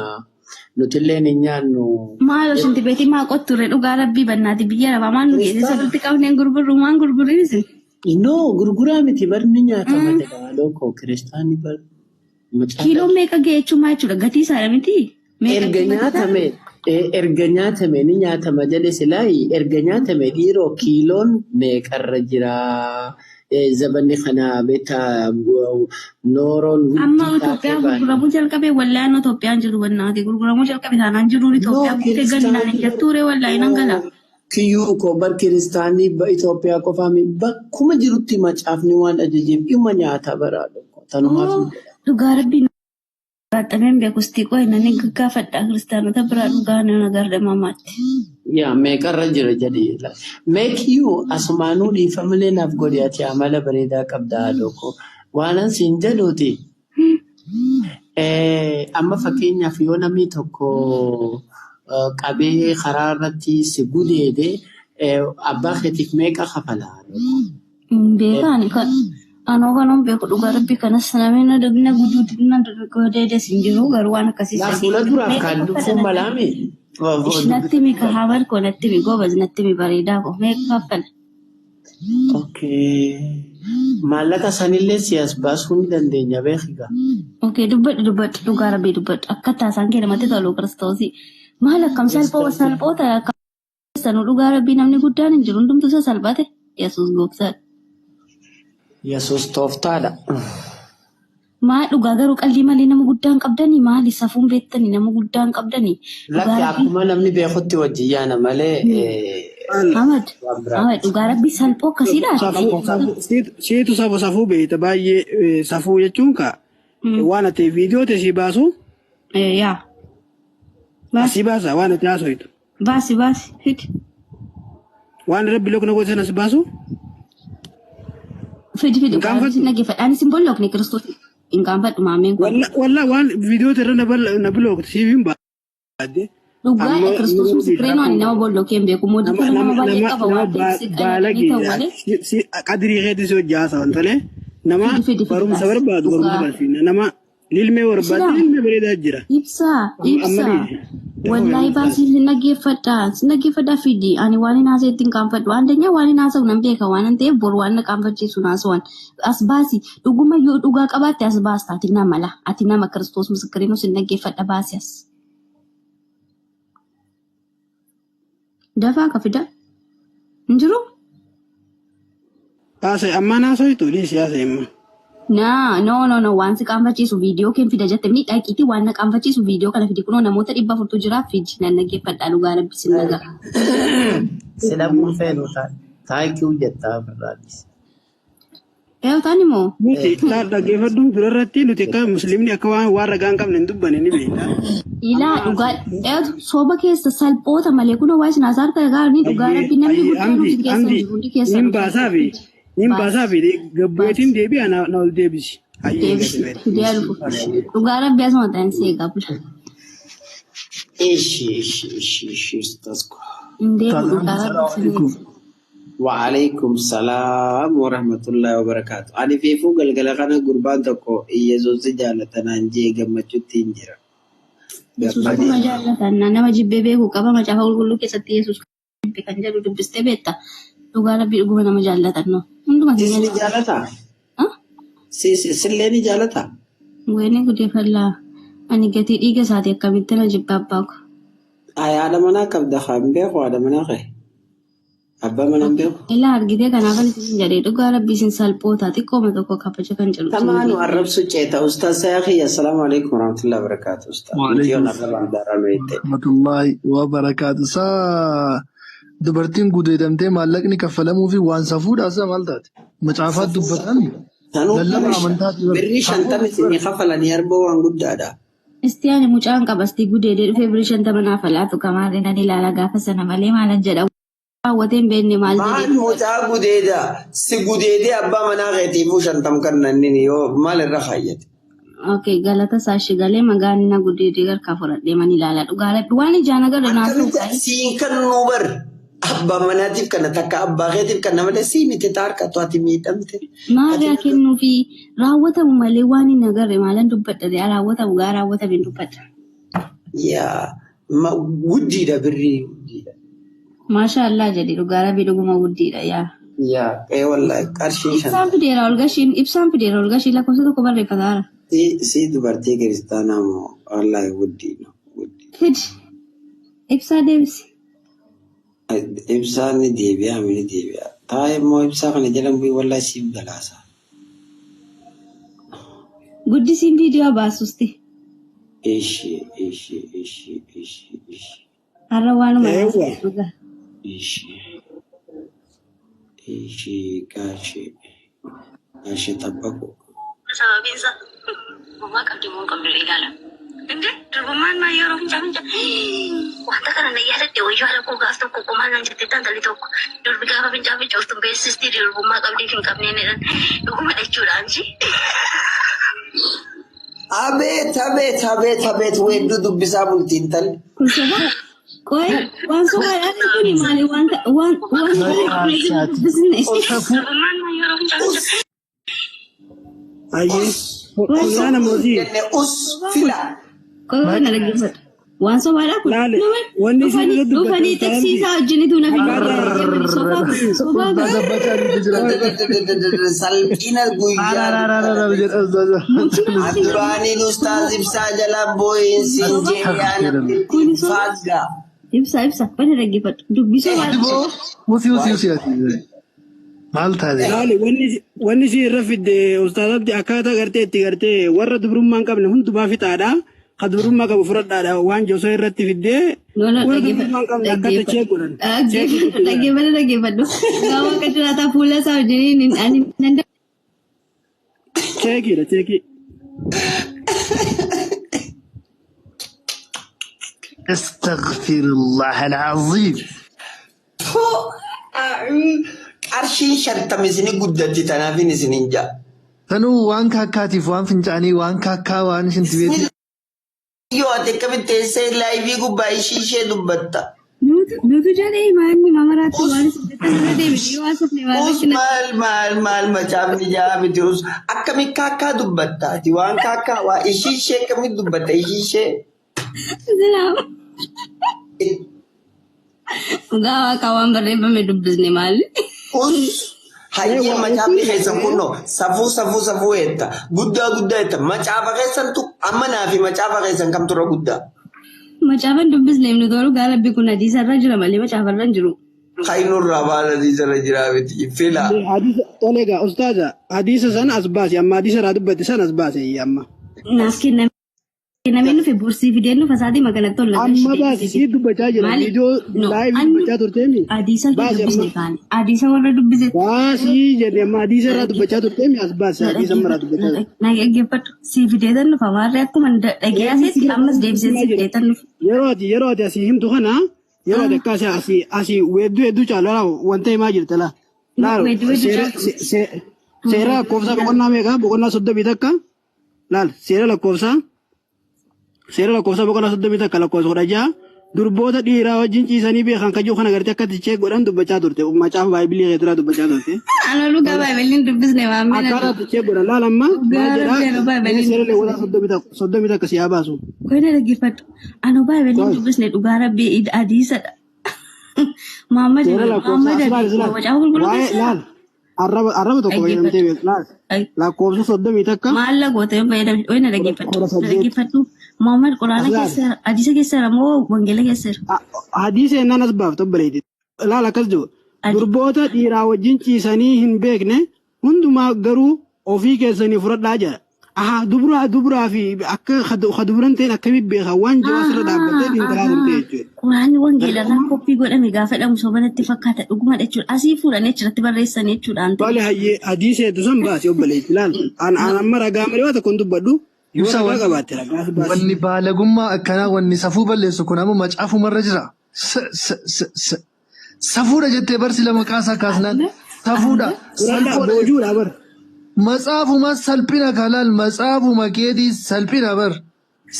nutilleen hin nyaannu. Maal isinti beetii maa qotturre dhugaa rabbii bannaati biyya lafaa maal nu geesse Kiristaana. sirriitti qabneen gurgurru maan gurgurrin isin. No, gurguraa miti barni nyaatama jedha. Haadhoo koo kiristaanni bar macaafa. Kiiloo meeqa ga'e jechuun maal jechuudha gatii isaadha miti? Meeqa Erga jechuun gatii isaa? nyaatame erga nyaatame ni nyaatama jedhe silaayi erga nyaatame dhiiroo kiiloon meeqarra jira. Zabanni kana beektaa nooroon Amma widdii taatee Itoophiyaan baane. gurguramuu jalqabe wallaahi anoo Itoophiyaan jiru wannaati gurguramuu jalqabe taanaan jiruun No, Itoophiyaa guutee galnaan hin kiristaanni jettuure wallaahi nan gala. kiyyuu koo bar kiristaanni Itoophiyaa qofaa miti bakkuma jirutti macaafni waan ajajeef dhimma nyaata baraadha. Tanumaaf Oo hin jedha. dhugaa rabbiin gaaxameen beeku istiqoo inni gaggaafadha kiristaanota biraa dhugaa nan agarra mamaatti. Yaa meeqarra jira jedhee. Mee kiyyuu asumaanuu dhiifamalee naaf godhi ati amala bareedaa qabda haadhoo koo. Waanan siin jedhuuti. Amma fakkeenyaaf yoo namni tokko qabee karaa irratti si gudeede abbaa keetiif meeqa kafala haadhoo koo? Beekaan kan anoo kanan beeku dhugaa rabbii kanas namni na dagna guduuti na gudeedes hin jiru garuu waan akkasii Laa sadii fuula duraaf meeqa kan dhufuu kaffala malaame. Ish natti mi kahabar koo natti mi goobaz natti mi bareedaa koo meeqa kaffala? Okay. Maallaqa sanillee si as baasuu ni dandeenya beekigaa. Okay, dubbadhu dubbadhu dhugaa rabbii dubbadhu akka taasaan kee namatti tolu kiristoosii. Maal akkam salphoo salphoota akka sanuu dhugaa rabbii namni guddaan hin jiru hundumtu isa salphate Yesuus gooftaadha. Yesuus tooftaadha. Maa dhugaa garuu qalbii malee nama guddaan qabdanii maali safuun beektanii nama guddaan qabdanii dhugaa Lakki rabbii. akkuma namni beekutti wajjin yaana malee Ahmad waan biraa Ahmad miti. dhugaa rabbii salphoo akkasiidha. Safuu safuu siitu safu safuu beekta baay'ee safuu jechuun ka waan ati viidiyoo ta'e si baasu Yaa baasi si baasa waan ati haasoitu baasi baasi fidi waan rabbi lokna gosa sana si baasu fidi fidi hin dhugaa rabbii qaanfattu. dhaggeeffadha anis hin bolloofne kiristoos hin qaanfadhu maameen kun. Walla waan viidiyoo irra na bilookte siif hin baadde Dhugaadha amma Kiristoos yeroo ምስክሬ ነው. Ani nama bollookee hin beeku. nama Moodii nama nama baay'ee nama qaba nama waan ta'eef si qalanii baalagee ta'u malee qadirii keetti si hojii haasawan tolee nama fidi fidi fidi barumsa baasi. barbaadu barumsa Dhugaa. barsiisna nama lilmee barbaadu Ibsaa lilmee bareedaa jira ibsaa amma ibsaa dhiisi wallaahi baasii si dhaggeeffadha si dhaggeeffadha fidi ani waan hin haasa'etti hin qaanfadhu አንደኛ waan hin haasa'u nan beeka waan hin ta'eef bor waan na qaanfachiisu haasa'an as baasi dhuguma yoo dhugaa qabaatte as baasta ati nama la ati nama Kiristoos ምስክሬ ነው si dhaggeeffadha baasi as dafaa ka fida hin jiru. Haasa'e ammaan haasa'itu dhiisi haasa'e amma. Na, no, no, no, waan si qaanfachiisu viidiyoo kee fida jette ni dhaqiitii waan na qaanfachiisu viidiyoo kana fidi kunoo namoota 400 jira fidi nan dhaggeeffadha dhugaa rabbi sin nagaa. Sidhamuu feenu taankiyuu jettaa birraadis. Eeyyuu taani moo? Nuti dhaggeeffadhu durarratti nuti akka musliimni akka waan waan ragaa hin qabne hin dubbanne ni beekna. Ilaa dhugaa eeyyuu soba keessa salphoota malee kunoo waa isin haasa'aa gaarii dhugaa Ayyee rabbi namni ayyee guddaan amdi hundi keessa hin amdi jiru hundi keessa nin nu baasaa fi nin baasaa Baasi fi gabbuetiin baasi deebi'a na ol deebisi. Ayyee deebisi gadi ba'e. fidee dhufu dhugaa rabbi asuma ta'in seegaa bula. Ishi ishi ishi ishi ustaz ko. Hin deebi'u dhugaa Salaam rabbi sin alaikum. Waalaikum salaam wa rahmatullahi wa barakaatu. Ani fiifuu galgala kana gurbaan tokko Iyesuus jaalatanaan jee gammachuutti hin jira. Yesuus akkuma Gammadee. jaallatan nama jibbee beeku qaba macaafa qulqulluu keessatti Yesuus jibbe kan jedhu dubbistee beekta. Dhugaa rabbi dhuguma nama jaallatan no. Hunduma Sis keenya ni jaallata. jaalataa? Sis sillee ni jaalataa? Wayne gudeeffallaa. Ani gatii dhiiga isaatii akkamitti na jibba abbaa ko. Ay haadha manaa qabda haa hin beeku haadha manaa kee. Abbaa manaa hin beeku. Ilaa argitee kanaaf ani isin jedhee dhugaa rabbi isin salphoota xiqqooma tokko kabaja kan jedhu isin Tamaanu beektan. arrabsu ceeta ustaz Sayaxii assalaamu alaikum warahmatullahi wabarakaatu ustaz. Nuti Waalaikum yoon arrabaan daarame itti. warahmatullahi wabarakaatu. Saa dubartiin gudeedamtee maallaqni kaffalamuu fi waan safuudha sa maal taate? Macaafaat Safuu dubbatan sanuu lallaba amantaati bara. birrii Safuu 50 isinii bara. kafalanii arboo waan guddaadha. Isti ani mucaan qaba isti gudeedee dhufee birrii 50 naaf laatu kamaarree nan ilaala gaafa sana malee maalan jedha. Raawwatee hin beekne maal Maal jedhee. mucaa gudeeda si gudeedee abbaa manaa keetiifuu 50 kan nannin yoo maal irra kaayyate. Okay, galata isaa shigalee magaan na gudeedee garkaa fudhadhee man ilaala. Dhugaa rabbi waan ijaan agarre naaf Akkamitti ta'u. siin kan nuu bar abbaa manaatiif kana takka abbaa keetiif kana malee sii miti taarkatu ati miidhamte. Maal kennuufi raawwatamu malee waan hin agarre maalan dubbadha raawwatamu gaa raawwatame hin dubbadha. Yaa guddiidha birrii guddiidha. Maasha Allah jedhi dhugaa rabbi dhuguma guddiidha yaa. Yaa ee wallaahi qarshii Ibsaan 50. fideera ol gashiin ibsaan fideera ol gashiin lakkoofsa tokko barreeffataara. Si dubartii kiristaanaa moo wallaahi guddiidha. Fidi ibsaa deebisi. Ibsaan ni deebi'a ni deebi'a. Taa'ee immoo ibsaa kana jala bu'ee wallaahi siif galaasa. Guddisiin viidiyoo baasusti. Ishi ishi ishi ishi ishi Har'a waanuma Eewwa. dhugaa. ishi ishi gaashee gaashee tabbaqu. Sababiin isaa durbummaa qabdi moo hin qabdu ilaala. Inde durbummaan maa yeroo fincaa fincaa wanta kana na yaadadhe wayyoo haala koo gaaf tokko qomaa naan jette intalli tokko durbi gaafa fincaa fincooftu beeksisti durbummaa qabdiif hin qabneen jedhan dhuguma jechuudha anchi. Abeet abeet abeet abeet weedduu dubbisaa bulti intalli. Kun soba qoy waan sobaadhaan kuni maali wanta waan waan dubbisne. Durbummaan maa yeroo fincaa fincaa Ayyee. Waan Olaana mootii. Jenne us fila. Qoy qoy na dhaggeeffadhu. Waan sobaadhaa kun Laale. nama Wanni isin dhufanii irra dubbatte dhufanii ustaazii. taksiisaa wajjinitu na Akkaataa. sobaa kun sobaa kun. Salphina guyyaa duraaniin ustaaz ibsaa jala boo'insiin jeeyyaa namni Kun soba faaggaa. ibsa ibsa bana dhaggeeffadhu dubbisoo waan Usi usi usi ati. Maal taate? Laale wanni isin irra fidde ustaaz Abdi akkaataa gartee itti gartee warra dubrummaa hin qabne hundumaa fixaadha. Ka dubrummaa qabu fudhadhaadha waan josoo irratti fiddee No, no, warra dubrummaa hin qabne akkata chee godhan. dhaggeeffadhu dhaggeeffadhu dhaggeeffadhu. Gaafa akka jiraataa fuula isaa wajjiniin ani nan Cheekiidha cheekii. Astaghfirullah al-azim. Qarshiin 50 isinii guddatti tanaafin isiniin ja'a. Sanuu waan kaakkaatiif waan fincaanii waan kaakkaa waan shintibeetii. Yoo ati akkamitti teessee laayivii gubbaa ishii ishee dubbatta. Nutu jedhee maanni mamaraatti waan isin jettan irra deebine yoo haasofne waan Us rakkina. maal maal maal macaafni ja'a miti us akkami kaakkaa dubbatta ati waan kaakkaa waa ishii ishee akkamitti dubbatta ishii ishee. Sinaaf. Dhugaa waaqaa waan barreeffame dubbisne maali? Us hayyee macaafni keessan kunno safuu safuu safuu jetta guddaa guddaa jetta macaafa keessantu amma naa fi macaafa keessan kamtu irra guddaa. Macaafan dubbisne nu garuu gaara rabbi kun hadiisa irra jira malee macaafa irra hin jiru. Kainurraa baala hadiisa irra jiraa miti fila. Hadiisa tole egaa ustaaza hadiisa sana as baase amma hadiisa irraa dubbatte sana as baase amma. Naaf kenname kennamee nufi borsii fideen nufa isaatii maganatti ol Amma baase sii dubbachaa jira Maali? viidiyoo No, laayivii annu dubbachaa turteemi. hadiisa kee Baase amma. dubbisne kaane. Hadiisa warra dubbise. Baasii jenne amma hadiisa irraa dubbachaa turteemi as baase hadiisa amma irraa dubbachaa turte. Na dhaggeeffadhu. Si fideetan nufa maarree akkuma dhagee aseetti ammas deebisee si fideetan nufa. Yeroo ati asii himtu kana yeroo ati akka asii asii asii weedduu hedduu caalu laa wanta himaa jirta laa. Laal Weedduu hedduu seera caalu. seera lakkoofsa boqonnaa meeqa boqonnaa 31 laal seera lakkoofsa boqonnaa 31 lakkoofsa 16 durboota dhiiraa wajjin ciisanii beekan kajuu kana gartee akka itti godhan dubbachaa turte macaafa baay'ibilii keetiraa dubbachaa turte. Ana dhugaa baay'ee dubbisne maammina. Akkaataa itti chee godhan laal amma maal Dhugaa jedhaa rabbi baay'ee seera leewwataa 31 si haa baasu. Koyna dhaggeeffadhu. Anu baay'ee dubbisne dhugaa rabbi hadiisadha. Muhammad Seera lakkoofsa Muhammad as laal as laal macaafa qulqulluu waa'ee keessa laal arraba tokko fayyadamtee beektu laal lakkoofsa 31 maal gootee fayyadamte koyna dhaggeeffadhu. 18. Dhaggeeffadhu. Muhammad quraana As laal. keessa hadiisa keessa moo wangeela keessa jira? Hadiisa jennaan as baaftu obboleetti. Laal akkas jiru. Durboota dhiiraa wajjin ciisanii hin beekne hundumaa garuu ofii keessanii fudhadhaa jedha. Aha dubraa dubraa fi akka kaduburan ta'in akkamitti beekan waan jiru asirra dhaabbattee xiinxalaa turte jechuudha. Quraanni wangeela irraa koppii godhame gaafa jedhamu sobanatti fakkaata dhuguma jechuudha. Asii fuudhanii achirratti barreessanii jechuudha. Tole hayyee hadiisa hedduu san baasi obboleetti laal. An amma ragaa malee waa tokko hin dubbadhu. Yoo Ibsa ragaa wanni qabaatte ragaa as baasi. wanni baalagummaa akkanaa wanni safuu balleessu kun amma macaafumarra jira. S- s- s- s- Safuudha jettee barsi lama kaasaa kaasnaan safuudha Quraanaa salphoodha boojuudha bar. Matsaafuma salphina kalaal matsaafuma keetii salphina bar.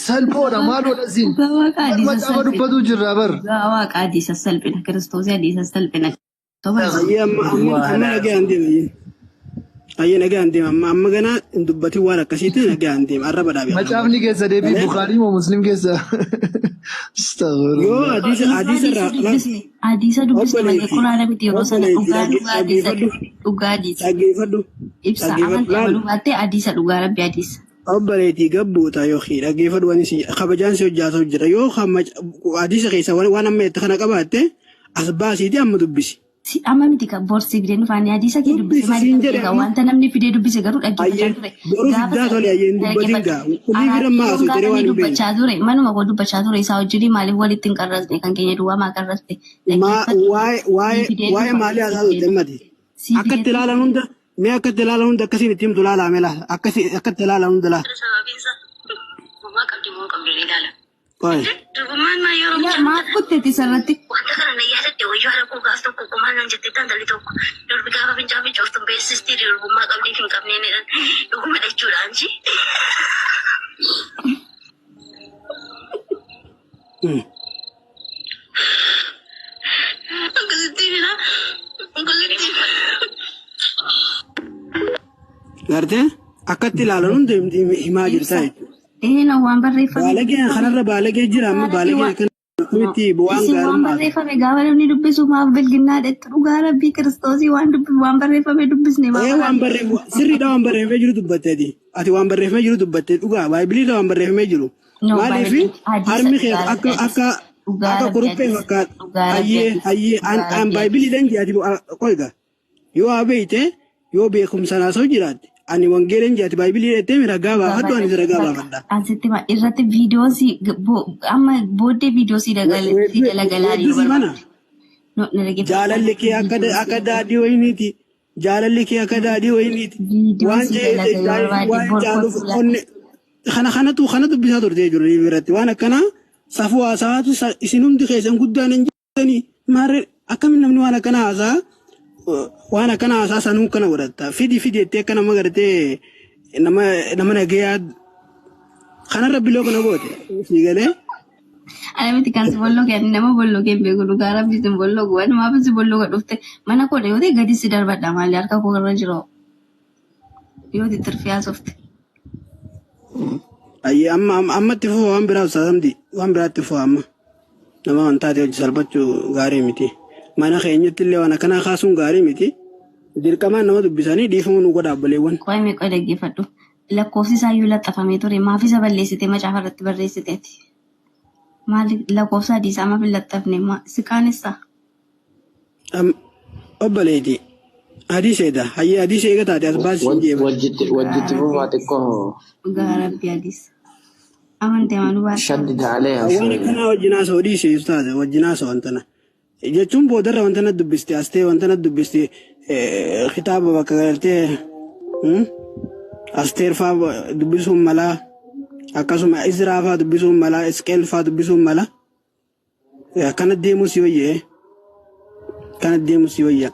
Salphoodha maaloodha siin. Dhugaa waaqa Bar hadiisa macaafa salphina. dubbatu jirra bar. Dhugaa waaqa hadiisa salphina. Kiristoosii hadiisa salphina. Ayyee amma amma amma nagaan deema ayyee. Ayyee nagaan deema amma amma ganaa hin dubbatin waan akkasiitti nagaan deema arraba dhaabe kana booda. Macaafni keessa deebii Malee Bukaarii moo Muslim keessa? yoo Astaghfirullah. hadiisa Nuti hadiisa hadiisa irraa laal dubbisne hadiisa dubbisne malee obboleetti quraana miti yeroo sana obboleetti dhugaa dhugaa hadiisa dhaggeeffadhu dhugaa hadiisa. dhaggeeffadhu Ibsa dhaggeeffadhu amantii laal amanuu baattee hadiisa dhugaa rabbi hadiisa. obboleetti gabbuuta yookiin dhaggeeffadhu waan isin kabajaan si hojjaatu jira yoo hadiisa keessa waan amma itti kana qabaatte as baasiiti amma dubbisi. Si amma miti kan borsii fidee nufaanii hadiisa kee dubbise Dubbisi maaliif siin kan jedhe beekaa amma wanta namni fidee dubbise garuu dhaggeeffachaa ayyee ture. boruu Gaafa fiddaa sana tole ayyee hin dubbatin dhaggeeffadhu. gaa kulii Araat bira maa kiiloon haasoo gaafa jedhee inni waan hin beekne. dubbachaa ture manuma koo dubbachaa ture isaa wajjin maaliif walitti hin qarrasne kan keenya duwwaa maa qarrasne Ma dhaggeeffadhu. waa'ee Sii waa'ee fidee waa'ee dhufa maalii sii haasaa fidee turte dhufa ammati? sii Akka fidee itti dhufa. ilaalan hunda mee akka itti ilaalan hunda akkasiin itti himtu ilaalaa mee laala akkasi akka itti ilaalan hunda laala. Sababiin isaa durbummaa qabdi moo hin qabdu ilaala. Qoy Durbummaan maa yeroo Ila fincaan maaf kutteeti isarratti? wanta kana na yaadadhe wayyoo haadha koo gaaf tokko qomaa naan jette intalli tokko durbi gaafa fincaan fincooftu beeksistii durbummaa qabdii fi hin qabneen jedhan dhuguma jechuudha anchi. Akkasitti jira. Akkasitti. gartee akka itti ilaalan hunda himaa jirta Ibsa. jechuudha. Ee na waan barreeffame Baalageen dubbifame. kanarra baalagee jira amma Dhugaa rabbi baalageen waan akkana akkamitti waan isin waan gaarummaa barreeffame gaafa namni dubbisu maaf bilginnaa dhettu dhugaa rabbii kiristoosii waan dubbi waan barreeffame dubbisne maaf Ee waan waraabne. barreeffame sirriidha waan barreeffamee jiru dubbatte ati ati waan barreeffamee jiru dubbatte dhugaa baaybiliirra waan barreeffamee jiru No maaliif baalageen hadiisa harmi kee dhugaa rabbi akka hadiisa akka dhugaa akka rabbi kuruphee hadiisa fakkaata dhugaa rabbi hayyee hadiisa hayyee an dhugaa an rabbi hadiisa. baaybiliidhaan jee ati qoyga yoo haa beeyte yoo beekumsaan haasa'u jiraatte ani wangeelaan jee ati baaybilii dheettee ragaa Dhugaa baafadhu anis baay'ee ragaa bakka baafadha. asitti ma irratti viidiyoo si amma booddee viidiyoo si dalagalaa yoo Weedduu si mana barbaadde. No na dhaggeeffadhu jaalalli kee akka viidiyoo si akka daadhii wayiniiti jaalalli kee akka daadhii wayiniiti viidiyoo waan si jee dalaga yoo barbaadde waan bor caaluuf kottu laata. onne kana kanatu kana dubbisaa turte jechuudha biratti waan akkanaa safuu haasaatu isin hundi keessan guddaan hin jirtanii maarree akkamiin namni waan akkanaa haasaa waan akkanaa haasaa sanuu kana godhatta fidi fidi jettee akka nama gartee nama nama nagayaa kanarra biloo kana goote si galee Ana miti kan si bolloo ani nama bolloo kee hin beeku dhugaa rabbi si bolloo guban maaf si bolloo dhufte mana koo yoo ta'e gadi si darbadha maali harka koo irra jiru yoo ta'e tirfii haasofte. Ayyee amma ammatti fufa waan biraa saamdi waan biraatti fufa amma nama waan taate hojii salphachuu gaarii miti mana keenyatti illee waan akkanaa kaasuun gaarii miti dirqamaan nama dubbisanii dhiifama nu godha obboleewwan. Qo'ee meeqa dhaggeeffadhu lakkoofsi isaa iyyuu laxxafamee ture maaf isa balleessite macaafa irratti barreessiteeti. Maali lakkoofsa adii isaa maaf hin laxxafne si qaanessaa? Obboleetti adii seeta hayyee adii seega taate as baasi hin jeema. Wajjitti fufaa xiqqoo Dhugaa rabbi adiis. Amantii amanuu baate. shaddi taalee Waan akkanaa wajjin haasa'u dhiisee taate wajjin haasa'u wantana. Jechuun boodarra wanta na dubbiste as ta'e wanta na dubbiste kitaaba bakka galtee asteer faa dubbisuun malaa akkasuma Izraa faa dubbisuun malaa Isqeel faa dubbisuun malaa akkana deemuu si wayyee akkana deemuu si wayyaa.